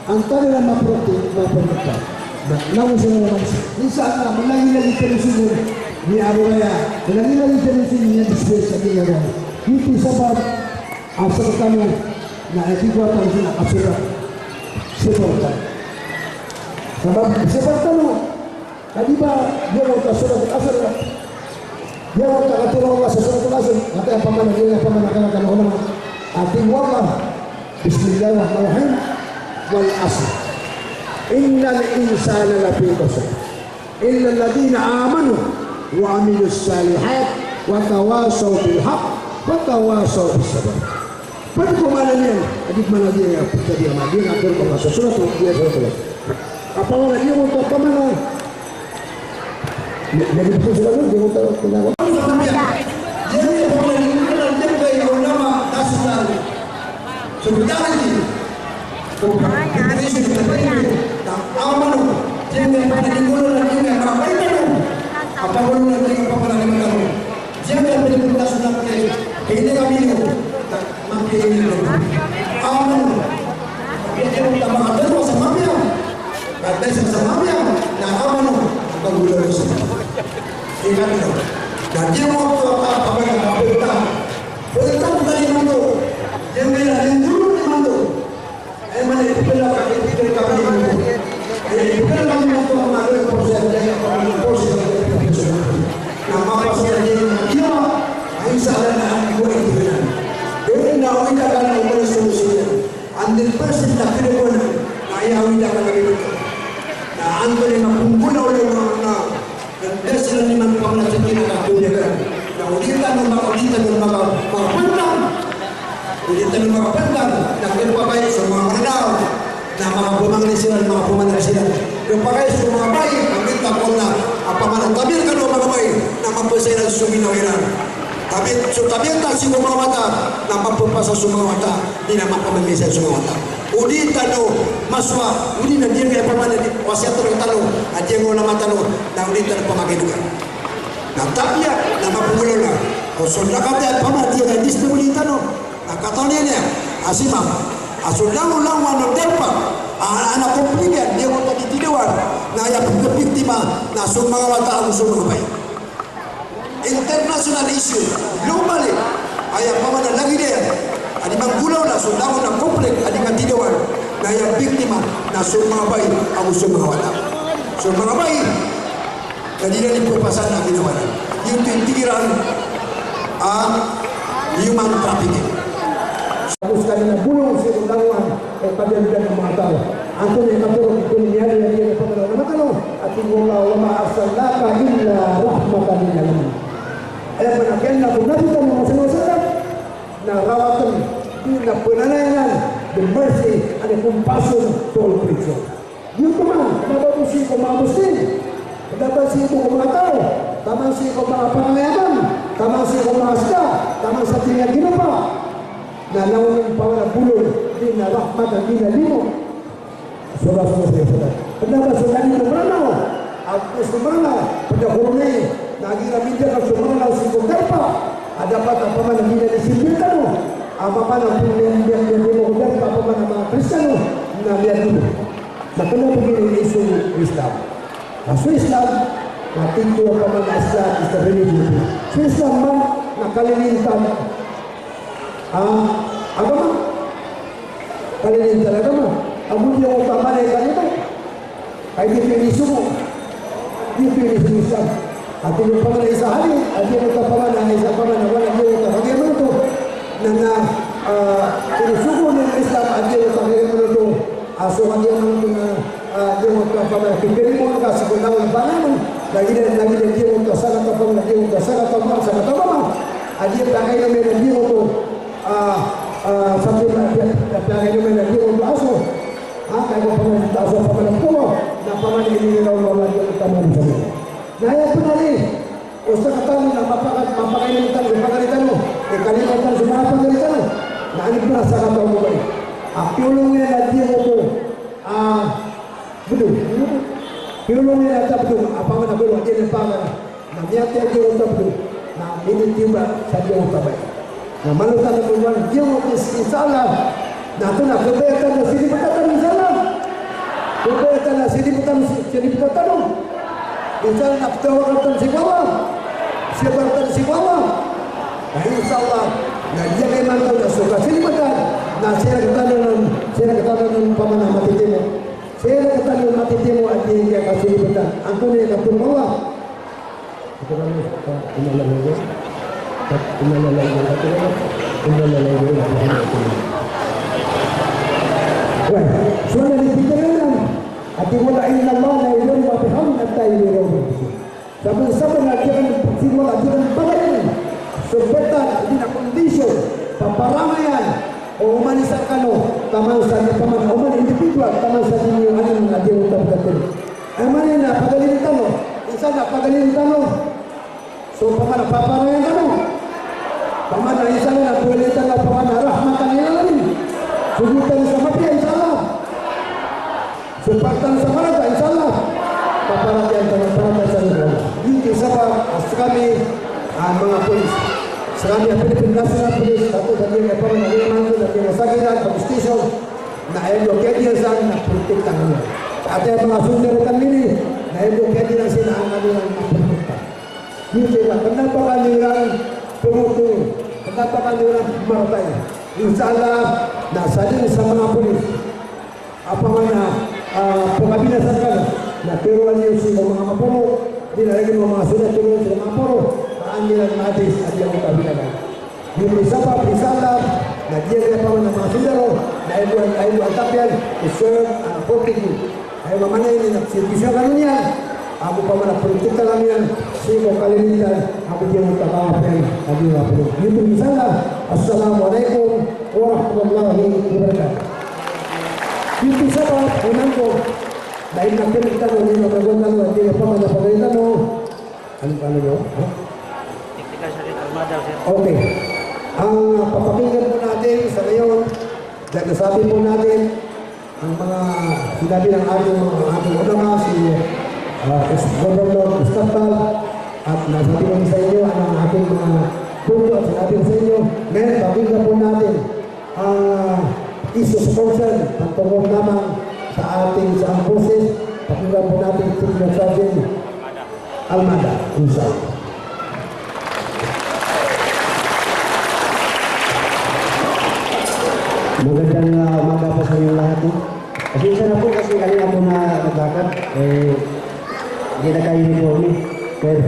Angkaniyan maprote-, maprotekta. Na, na lesson na lesson. Insha Allah, malagilagid tano sii, ni Abu Raya, malagilagid tano sii, ni Abu Sufyan, sa giyangkoto. Giyoto i sabap a sktano, na aya tig o Allah Ta'ala na kasorat. Sorat tano. Sabap sorat tano, Ka di ba, giyangkoto a Suratul Asr, giyangkoto a katharo o Allah sa Suratul Asr, aya pamana, aya pamana, kna, kna, kna, a tig o Allah, Bismillahir Rahmanir Rahim, Wal asr. Innal insana lafi khusr. Illal ladhina amanu wa amilus salihat wa tawasaw bil haqq wa tawasaw bis sabr. Pd ko maana niyan, a di pman a di niyan pd a di a maana niyan a pd ko masa surat, di a surat. Apa maana niyan, oto apa maana? Lagid ko surat, di ko taw, di ko taw. Di ko taw, di ko taw, di ko taw. So, di ko taw, di ko taw. So, di ko taw, di ko taw. Amanu, di ko taw, di ko taw, di ko taw. Apa maana niyan, di ko taw, di ko taw. Diyan ka pwede punta sa Nagpre. Kaya hindi kami yun. Makikinig na. Amen. Kaya hindi mo tama ka dalawa sa mamiya. At dahil sa mamiya, na amen o. Ang pagulong sa ikatlo. Na diyan mo ako kapag-, kapag-, kapag-, kapag-, kapag-, kapag-, kapag-, kapag-, kapag-, kapag-, kapag-, Aya maana i pkhailay ka, i pkhailay ka, i pkhailay ka, na mapasad iyan na kiyawa a isa a lana a iway iyan. Aya na owida ka na oman a solution iyan. Hundred percent na pkhailay ka na, na aya owida ka na. Na antonaa i mapnggolaola o manga Na da siran iman pamana sa kinakatunigan. Na o di tano maka, o di tano maka, makapantang. O di tano makapantang. Na khapakay so manga Mranaw. Na manga pamangni siran, manga pamangni siran. Khapakay so manga bai, na minta ko na, apa man, tabiya kano manga bai, na mapasad iran so ginawa iran. Tabiya, so tabiya ta sii ko manga wata, na mapapasad so manga wata. Di na mapamangni sa so manga wata. O di tano masowa, o di na di nga pamana di wasiyat tano, a di nga ulama tano, na o di tano pamakinega. Na tabiya, na mapnggolaola. O so na kata pamana di nga disability tano, na katawan iyan, a si mama. A so langolangon a darpa, a, a na komplika, di nga tatididawan, na aya pkhabiktima, na so manga wata, ago so manga bai. International issue, globally, aya pamana lagid iyan a di manggolaola so langon a conflict a di katidawan, na aya biktima na so manga bai ago so manga wata. So manga bai, na di iran di pphasad a ginawa iran. Giyoto i tig iran a human trafficking. Ago skaniyan na bolong sii ko langowan o kadandan o manga taw. Antonaa i katharo, antonaa i miyaliyaw, miyaliyaw, pamana na matano, a tig o Allah, "Wa ma arsalnaka illa rahmatan lil alamin." Aya maana niyan na so Nabi tano Muhammad sallallahu alaihi wasallam na rahmatan Na pnanayanan, the mercy and the compassion to all creatures. Giyoto man, kna ba bo sii ko manga Muslim, kna ba sii ko manga taw, taman sii ko manga pangayaman, taman sii ko manga ska, taman sa tingad ginopa. Na langon pamana bolong, di na rahmatan, di na limo. Sobra, sobra, sobra, sobra. Pd a ba so kani ko Mranaw, a so Mranaw, pd a ko ron i, na igira mindiya ka so Mranaw sii ko darpa a dapat a pamana di na di simbi tano, a pamana pn miya, miya, miya, miya ko darpa a pamana manga Kristiyano, na miya dolo. Na kna ba giyoto i isogo o Islam. Na so Islam, na tig o pamana Islam is the religion. So Islam man na kalilintan a agama. Kalilintan a agama. Ago di oto a mala i kalima. Ay di pinisogo. Di pinisogo Islam. Ati o pamana isa hali, ati o pamana isa pamana wala di oto a kagiya man oto. Na, na, ah, pinisogo o Islam, ati o kagiya man oto. A so kagiya man oto na, ah, di oto a pamana kipiri mo ka sii ko langon panaman. Lagid, lagid di oto a sagat a pamana, di oto a sagat a pamana, sagat a pamana. A di pakaino mi na di oto, ah, ah, sabi na di, di pakaino mi na di oto a aso. Ha, kaya ko pamana, aso pamana ko, na pamana ini na wala di oto a pamana. Na aya pn a di, o sktano na mapaka-, mapakailay tano, mapakailay tano, e, kalimo tano so manga pagari tano. Na aya pn a sakataw ko ba i. A, piyolong iyan a di oto a bdong. Piyolong iyan a di oto a bdong, a pamana bdong, a di na pamana. Na miyatay a di oto a bdong. Na minitiyoba sa di oto a bai. Na malo tano pman, di oto, insha Allah. Na antonaa, khabaya tano a sinimbta tano, insha Allah. Khabaya tano a sinimbta tano, sinimbta tano. Insha Allah, na ptawakkal tano sii ko Allah. Siyabar tano sii ko Allah. Na insha Allah, na giyangkai man tano na so kasinimbta, na siran rktano nan, siran rktano nan pamana matitimo. Siran rktano matitimo a di niyan kasinimbta. Antonaa i katharo o Allah. Wah, so na di pitharo anan a tig o Allah, "Inna Allaha la yudhi'u ajra man ahsana amalin." Sabnar, sabnar a di aken, tig o Allah, di aken pagarin so btad, di na kondisyon, paparangayan o oman i isa rkano, taman sa di pamana, oman i individual, taman sa di niyo anan a di oto a btad. Aya maana niyan na pagarin tano, isa na pagarin tano. So pamana paparangayan tano. Pamana insha Allah na pwede tano pamana rahmatan lil alamin. So di tano sa mapiya insha Allah. So pagtan sa marata insha Allah. Paparangayan tano, paparangayan tano. Giyoto i sabap a skami a manga polis. Skami a Philippine National Police, tato sa giyangkai pamana, giyangkai mangko, sa giyangkai sagiran, police station. Na aya bo kiyadiran san na protektahan iyan. Ati a manga soldier rkami ini, na aya bo kiyadiran san na angkanan iran na protektahan. Giyoto i ba, kna ba kaniran pmotol, kna ba kaniran maratay. Insha Allah, na sadn sa manga polis a pamana, ah, pkabinasa rkano, na tharoon iyo sii ko manga maporo, di na lagid o manga soldado, tharoon sii ko manga maporo, ka an iran maadis a di ako kabinasa. Giyoto i sabap, insha Allah, na giyangkai pamana manga soldado, na aya bo, aya bo a tapiyan, i serve and protect you. Aya maana niyan na serbisyo kano niyan, ago pamana protekta kano niyan sii ko kalilintan, ago giyangkoto a kapiya a di na polo. Giyoto, insha Allah. Assalamu alaikum warahmatullahi wabarakatuh. Giyoto i sabap, inangko, na aya na kiyapagtano, aya na kiyapagtano, aya na pamana pagari tano. Ano, ano, no? Ha? Technical, sir, armada, sir. Okay. Ang papakinggan po natin sa ngayon, dahil nasabi po natin ang mga sinabi ng ating mga, ating ulama, si, ah, Ex-Governor Mustapha, at nasabi ko sa inyo ang ating mga punto at sinabi ko sa inyo. Ngayon, pakinggan po natin ang issues concern patungkol naman sa ating sa forces. Pakinggan po natin si Sergeant Almada, insha Allah. Magandang, ah, umaga po sa inyong lahat, no? Pasensya na po kasi kanina po na nagkakad, eh, hindi naka-uniform, eh. Pero,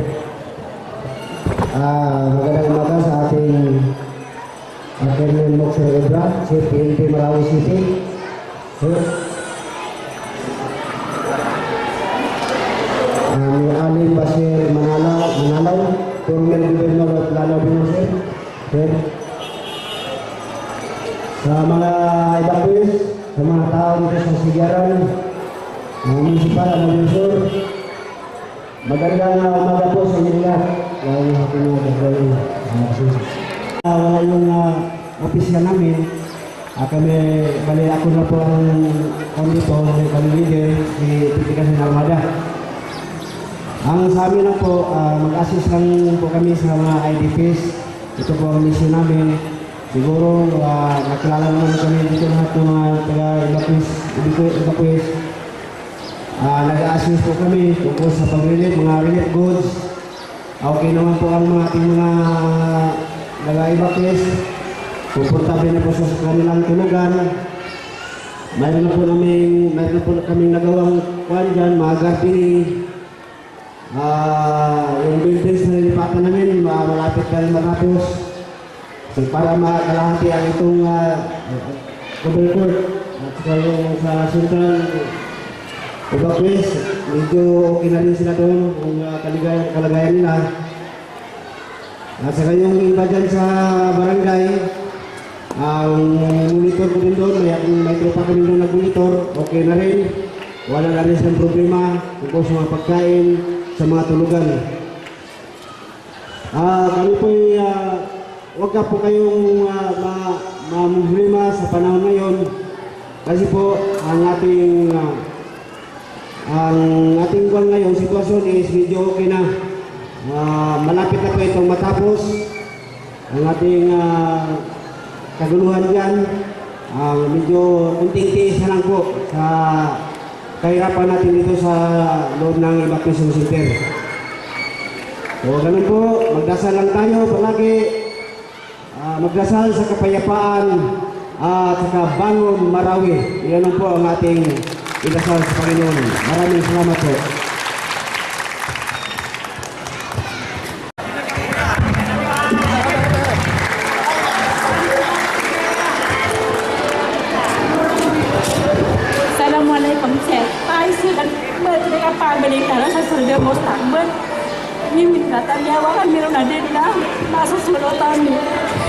ah, magandang umaga sa ating, ah, Colonel Moxer Obra, Chief P N P Marawi City. Ah, ni Alim Bashir Manalaw, Manalaw, former Governor of Lanao Binong, sir. Sir. Sa mga evacuees, sa mga tao dito sa Sigaran, ah, Municipal, Amodio Sur, magandang, ah, umaga po sa inyo lahat. Lalo na po mga evacuees. Ah, wala yung, ah, opisina namin. Ah, kami, bali ako na po ang, kami po, kami leader, si Titikas Armada. Ang sa amin lang po, ah, mag-assist lang po kami sa mga I D Ps. Ito po ang mission namin. Siguro, ah, nakilala naman kami dito lahat ng mga taga-evacuees, evacu-, evacuees. Ah, nag-a-assist po kami tungkol sa pag-relief, mga relief goods. Okay naman po ang mga ating mga taga-evacuees. Komportable na po sa kanilang tulugan. Mayroon na po kaming, mayroon na po kaming nagawang kuwan dyan, mga gardening. Ah, yung buildings na nilipatan namin, ma-, malapit na rin matapos. So, para makalahati ang itong, ah, covered court at saka yung sa central evacuees, medyo okay na rin sila doon kung, ah, kaligay-, kalagayan nila. At saka yung iba dyan sa barangay, ang monitor ko din doon, may, may tropa ko din doon nag-monitor, okay na rin. Wala na rin silang problema tungkol sa mga pagkain, sa mga tulugan. Ah, kami po ay, ah, wag ka po kayong, ah, ma-, mamroblema sa panahon ngayon. Kasi po, ang ating, ah, ang ating kwan ngayon, sitwasyon is medyo okay na. Ah, malapit na po itong matapos. Ang ating, ah, kaguluhan dyan, ah, medyo konting tiis na lang po sa kahirapan natin dito sa loob ng evacuation center. So, ganun po, magdasal lang tayo palagi. Ah, magdasal sa kapayapaan at saka bangon Marawi. Iyan lang po ang ating idasal sa Panginoon. Maraming salamat po. Assalamu alaikum, sir. Paisa sii kan, ba, di ka pabalik ka sa surga mustaqbal. Mimit ka tanda, wakan miro na din na, masusolo tami.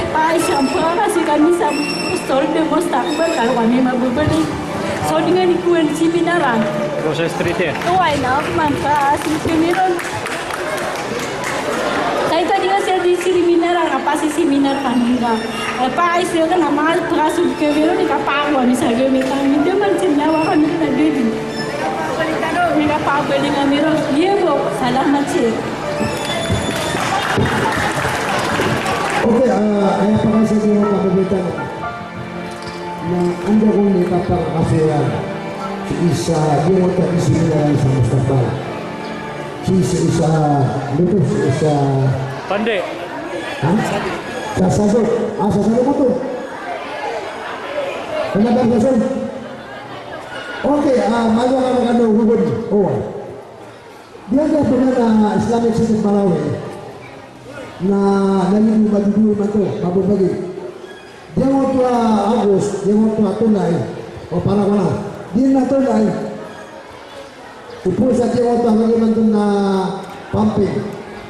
Paisa, paisa kami sa surga mustaqbal, kalau kami mabubalik. So, dengan ikuan si Minaran. Rosa Street, eh? Tuwai na, manfaat si Minaran. Sa ito di nga sir di seminar, ang apa si seminar kanina. Eh, pa, ay sir ka na mahal, pagkasud ka, pero di ka pa ako, ano sa gamit ang hindi man sinawa kami na gini. Hindi ka pa ako, hindi nga meron. Iya po, salamat sir. Okay, ah, kaya pa kasi di mo kapagalitan. Na anda ko ni kapag-asiran si isa, di mo ta isiran sa mustaqbal. Si isa, isa, luto, si isa. Pande. Ha? Sa sagot. Ah, sa sagot mo to. Ano ba ang sagot? Okay, ah, maga ka magkano, hubod. Oh. Di anda po na Islamic City Marawi na naliliw madudul man to, mababagi. Di ako to a August, di ako to a Tulay, o para ko na. Di na Tulay. Ipulsa di ako to a lagi man to na pumping,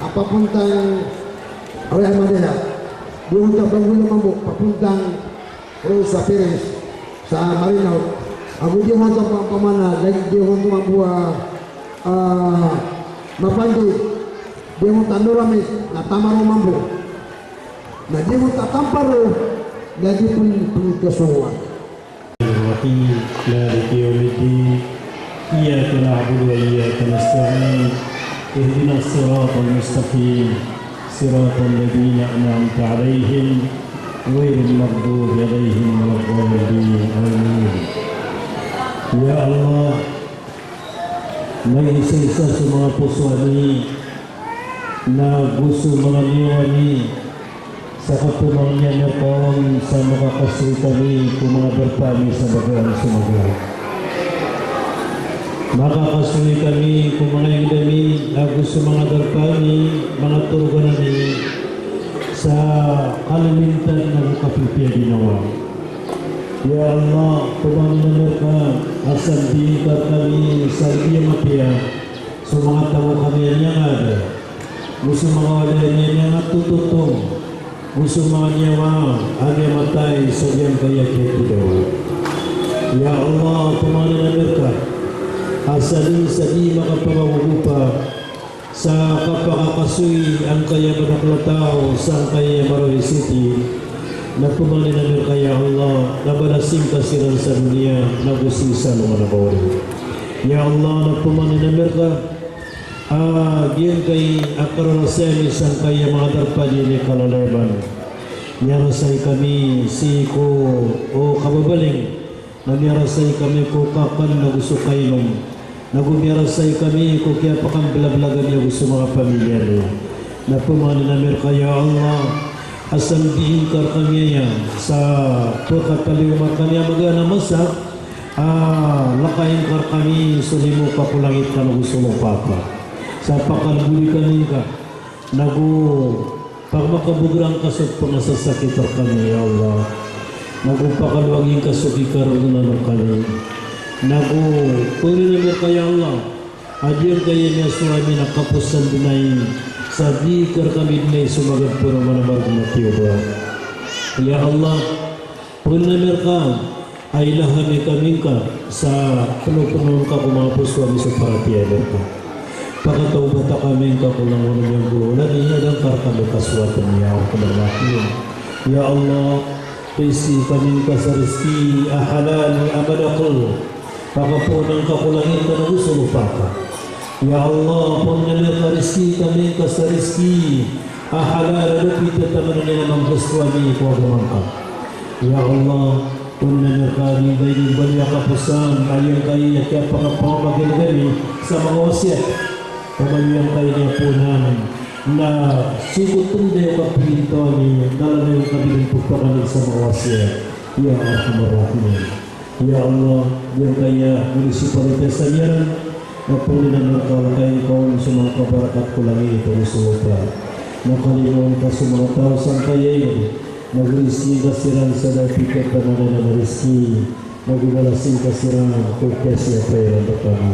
a papuntang Raya Madaya. Di ako to a Bangkula Mambo, papuntang Roo sa Piris, sa Marinaw. Ago di ako to a pamana, lagi di ako to mambo a, ah, mapandi. Di ako to a Noramis, na Tamaro Mambo. Na di mo tatamparo, na di pun, pun kasowa. الرحيم. مالك يوم الدين. إياك نعبد وإياك نستعين. اهدنا الصراط المستقيم. صراط الذين أنعمت عليهم. غير المغضوب عليهم ولا الضالين. آمين. Ya Allah, na isa-isa so manga poso ami na go so manga niyo ami sa kapamangnin a kawan sa makakasoy kami ko manga darpa ami sa bagaan so magaan. Makakasoy kami ko manga inged ami ago so manga darpa ami, manga torogan ami sa kalilintad na kapipiya ginawa. Ya Allah, pamangnin ami rka a sandi ngka rkami sa di mapiya so manga taw kami a miyangad, go so manga walay ami a miyangad tototong, Go so manga niyawa a miyamatay sa giyangkaya kiyathidawa. Ya Allah, pamangnin ami rka a sa dn sa di makapangagogopa sa kapakakasoy angkaya madakl a taw sangkaya Marawi City, na pamangnin ami rka, ya Allah, na balasi ngka siran sa doniya nago sii sa alongan a kawri. Ya Allah, na pamangnin ami rka a giyangkai a kararasay ami sangkai a manga darpa dn i kalalayaban. Miyarasay kami sii ko, o, kababaling, na miyarasay kami ko kakan nago so kainom, nago miyarasay kami ko kiyapakamblablagan iyan ago so manga pamilya niyan. Na pamangnin ami rka, ya Allah, a sambiin ka rkami aya sa pkataliyo rkami a magaan a masa, a lakain ka rkami so limo ka ko langit ka nago so lopa ka. Sa pakalbodi kami ngka, nago pakamakabgra ngka so pangasasakit rkami, ya Allah. Nago pakalowangi ngka so kikarorogn rkami. Nago pangnin ami rka, ya Allah, a giyangkaya miyasowa ami na kaposan dn ai sa di ka rkami dn ai somagan pn o manamarg na tiyoba. Ya Allah, pangnin ami rka a ilahami kami ngka sa pnopnoon ka ko manga poso ami so paratiyaya ami rka. Pakatawbata kami ngka ko langon ami a gowani a da ngka rkami kasowatn, ya Arhamar Rahimin. Ya Allah, rizki kami ngka sa rizki a halal a madakl. Pakapoonan ka ko langit ka nago so lopa ka. Ya Allah, pangnin ami rka a rizki kami ngka sa rizki a halal a da pithataman iyan a manggasto ami ko agama ngka. Ya Allah, pangnin ami rka a giyangkai a bali a kaposan a giyangkai a kiyapakapamagilgani sa manga wasiyat. Pamangnin ami rka a giyangkai a poonan na sii ko tnday o kapigintaw ami na lalayon ka dn pphakani sa manga wasiyat. Ya Arhamar Rahimin. Ya Allah, giyangkaya munisipal i Tiyasamiyaan, na pangnin ami rka a lakain ka on so manga kabarakat ko langit ago so lopa. Na kalimoon ka so manga taw sangkaya iyan, na rizkiin ka siran sa da pithataman iyan a rizki, na go balasi ngka siran ko kiyasiyapa iran rkami.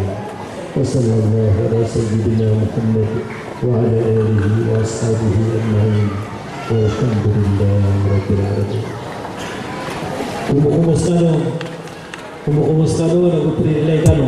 Wa sallallahu ala sayyidina Muhammad wa ala alihi wa ashabihi ajma'in. Walhamdulillahi rabbil alamin. Kumukumus kano, kumukumus kano, nago prilay kano.